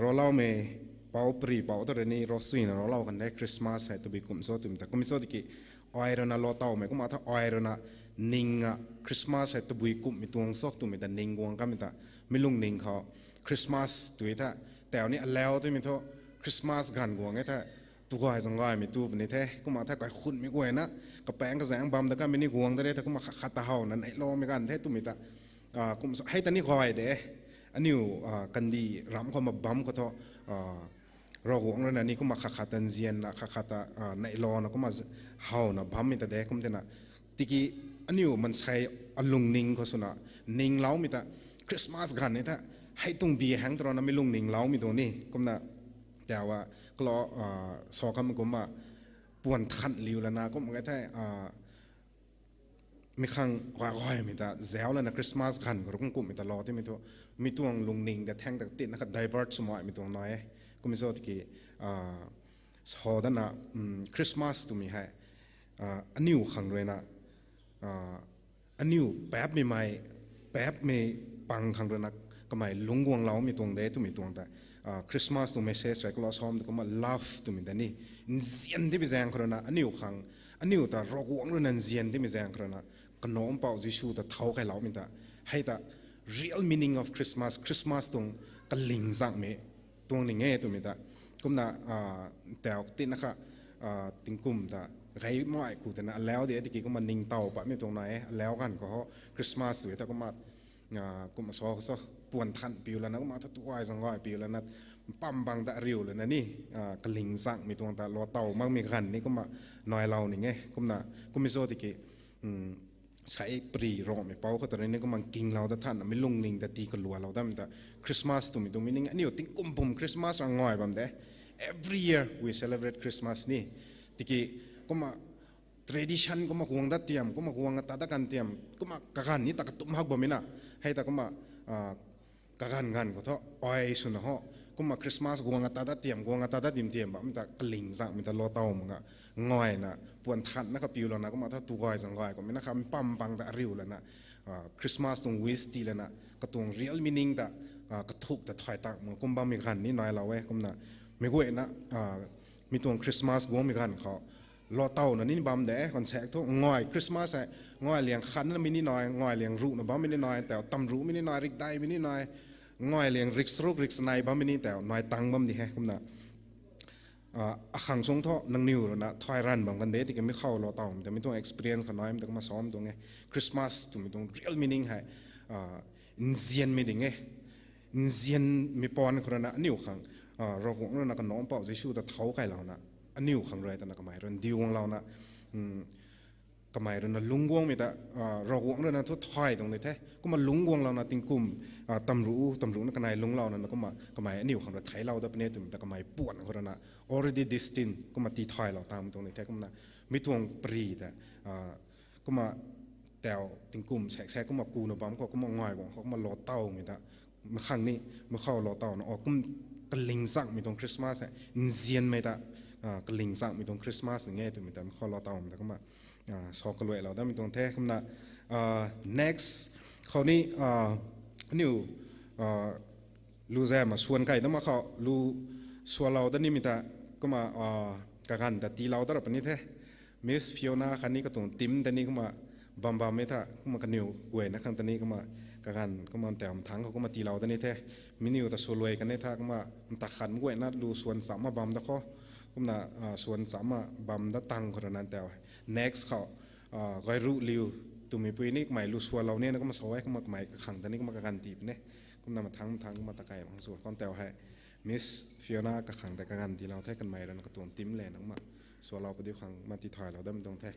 roloumei pou, pri pou ta rui ni ro suina rolou kan de, Christmas hei tabui kum cho twmei ta. Kummei cho tiki, ai rui na lou tawmei kumna tha, ai rui na ning a Christmas hei tabui kumhmei tuang cho twmei ta ning guang kamei ta, mi lungning khou Christmas tu hei ta, tau ni alau twmei thu, Christmas ganv guang e tha, tu gay zang gaymei tu puni the, kumna tha kaikhunmei guayna kapaeng kazaeng bam ta kamei ni guang ta re tha, kumna khat khat ta howna neihloumei ganv the twmei ta. Kum hei ta ni gay de, aniu kandih ramc khou ma bam khou thu, Ravguangc rui na ni kumna khat khat ta nzianna, khat khat ta neihlouna kumna howna bammei ta de kum tina. Tiki aniu mansei alungning khou swna ningloumei ta, Christmas ganv e tha, hei tuang bi hang ta rui na mi lungning loumei tuang ni kumna, tau a, kalou, sa kam kumna, puan than liu lana kumna kai the, mi khang gay gaymei ta zauc lana Christmas ganv khou rui kum kumhmei ta lou timei thu, mi tuang lungning ta thang ta katinna kha divert swmaimei tuang nai e. Kummei cho tiki, sa dana, Christmas twmei hei aniu khang rui na, aniu paapmei mei, paapmei pang khang rui na kamei lungc guangloumei tuang de twmei tuang ta, Christmas tuang message rui kalou sa bam ta kumna love twmei ta ni, nzian timei zaeng khou rui na aniu khang, aniu ta Ravguangc rui na nzian timei zaeng khou rui na, kanac mpouh Jisu ta thau kailoumei ta, hei ta real meaning of Christmas, Christmas tuang kaling zangmei tuang ning e twmei ta. Kumna, tau katinna kha, tingkum ta gay mai ku tana alau de tiki kumna ningtow patmei tuang nai e, alau ganv khou ho Christmas tu e ta kumna, kumna sa, sa puan than piu lana kumna thu tu gay zang gay piu lana, pam bang ta ariu lana ni, kaling zangmei tuang ta lou taw makmei ganv ni kumna nailou ning e. Kumna kummei cho tiki, sei pri romei pou khou ta rui ni kumna kinglou ta thanna mi lungning ta tii kalualou damei ta, Christmas twmei tuang meaning aniu tingkum pum Christmas ra ngai bam de. Every year we celebrate Christmas ni. Tiki kumna tradition kumna guang dat tiam, kumna guang ata dat kan tiam, kumna kaganv ni ta katumc hak bammei na. Hei ta kumna, kaganv ganv khou thu, ai swna ho, kumna Christmas guang ata dat tiam, guang ata dat dim tiam bammei ta kaling zangmei ta lou taw mak nga, ngaina puan thanna kha piu lana kumna thu tu gay zang gay kummei na kha pam bang ta ariu lana, Christmas tuang wish tii lana, katuang real meaning ta, kathuk ta thay tang mak kum bammei ganv ni nailou e. Kumna mei guayna, mi tuang Christmas guangmei ganv khou lou tawna ni bam de, kan sak thu ngai Christmas hei, ngai liang khanna mi ni nai, ngai liang ruhna bammei ni nai, tau tamruhmei ni nai, rikdaimei ni nai, ngai liang riksaruk riksanei bammei ni tau nai tang bam di he. Kumna, akhang sung thu nangniw rui na thay ranv bam kan de, tiki mi khou lou tawmei ta mi tuang experience khou naimei ta kumna sa bam tuang e. Christmas twmei tuang real meaning hei, nzianmei ding e. Nzianmei paan khou rui na aniu khang, Ravguangc rui na kanac mpouh Jisu ta thau kailouna, aniu khang rui tana kamei rui ndiu guanglouna, kamei rui na lungc guangmei ta, Ravguangc rui na thu thay tuang ni the. Kumna lungc guanglouna tingkum, tamruh, tamruhna kanei lungclouna na kumna kamei aniu khang rui theiclou dat puni twmei ta kamei puan khou rui na already destined kumna tii thaylou tang tuang ni the. Kumna mi tuang pri ta, kumna tau tingkum sak sak kumna kuna bam khou kumna ngai guang khou kumna lou tawmei ta, makhang ni, mi khou lou tawna o kum kaling zangmei tuang Christmas e, nzianmei ta, kaling zangmei tuang Christmas ni nge twmei ta mi khou lou tawmei ta kumna, sa kaluailou damei tuang the. Kumna, next khou ni, aniu, lu zam a swan kai dam a khou lu sualou da nimei ta, kumna, kaganv ta tiilou da ra puni the. Miss Fiona khatni katuang team ta ni kumna bam bammei tha, kumna kaniw guayna khang ta ni kumna kaganv kumna tau mthangc khou kumna tiilou da ni the. Mi niw ta swluai kan e tha kumna mta khat mi guayna lu swan cham ma bam da khou. Kumna, ah, suan cham a bam dat tang khou rui na tau hei. Next khou, ah, Gairulou twmei pui ni kamei lu sualou ni na kumna sa e, kumna kamei kakhang ta ni kumna kaganv ti puni. Kumna mathang mathang kumna takai bang sua khang tau hei. Miss Fiona kakhang ta kaganv tilou the, kanmei rui na katuang team le na kumna sualou padiu khang kumna tithaylou dam tuang the.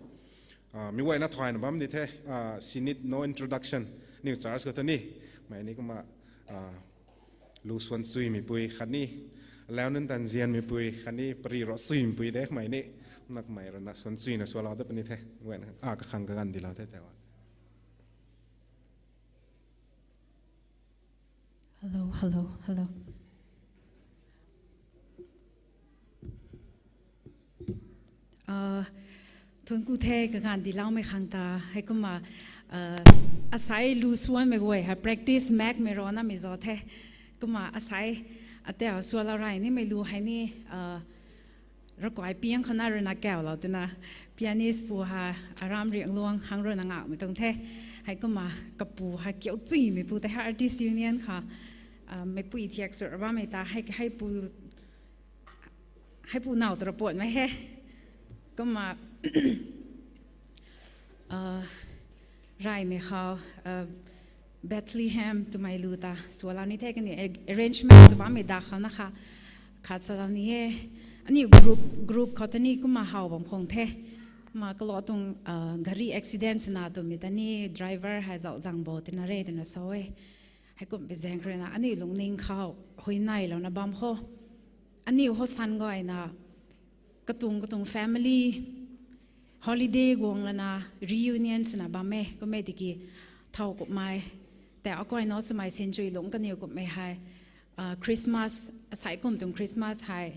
Ah, mi guayna thayna bam di the, ah, she need no introduction. Aniw church khou ta ni, mei ni kumna, ah, lu suan chuimei pui khatni, lau nunc tan zianmei pui khatni, pari ro chuimei pui de kamei ni, kumna kamei rui na suan chuina sualou dat puni the, guayna, ah, kakhang kaganv tilou the tau. Hello, hello, hello. Ah, thuanc ku the kaganv tiiloumei khang ta, heikumna, ah, asei lu suanmei guay hei practice makmei rui namei zauc the. Kumna asei, atau sualou rey nimei lu hei ni, ah, Ravkai piang khou na rui na kaulou twna, pianist pu hei, Aram Riangluang hang rui na ngakmei tuang the. Heikumna kapu hei kiu chuimei pu tei hei Artist Union khou, ah, meipui thiak sw bammei ta, hei, hei pu, hei pu now ta ra puatmei he. Kumna, ah, reymei khou, ah, Bethlehem twmei lu ta sualou ni the, kaniw arrangement sw bammei da khou na kha, khat salou ni e. Aniu group, group khou ta ni kumna how bam khang the. Kumna kalou tuang, ah, gari accident swna twmei ta ni driver hei zauc zang bo twna re twna sa e. Heikum pi zaeng khou rui na aniu lungning khou huayneylouna bam khou, aniu hou san guayna, katuang katuang family, holiday guang lana reunion swna bam e, kum e tiki, thow kummei, tei akai no swmei century lungc kaniw kummei hei, ah, Christmas, asei kum tuang Christmas hei,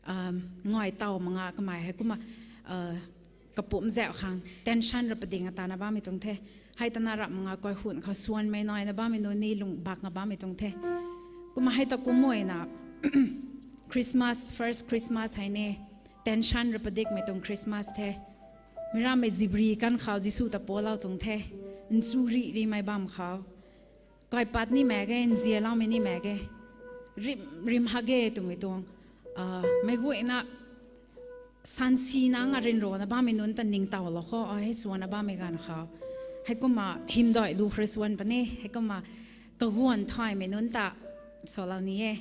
um, ngai taw mak nga kamei hei kumna, ah, kapumc zauc khang tension ra pading atana bammei tuang the. Hei tana rap mak nga kai hun khou suanmei naina bammei nunc ni lung bak nga bammei tuang the. Kumna hei ta kum e na, Christmas, first Christmas hei ni, tension ra padikmei tuang Christmas the. Mi rammei zibri kan khou Jisu ta pualou tuang the. Nchu rih rihmei bam khou, kaipat ni mak ge, nzianloumei ni mak ge, rim, rim hak ge twmei tuang, ah, meic guayna sansina nga ryanrana bammei nunc ta ningtowlou khou, ah, hei suanna bammei ganv khou, heikumna hymdaih lu khou rui suan puni, heikumna kaguan thaymei nunc ta salou ni e.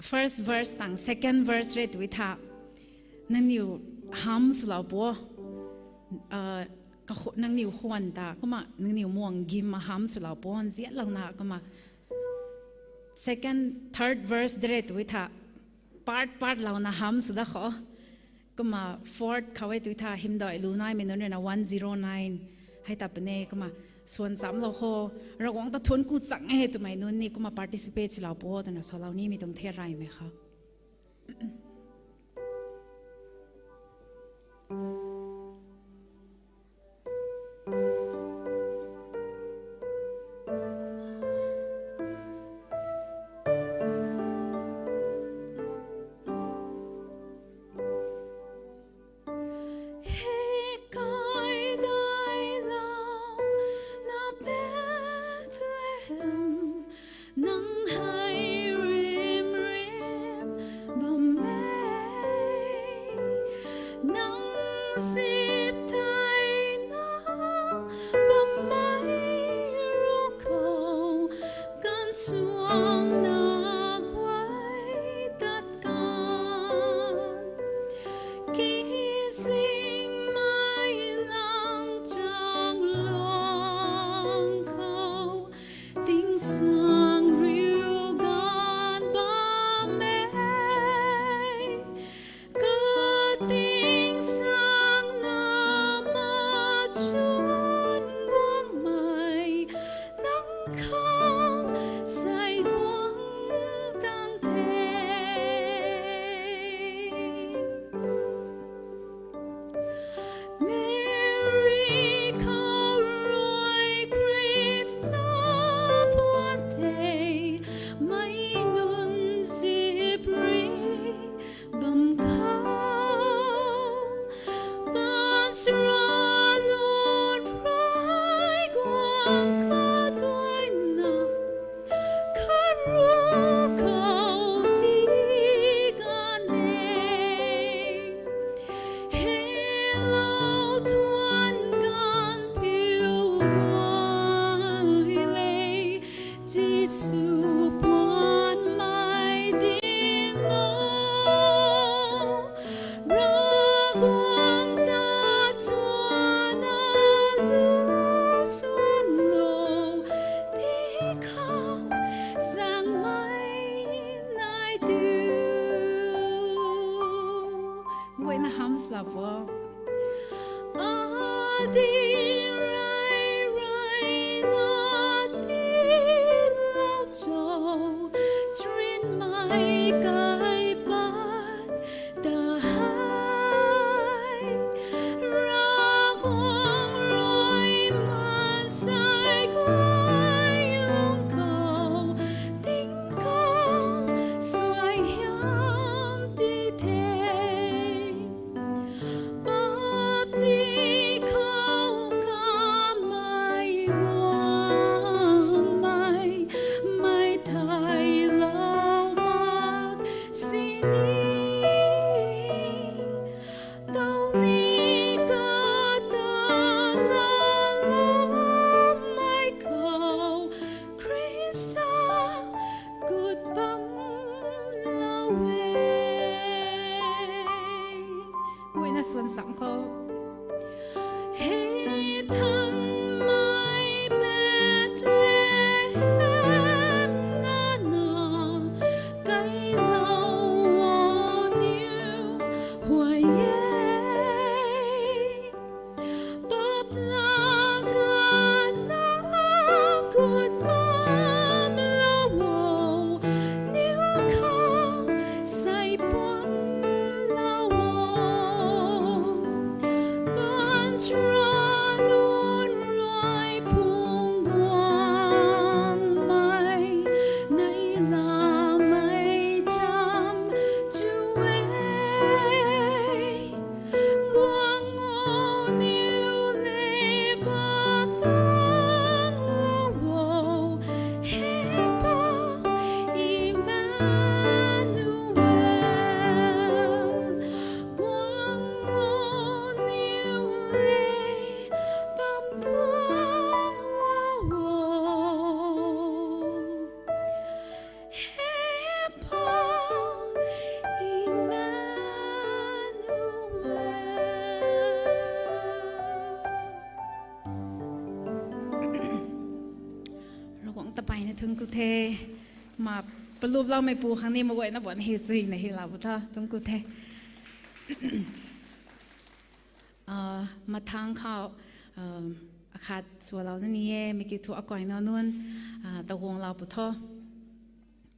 First verse tang second verse re tui tha, nangniw ham swlou pu, ah, kahu-, nangniw khwan ta kumna nangniw muang gim ma ham swlou pu, nzianlouna kumna second, third verse de re tui tha, part part louna ham sw da khou. Kumna fourth khou e tui tha, hymdaih lu naimei nunc rui na one zero nine hei ta puni, kumna suan chamlou khou, Ravguangc ta thuanc ku chang e twmei nunc ni kumna participate swlou pu twna salou nimei tuang the reymei khou. Hei kai dailou na Bethlehem, nang hei rim rim bam e, nang sip theina bammei ruc khou, kan chuangna guay tat kan, kizingmei nang chang luang khou, tingsaeng riu ganv bam e. Ka tingsaeng na machun guangmei, nang khang sai guang tang the. Meri khou rui Khrista puan tei, mei nunc zip rih bam khou, baanchara nunc rui guang kaduaina, kharu khou tii kan e. Hymns lou bo. Adi rey reyna tiilou cho, chrinmei kai pat ta hei. Ravguangc rui maansei guay nunc khou, tingkauh suaihiam ti the. Paap ti khou kamei guangmei, mei theilou mak sini. Tau ni kata laloumei khou, Khrista gut bam lou e. Guayna swan cham khou. Hei thangmei Bethlehem ngana, kailou o niw huay e. Paap laka na gut bam lou o, niw khou sei puan lou o. Baanchara nunc rui phung guangmei, neihlamei cham chu e. Guang o niw le bam tuang lou o, He Pou Emmanuel. Guang o niw le bam tuang lou o, He Pou Emmanuel. Ravguangc ta mpeyna thuanc ku the. Ma palup loumeipu khang ni maguayna buan hi chuina hi lou bu tha thuanc ku the. Ah, mathang khou, ah, akhat swalou na ni e, mi kiu thu akai na nunc, ah, ta guanglou pu tho.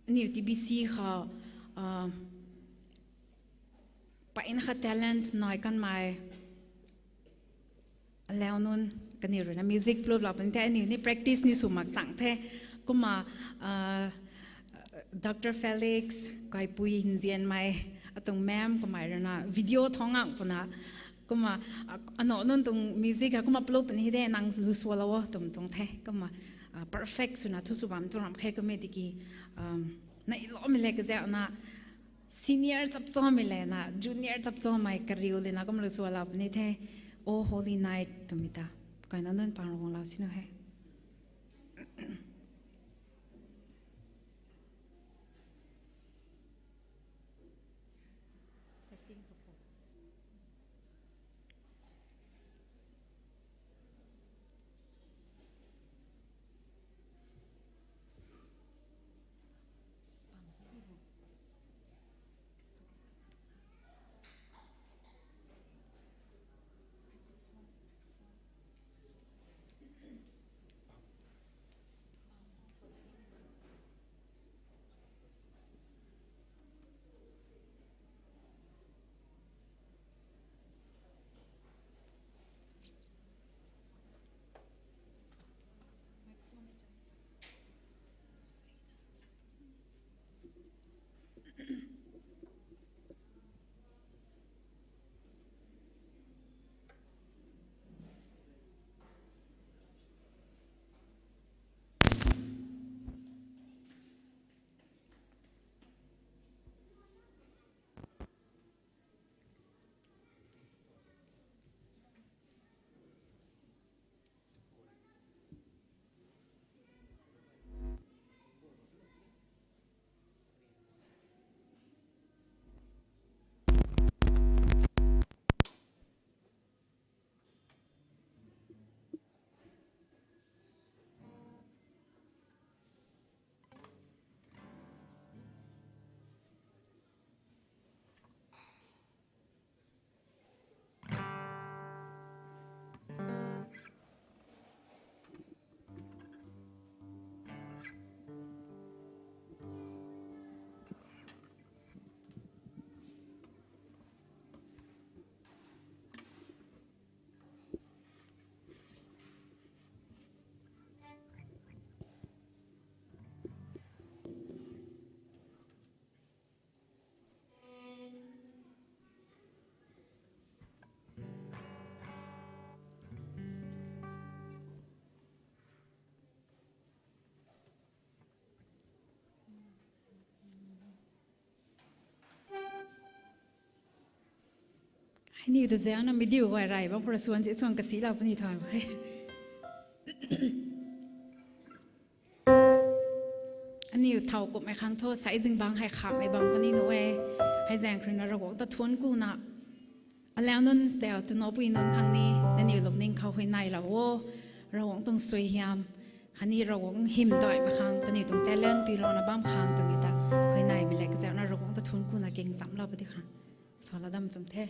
Aniu T B C khou, ah, mpeyna kha talent nai kanmei alau nunc kaniw ruina music pluplou puni the, aniu ni practice ni sw mak chang the. Kumna, ah, Doctor Felix, kaipui nzianmei, atuang ma'am kamei ruina video thangc ngang puna. Kumna, ah, anac nunc tuang music hei kumna plup puni hi de, nang lu swalou o twmei tuang the. Kumna, ah, perfect swna thu sw bam tuang ram khe kummei tiki, um, neihloumei le kazauna, senior chapchaumei lana junior chapchaumei kariu lana kumna lu swalou puni the, O Holy Night twmei ta. Kaina nunc pang rui guanglou sini he. Aniu ta zaengna mi diu guay rey bam khou rui suan si suan kasilou puni tho mak khe. Aniu thow kumhmei khang thu sei zingbangc hei khamhmei bam khou ni nuh e. Hei zaeng khou ruina Ravguangc ta thuanc kuna, alau nunc tau twna pui nunc khang ni, nangniw lungning khou huayneylou o. Ravguangc tuang suaihiam khatni Ravguangc hymdaihmei khang kaniw tuang talent pilouna bam khang twmei ta huayneymei le kazauna Ravguangc ta thuanc kuna king chamlou pw di khang salou dam tuang the.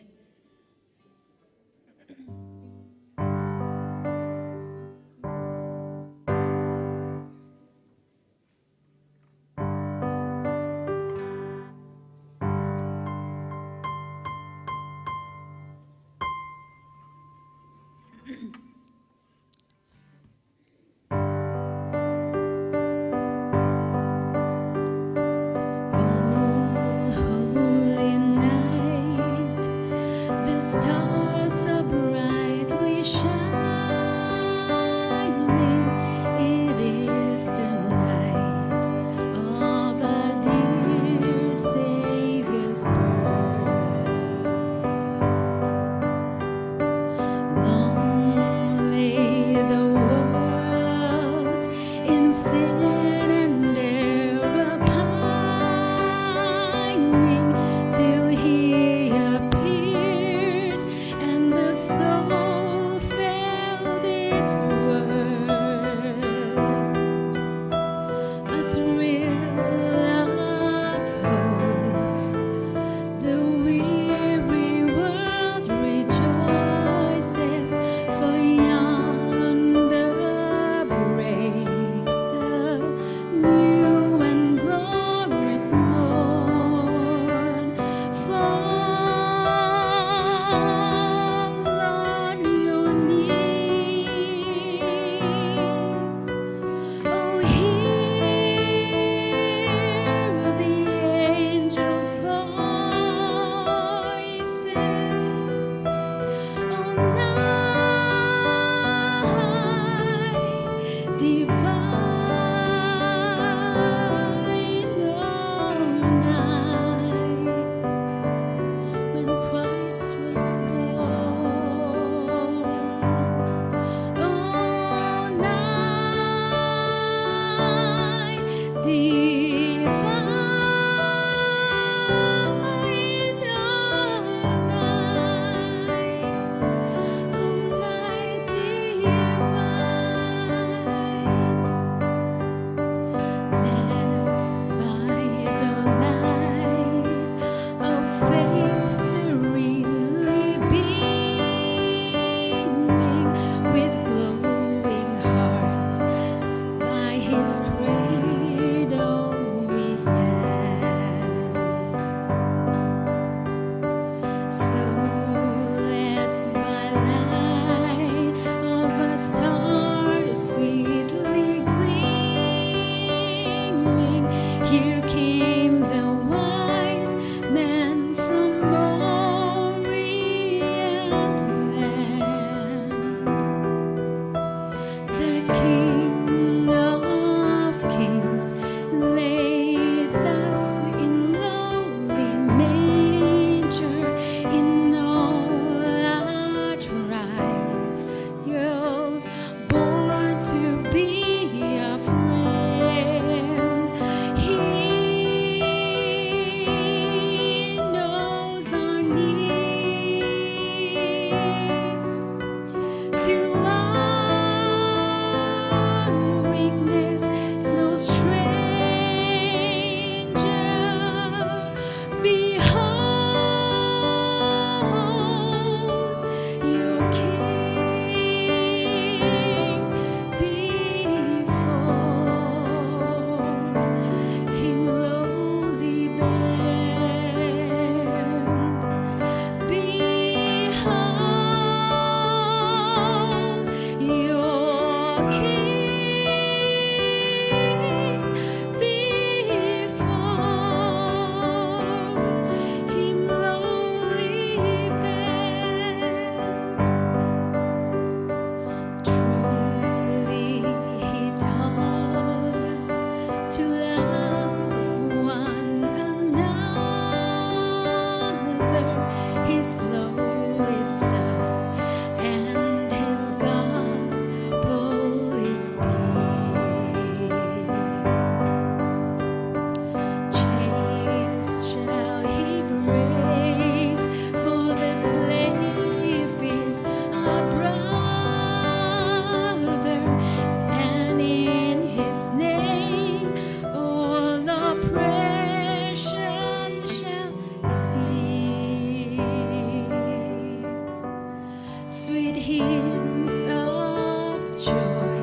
Sweet hymns of joy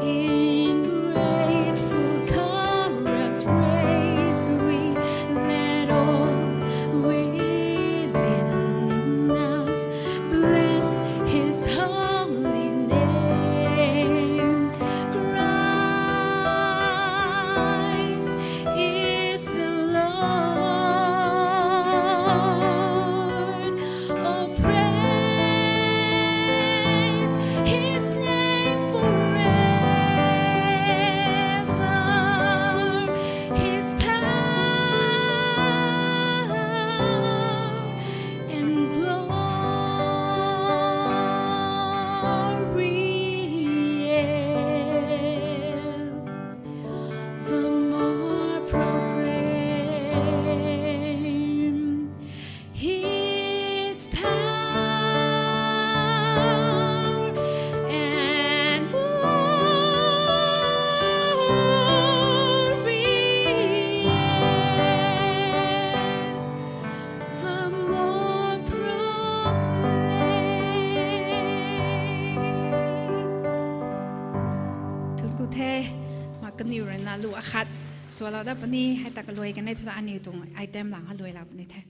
in grateful chorus raise we, let all within us bless his holy name. Christ is the Lord. Oh, praise his name forever. His power and glory evermore proclaim. His power and glory evermore proclaim. Thuanc ku the, ma kaniw rui na lu akhat swalou dat puni, hei ta kaluai kanei thu ta aniw tuang item lang kaluai la puni the.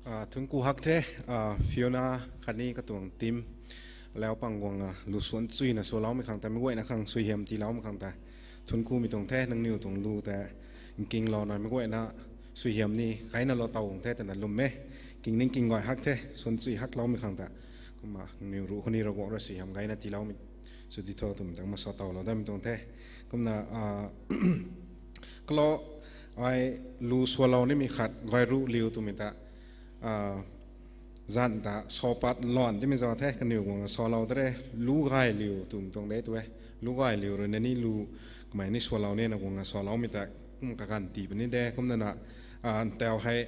Thunc ku hak the, Fiona khatni katuang team, alau pang guang a lu suan chuyna sualoumei khang ta, meic guayna khang suaihiam tiiloumei khang ta thunc kumei tuang the. Nangniw tuang lu ta nkinglouna meic guayna suaihiam ni kaina lou taw guang the twna lwm e. King ning king guay hak the, suan chuy hakloumei khang ta. Kumna nangniw ruc khou ni Ravguangc rui suaihiam gayna tiiloumei sw di tho twmei ta kumna sa towlou damei tuang the. Kumna, kalou ai lu sualou nimei khat gay ruc liu twmei ta zanc ta sa pat lan timei zauc the, kaniw guang a sualou ta re. Lu gay liu twmei tuang de tu e. Lu gay liu rui na ni lu kamei ni sualou nina guang a sualoumei ta kum kaganv tii puni de. Kumna na, ntau hei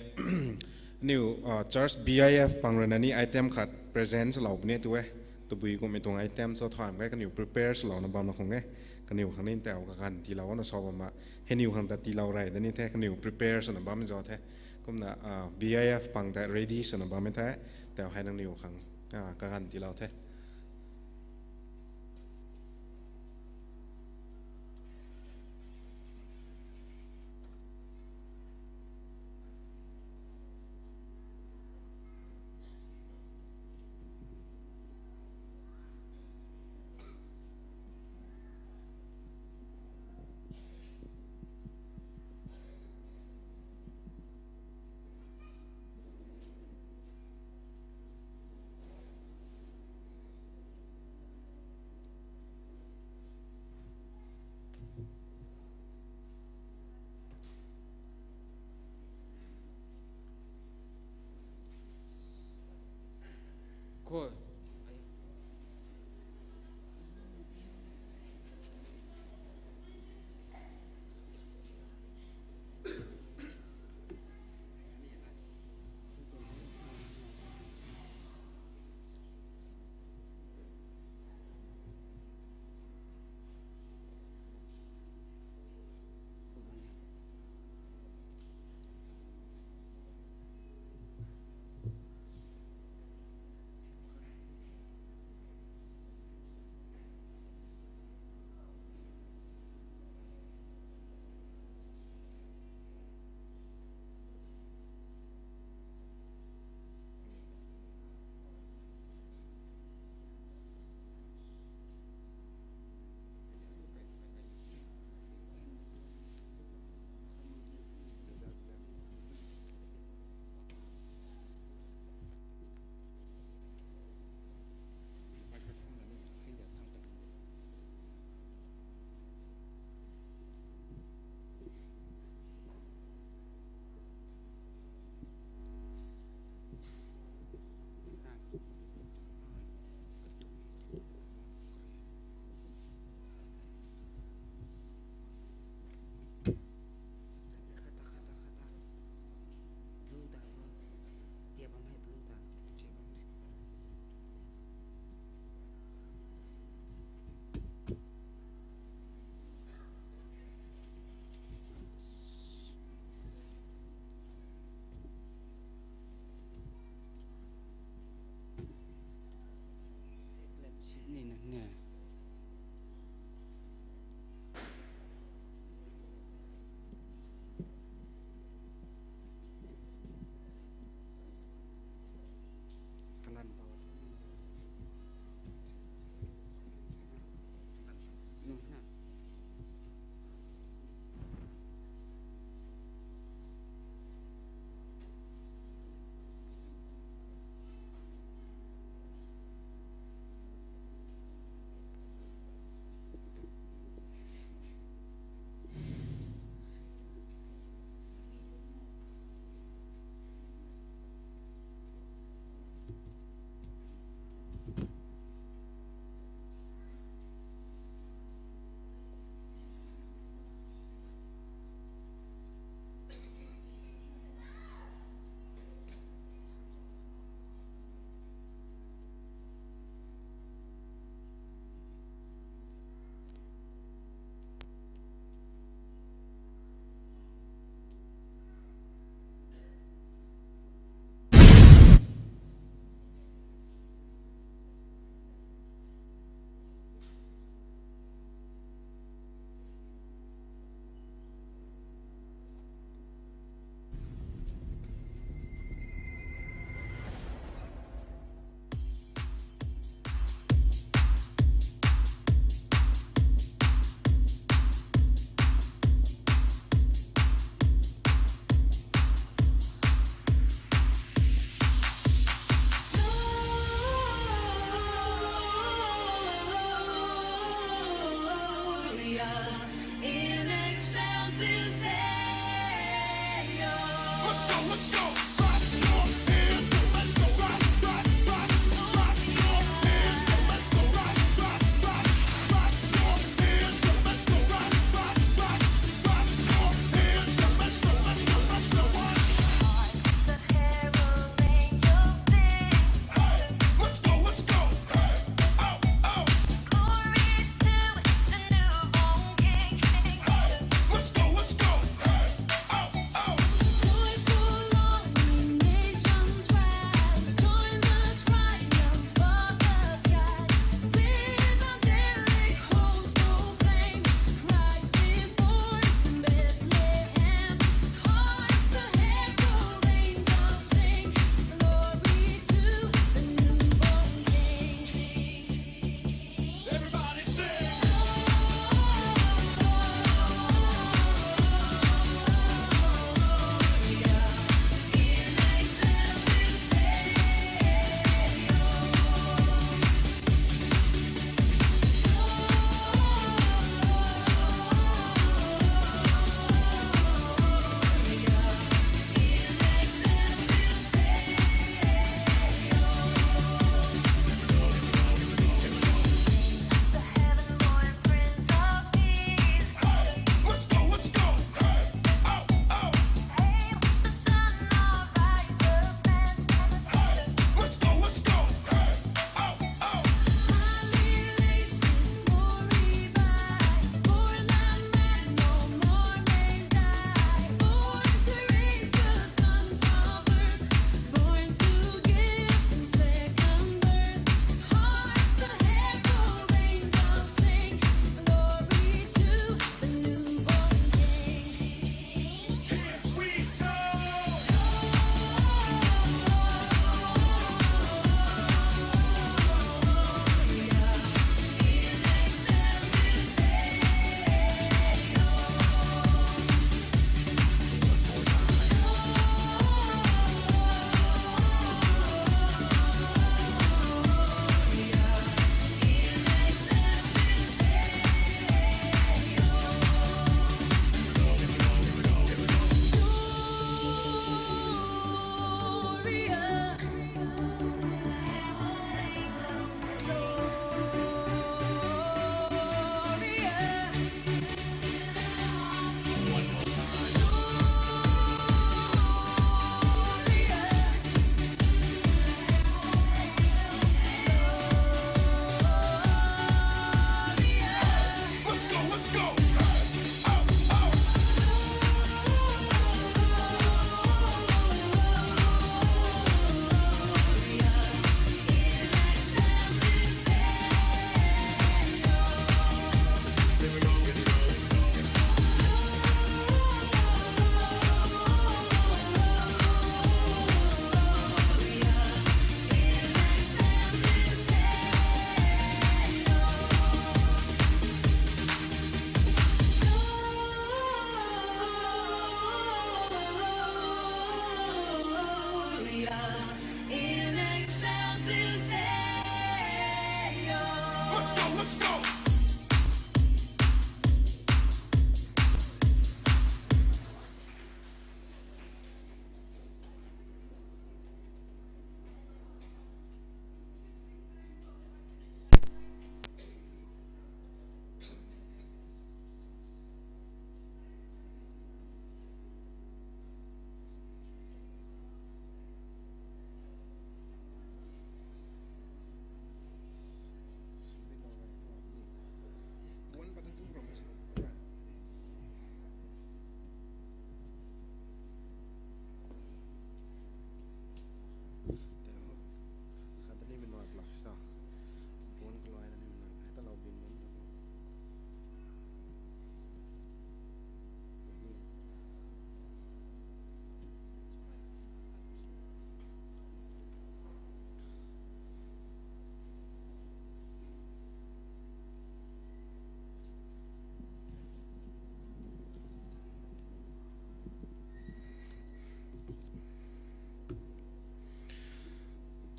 aniw church B I F pang rui na ni item khat present swlou puni tu e. Tabui kumhmei tuang item cho thayam khe, kaniw prepare swlouna bamna khang e. Kaniw khang ni ntau kaganv tiilou na sa bam a, heiniw khang ta tiilou rey da ni the, kaniw prepare swna bammei zauc the. Kumna, B I F pang ta ready swna bammei the. Ntau hei nangniw khang kaganv tiilou the.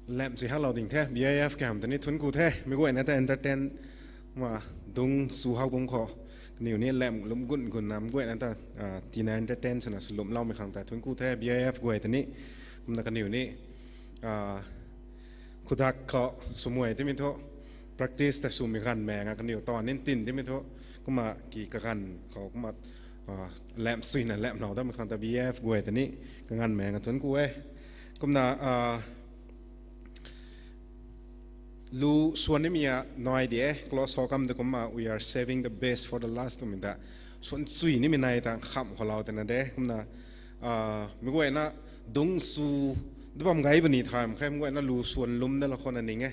Lam si halou ding the, B I F kam ta ni thunc ku the, mi guayna ta entertain, ma, dung su hau bung khou. Kaniw ni lam lum gun gun nam guayna ta, ah, tina entertain swna swlumloumei khang ta thunc ku the, B I F guay ta ni. Kumna kaniw ni, ah, khudak khou swmei timi thu, practice ta swmei ganv mei nga kaniw ta nin tin timi thu, kumna ki kaganv khou kumna, ah, lam suina lamlou damei khang ta B I F guay ta ni, kaganv mei nga thunc ku e. Kumna, ah, lu swan nimei a nai de, close hou kam de kumna, we are saving the best for the last twmei ta. Swan chui nimei nai ta kham khou lou tana de, kumna, ah, mi guayna dung su, da bam gay bani tham khe, mi guayna lu swan lum da la khou na ning e.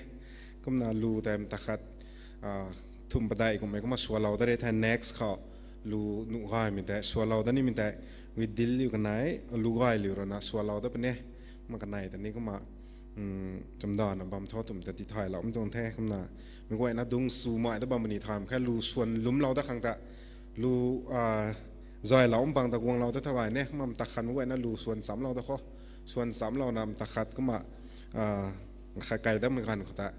Kumna lu tei mta khat, ah, thum padeih kummei kumna swalou da re the, next khou lu nuh gaymei tei, swalou da nimei tei, with dil liu kanei, lu gay liu rana swalou da pune, ma kanei ta ni kumna, chamdana bam tho twmei ta tithaylou mi tuang the, kumna, mi guayna dung su mai da bam bani tham khe, lu swan lumlou da khang ta, lu, ah, zaylou mpang ta guanglou da tha gay ne, kumna mta khat mi guayna lu swan chamlou da khou, swan chamlouna mta khat kumna, ah, khat kai damei ganv khou ta.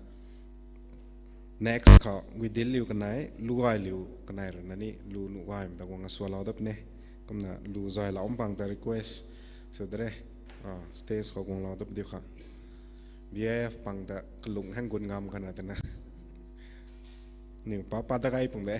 Next khou, with dil liu kanei, lu gay liu kanei rana ni, lu nuh gaymei ta guang swalou da pune. Kumna lu zaylou mpang ta request sa da re, ah, stage khou guanglou da padiu khang. B I F pang ta kalung hang gun ngam kana tana. Niw pa pa da gay pung de.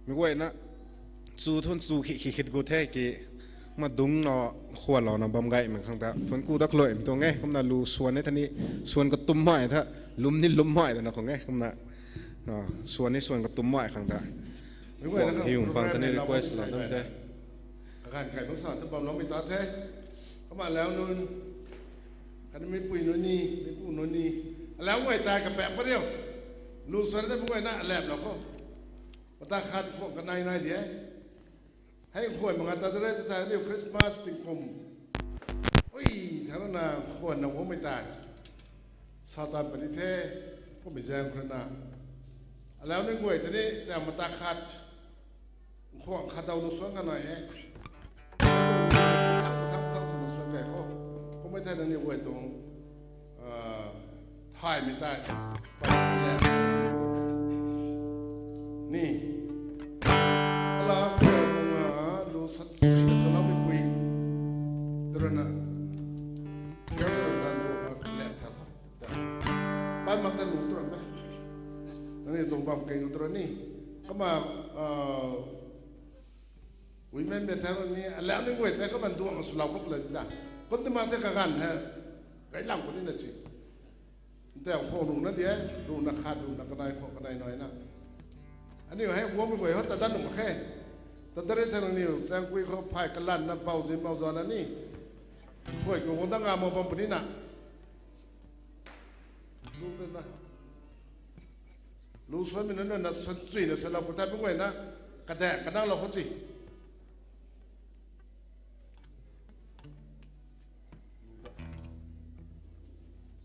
Mi guayna, chu thun chu khi khi khit gu the ki, ma dungcna, khuanlouna bam gaymei khang ta thunc ku da khloimei tuang e, kumna lu swan e tha ni, swan katum mai tha, lum ni lum mai tana khang e, kumna, ah, swan ni swan katum mai khang ta. Mi guayna, hiu pang ta ni request lou dam the. Kaganv kai bangsa ta bamloumei ta the. Kumna alau nunc, khatni meipui nunc ni, meipu nunc ni, alau guay tei kapaek pa riu. Lu swan ta mi guayna alamlou khou, mata khat khou kanei nai de. Hei khuay mak nga ta da re ta ta riu Christmas tingkum, ui, tharana khuanna guangmei tei, sa tan puni the, kummei zaeng khou rana, alau ni guay ta ni ta mata khat, khwang khat daw lu swan kanei e. Thak thak thak swna swan kei khou, kummei thei nangniw guay tuang, ah, thaymei tei, ni, alau khou nga lu sat sui na swloumei pui, tarana, tarana lu, ah, kalap tha tho. Pai mak ta lu tu ram e. Nangniw tuang bam kei nu tu ra ni. Kumna, ah, women mei thei ni, alau ni guay tei kumna duang swlou khou pla di ta. Kum ti mak tei kaganv hei, gaylang puni na chi. Tei khou runa de, runa khat, runa kanei khou kanei naina. Aniu hei guangmei guay hou ta dat nuh mak khe. Ta da re thei nangniw chaengpui khou phay kalanna bauzi bauza na ni, khuay khou guang da nga mak bam puni na. Lu tei na, lu swanmei nunc na swan chuina swlou khou tei mi guayna, kadaeng kananglou khou chi.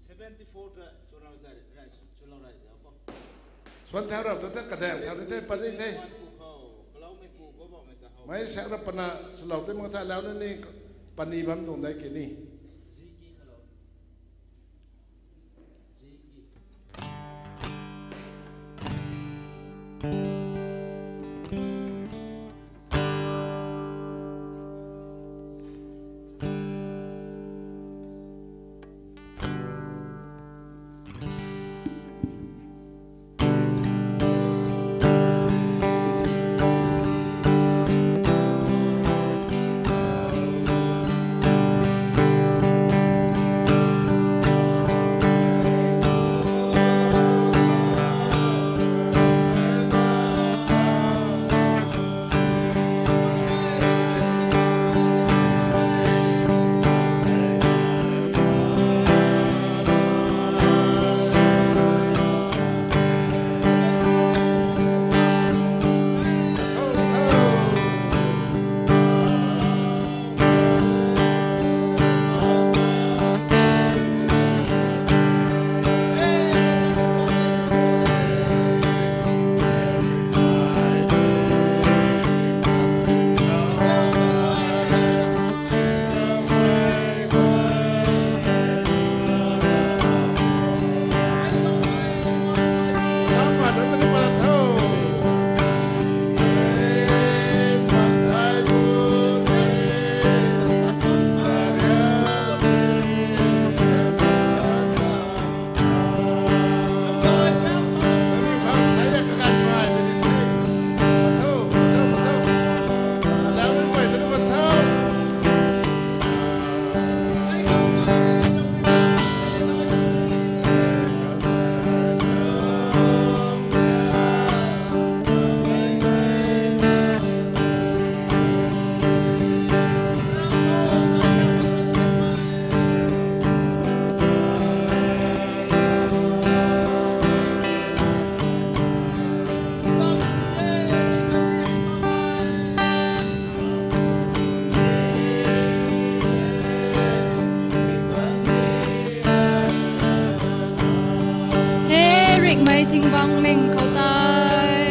Seventy four ta chulou zai, rai, chulou rai zau ko. Swan thau rap ta, ta kadaeng thau ni the, pani the. Mei sak ra pana swlou tei mak tha lau na ni, pani bam tuang dai ke ni. Ring khou tei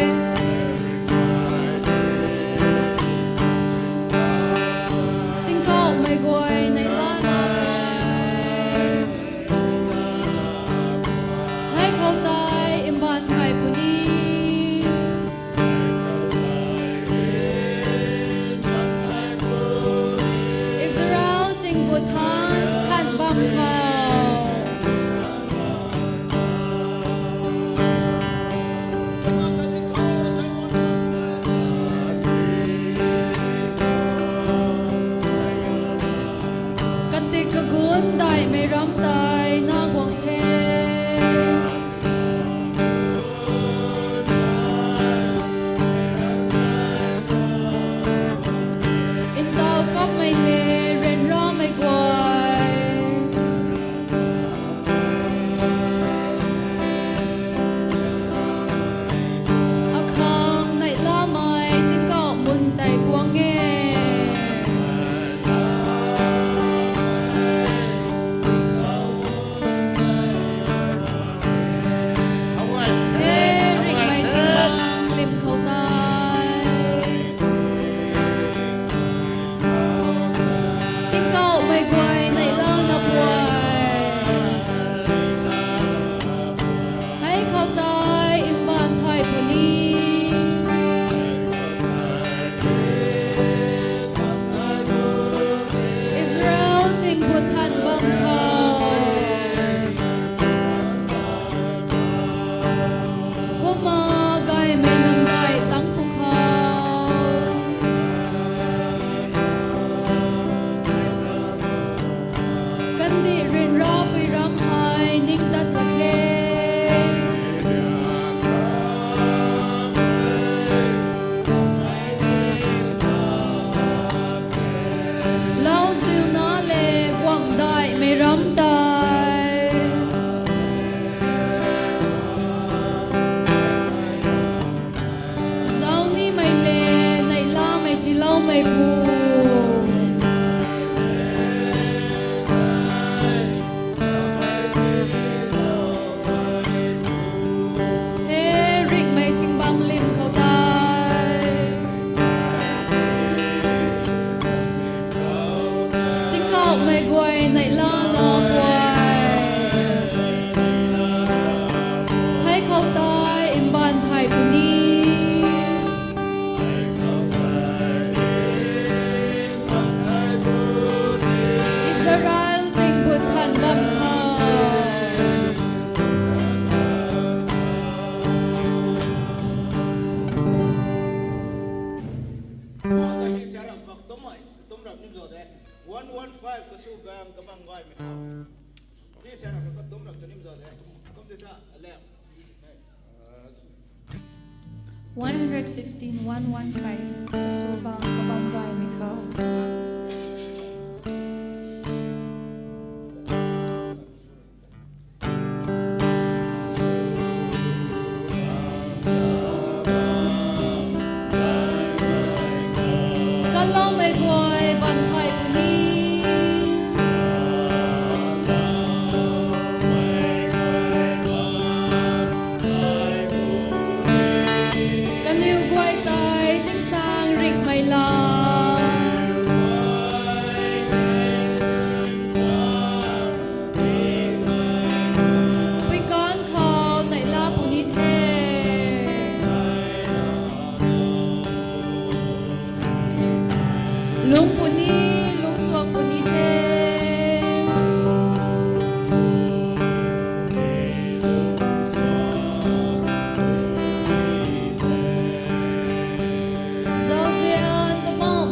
tingkauhmei guay neihla na tei, hei khou tei mbaanv thay puni. Israel sing bu than, than bam khou katik kagun daihmei ram tei na guang the. Ntaw kapmei le ryanramei guay, akhang neihlamei tingkauh mun tei guang e. He ringhmei tingkauh lim khou tei tingkauhmei guay neihla na guay, hei khou tei mbaanv thay puni. Israel sing bu than bam khou, kumna gaymei namdai tang phu khou kandih ryanrapui ram hei ning dat lak khe. Lauziu na le guang daihmei ram tei, zauc nimei le neihlamei tiiloumei pu, he ringhmei tingkauh lim khou tei tingkauhmei guay neihla na guay, hei khou tei mbaanv thay puni. Israel sing bu than bam khou One one five kasu bang kabam gaymei khou. One hundred fifteen, one one five, kasu bang kabam gaymei khou. Kanloumei guay mbaanv thay puni. Kaniw guay tei tingsaeng ringhmei la, pui kanv khou neihla puni the. Lungc puni, lungcsuak puni the. Zauzian pamau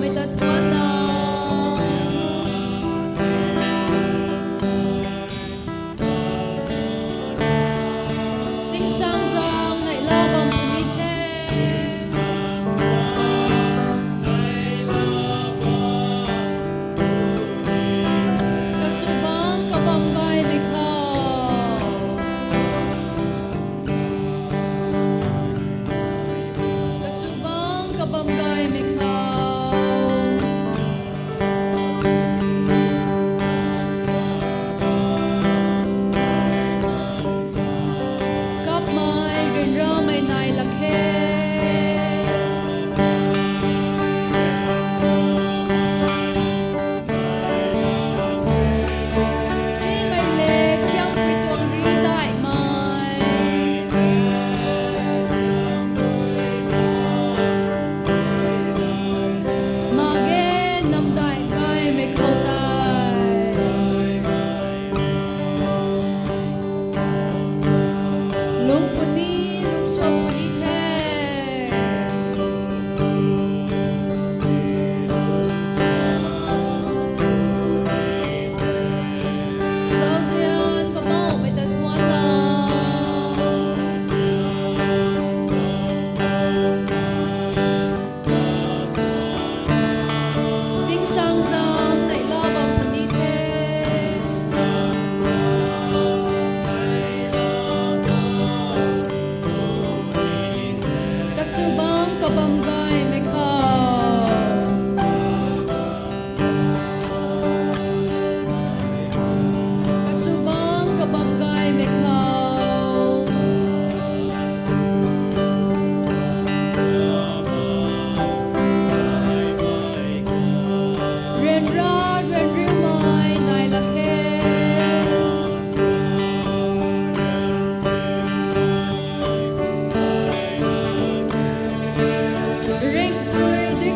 Kasubangc kabam gaymei khou. Kasubangc kabam gaymei khou. Ryanra ryanriumei nai lak khe. Ringhpui dui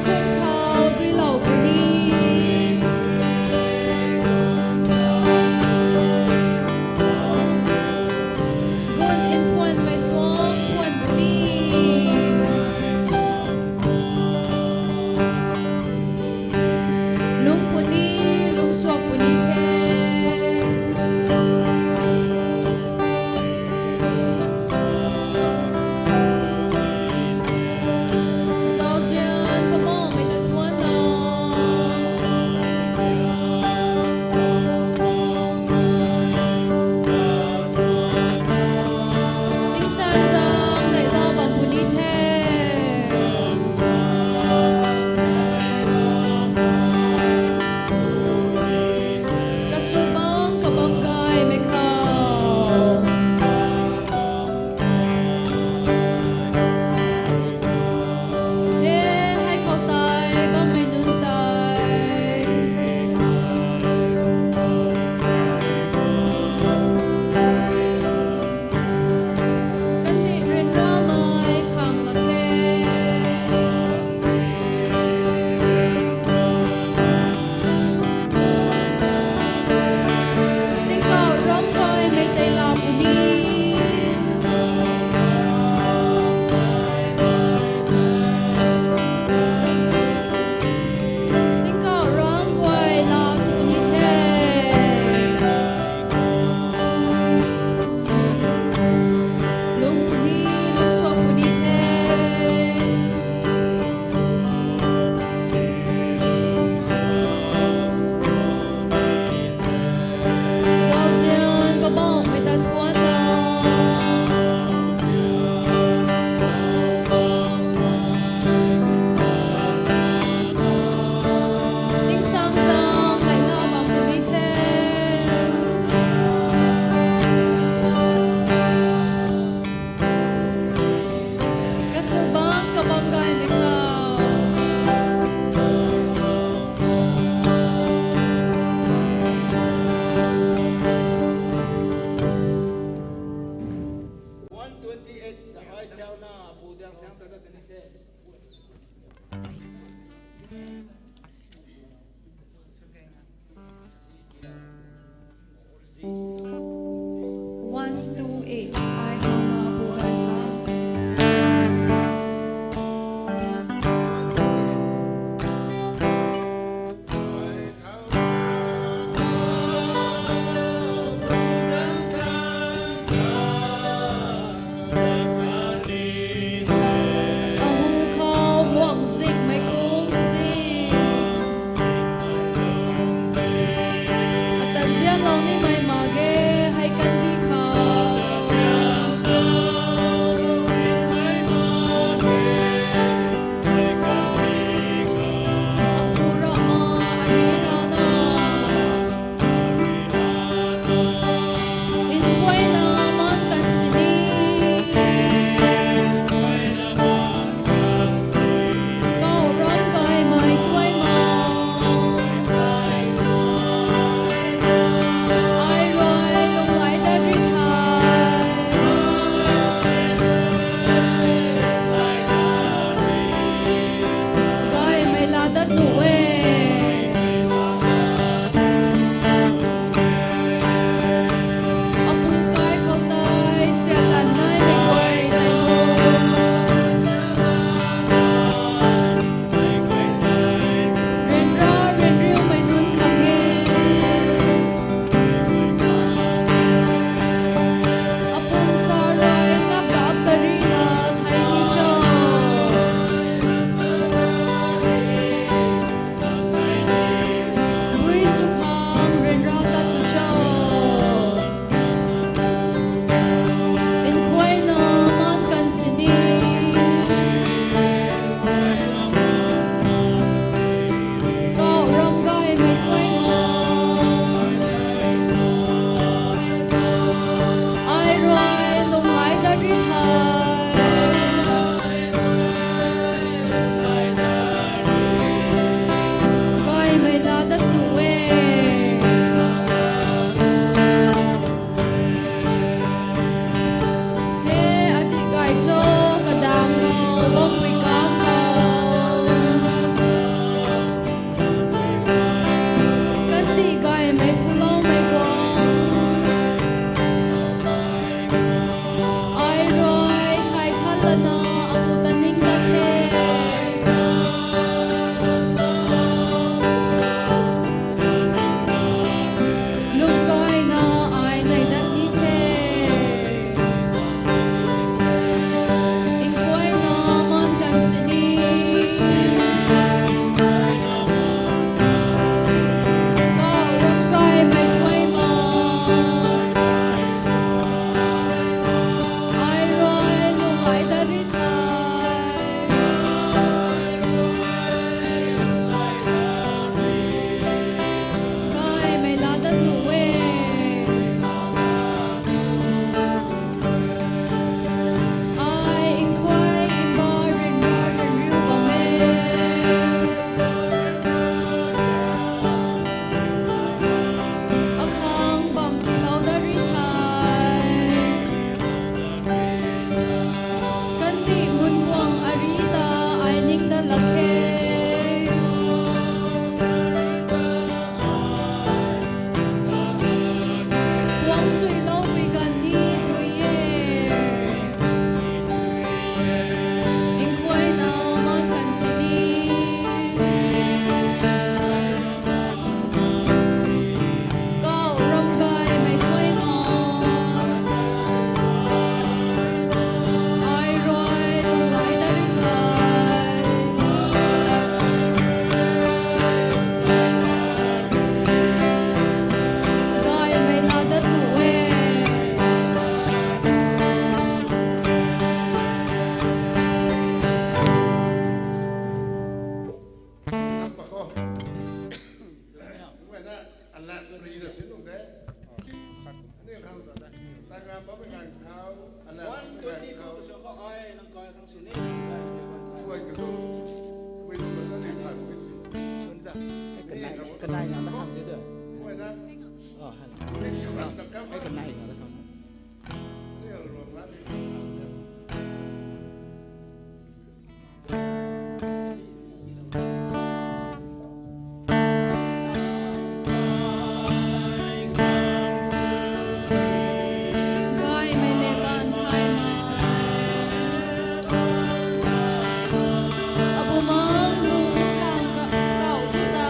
na apu ta ning dat the. Lungkaina ai nai dat ni the. Nkhuaina man kan sini. Kau ram gaymei thuai ma. Ai rui lungkai dat ri the. Gaymei la dat nu e. Ai nkhuai mba ryanra ryanriu bam e. Akhang bam tilou dat ri the. Kandih mun buang ari ta ai ning dat lak khe. Buang suiloumei ganv ni dui e. Nkhuaina man kan sini. Kau ram gaymei thuai ma. Ai rui lungkai dat ri the. Gaymei la dat nu e. One twenty-two khou sw khou ai nang kai khang sini. Swn ta. Kanai, kanai na na khang de. Oh, han. Ai kanai na na khang. Gaymei le ban thay ma. Abu mang lung thang ka, kau tu tai.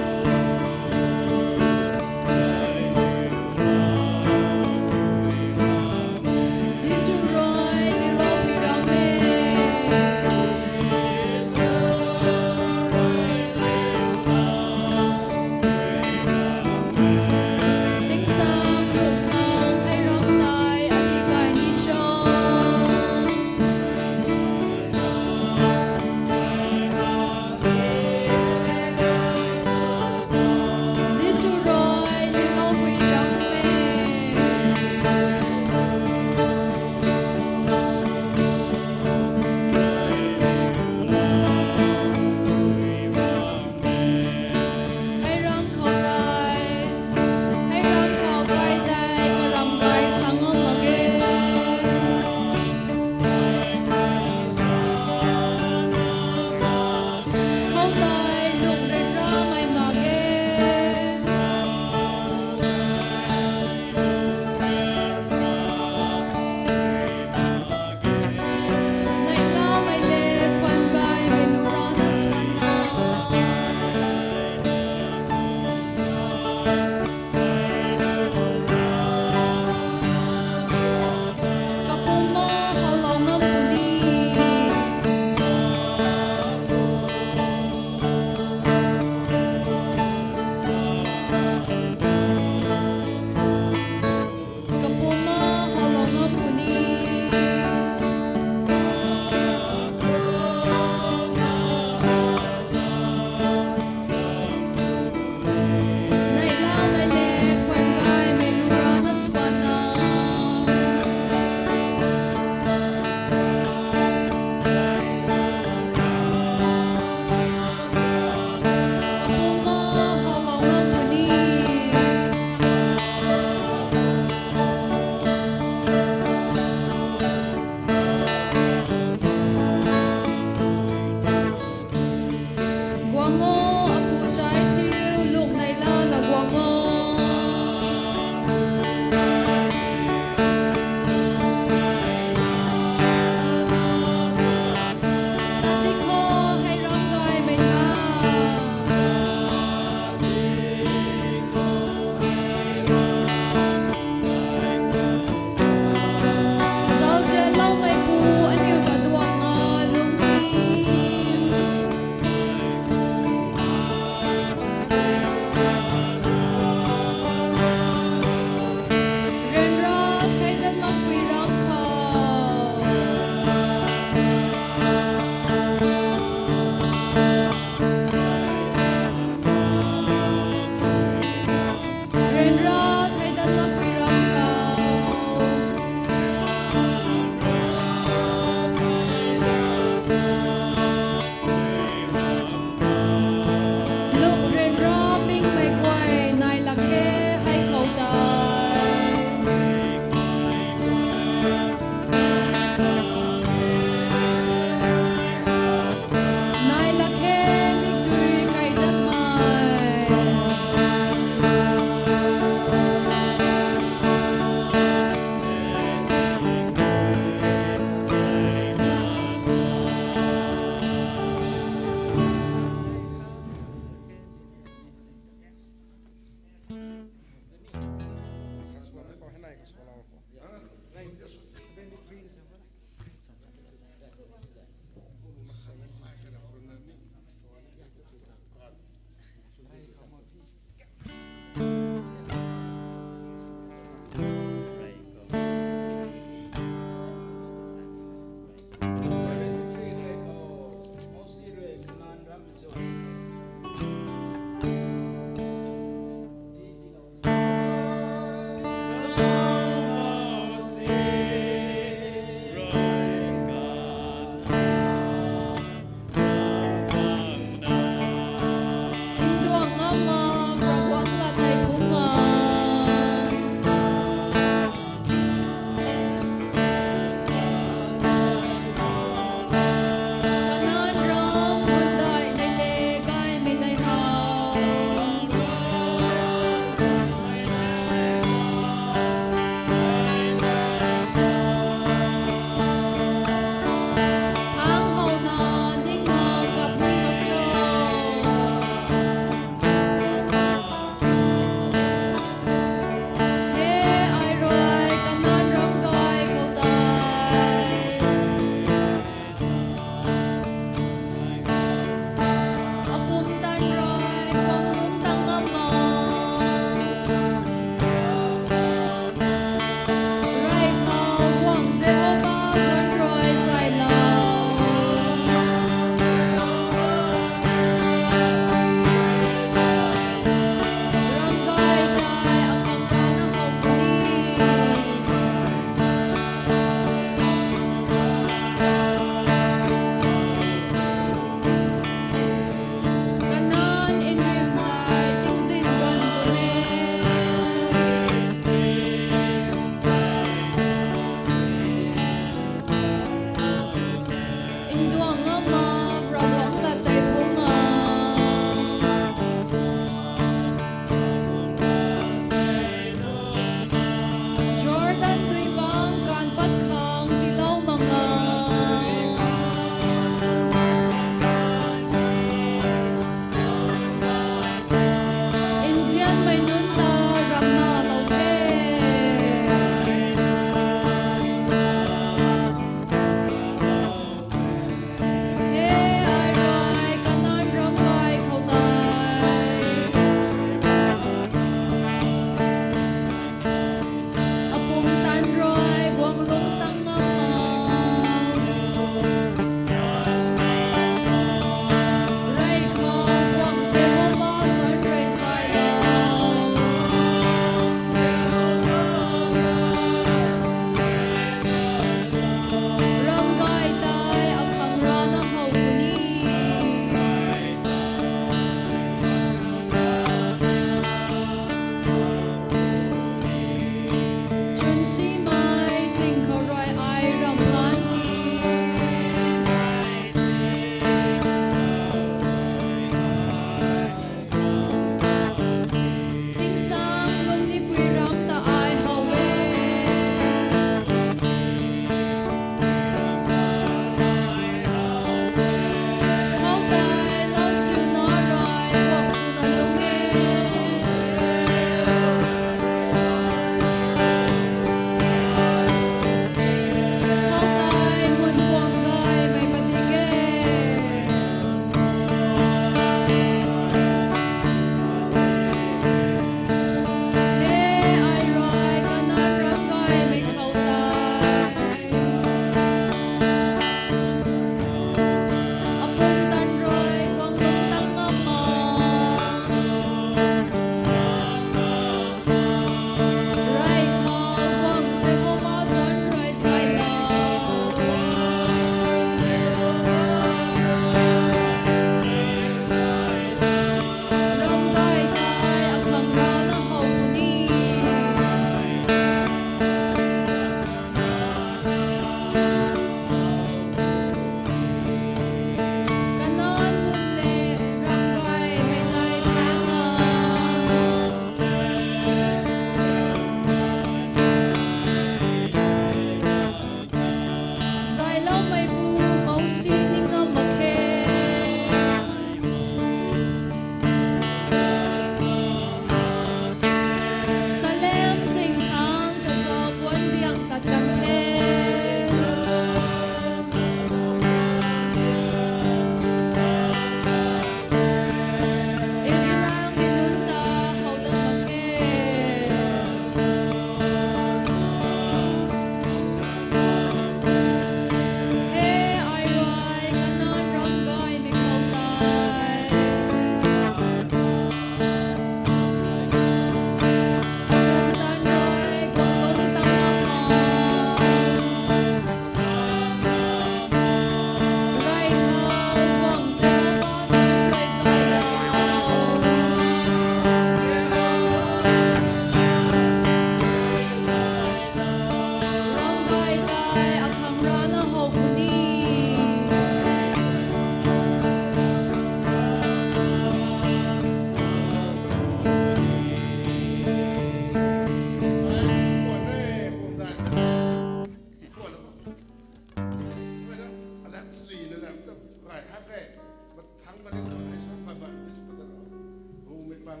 One,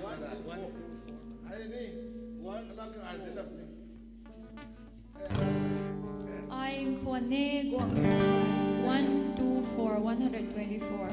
one, two, four. Ai khwan ne guang. One, two, four, one hundred twenty-four.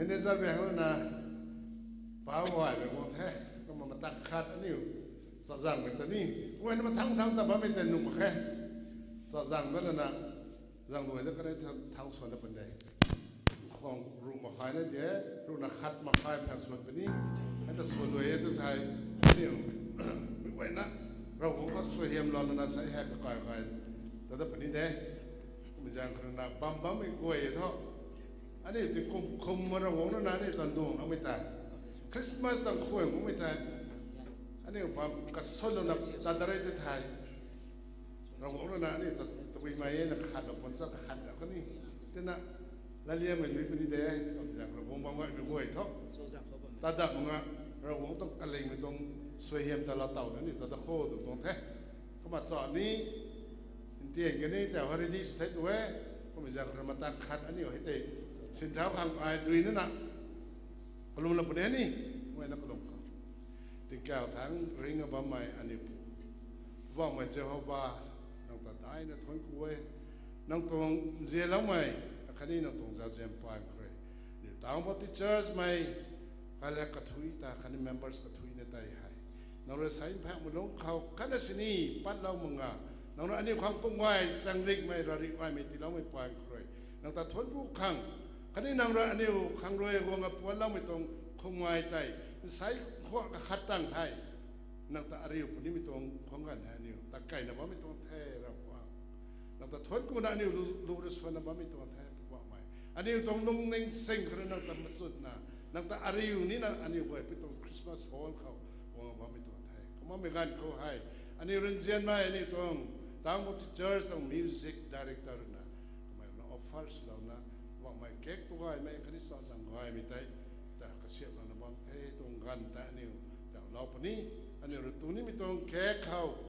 Manager bang na, pau gaymei guang the, kumna matak khat aniu, chazangmei ta ni, guayna mathang thang ta bammei tei nuh mak khe. Chazang bam na, zang luai da kanei thang, thang suan da pan de. Khang ruh makhai na de, ruhna khat makhai phang suan puni, hei ta suan luai e tu thei, aniu, mi guayna, Ravguangc kha suaihiam lou lana sa hei ta kai kai, ta da puni de. Kumna zang khou na bam bammei guay e thu. Aniu ti kum kum ma Ravguangc na aniu tan duang amei tei. Christmas tang khuay mumei tei. Aniu bam kasolouna ta da rei tei thei. Ravguangc na aniu ta tabui mei e na khat lou pun sa ta khat lou kani. Tina, laliammei lui puni de, kumna zang Ravguangc bam gaymei guay thu. Ta da mak nga, Ravguangc tuang kalingmei tuang suaihiam ta lou taw na aniu ta da khou tu tuang the. Kumna cha ni, ntian kani tei holiday sw thei tu e, kumna zang khou matak khat aniu hei tei, sinthau khang ai dui na na, kalum la puni ni, guayna kalum khou. Tingkauh thangc ringna bammei aniu Pu, Poubauhmei Jehova, nang ta daina thuanc ku e, nang tuang nzianloumei, akhatni nang tuang zauzian paan khou rui, aniu Taung Baptist Church mei, kalek kathui ta khatni members kathui na tei hei, nang rui sa mphakmei lungc khou kana sini, patlou mak nga, nang rui aniu khang pumgay changrikmei rari gaymei tiiloumei paan khou rui, nang ta thuanc ku khang, khatni nang rui aniu khang rui guang apuanloumei tuang khumgay tei, nsei khua kakhat tang hei, nang ta ariu punimei tuang khwang ganv hei aniu ta kaina bammei tuang the Ravguangc. Nang ta thuanc kuna aniu lu, lu rui suanna bammei tuang the Poubauhmei. Aniu tuang lungning sing khou rui nang ta machutna, nang ta ariu nina aniu guay pi tuang Christmas hall khou guang bammei tuang the. Kumna mei ganv khou hei, aniu rui nzianmei aniu tuang Taung Baptist Church tuang music director rui na, kamei na offer swlouna, Poubauhmei cake tu gaymei khatni sa nang gaymei tei, ta kasiamhlouna bam the tuang ganv tei aniu, ta lou puni, aniu rui tu nimei tuang cake khou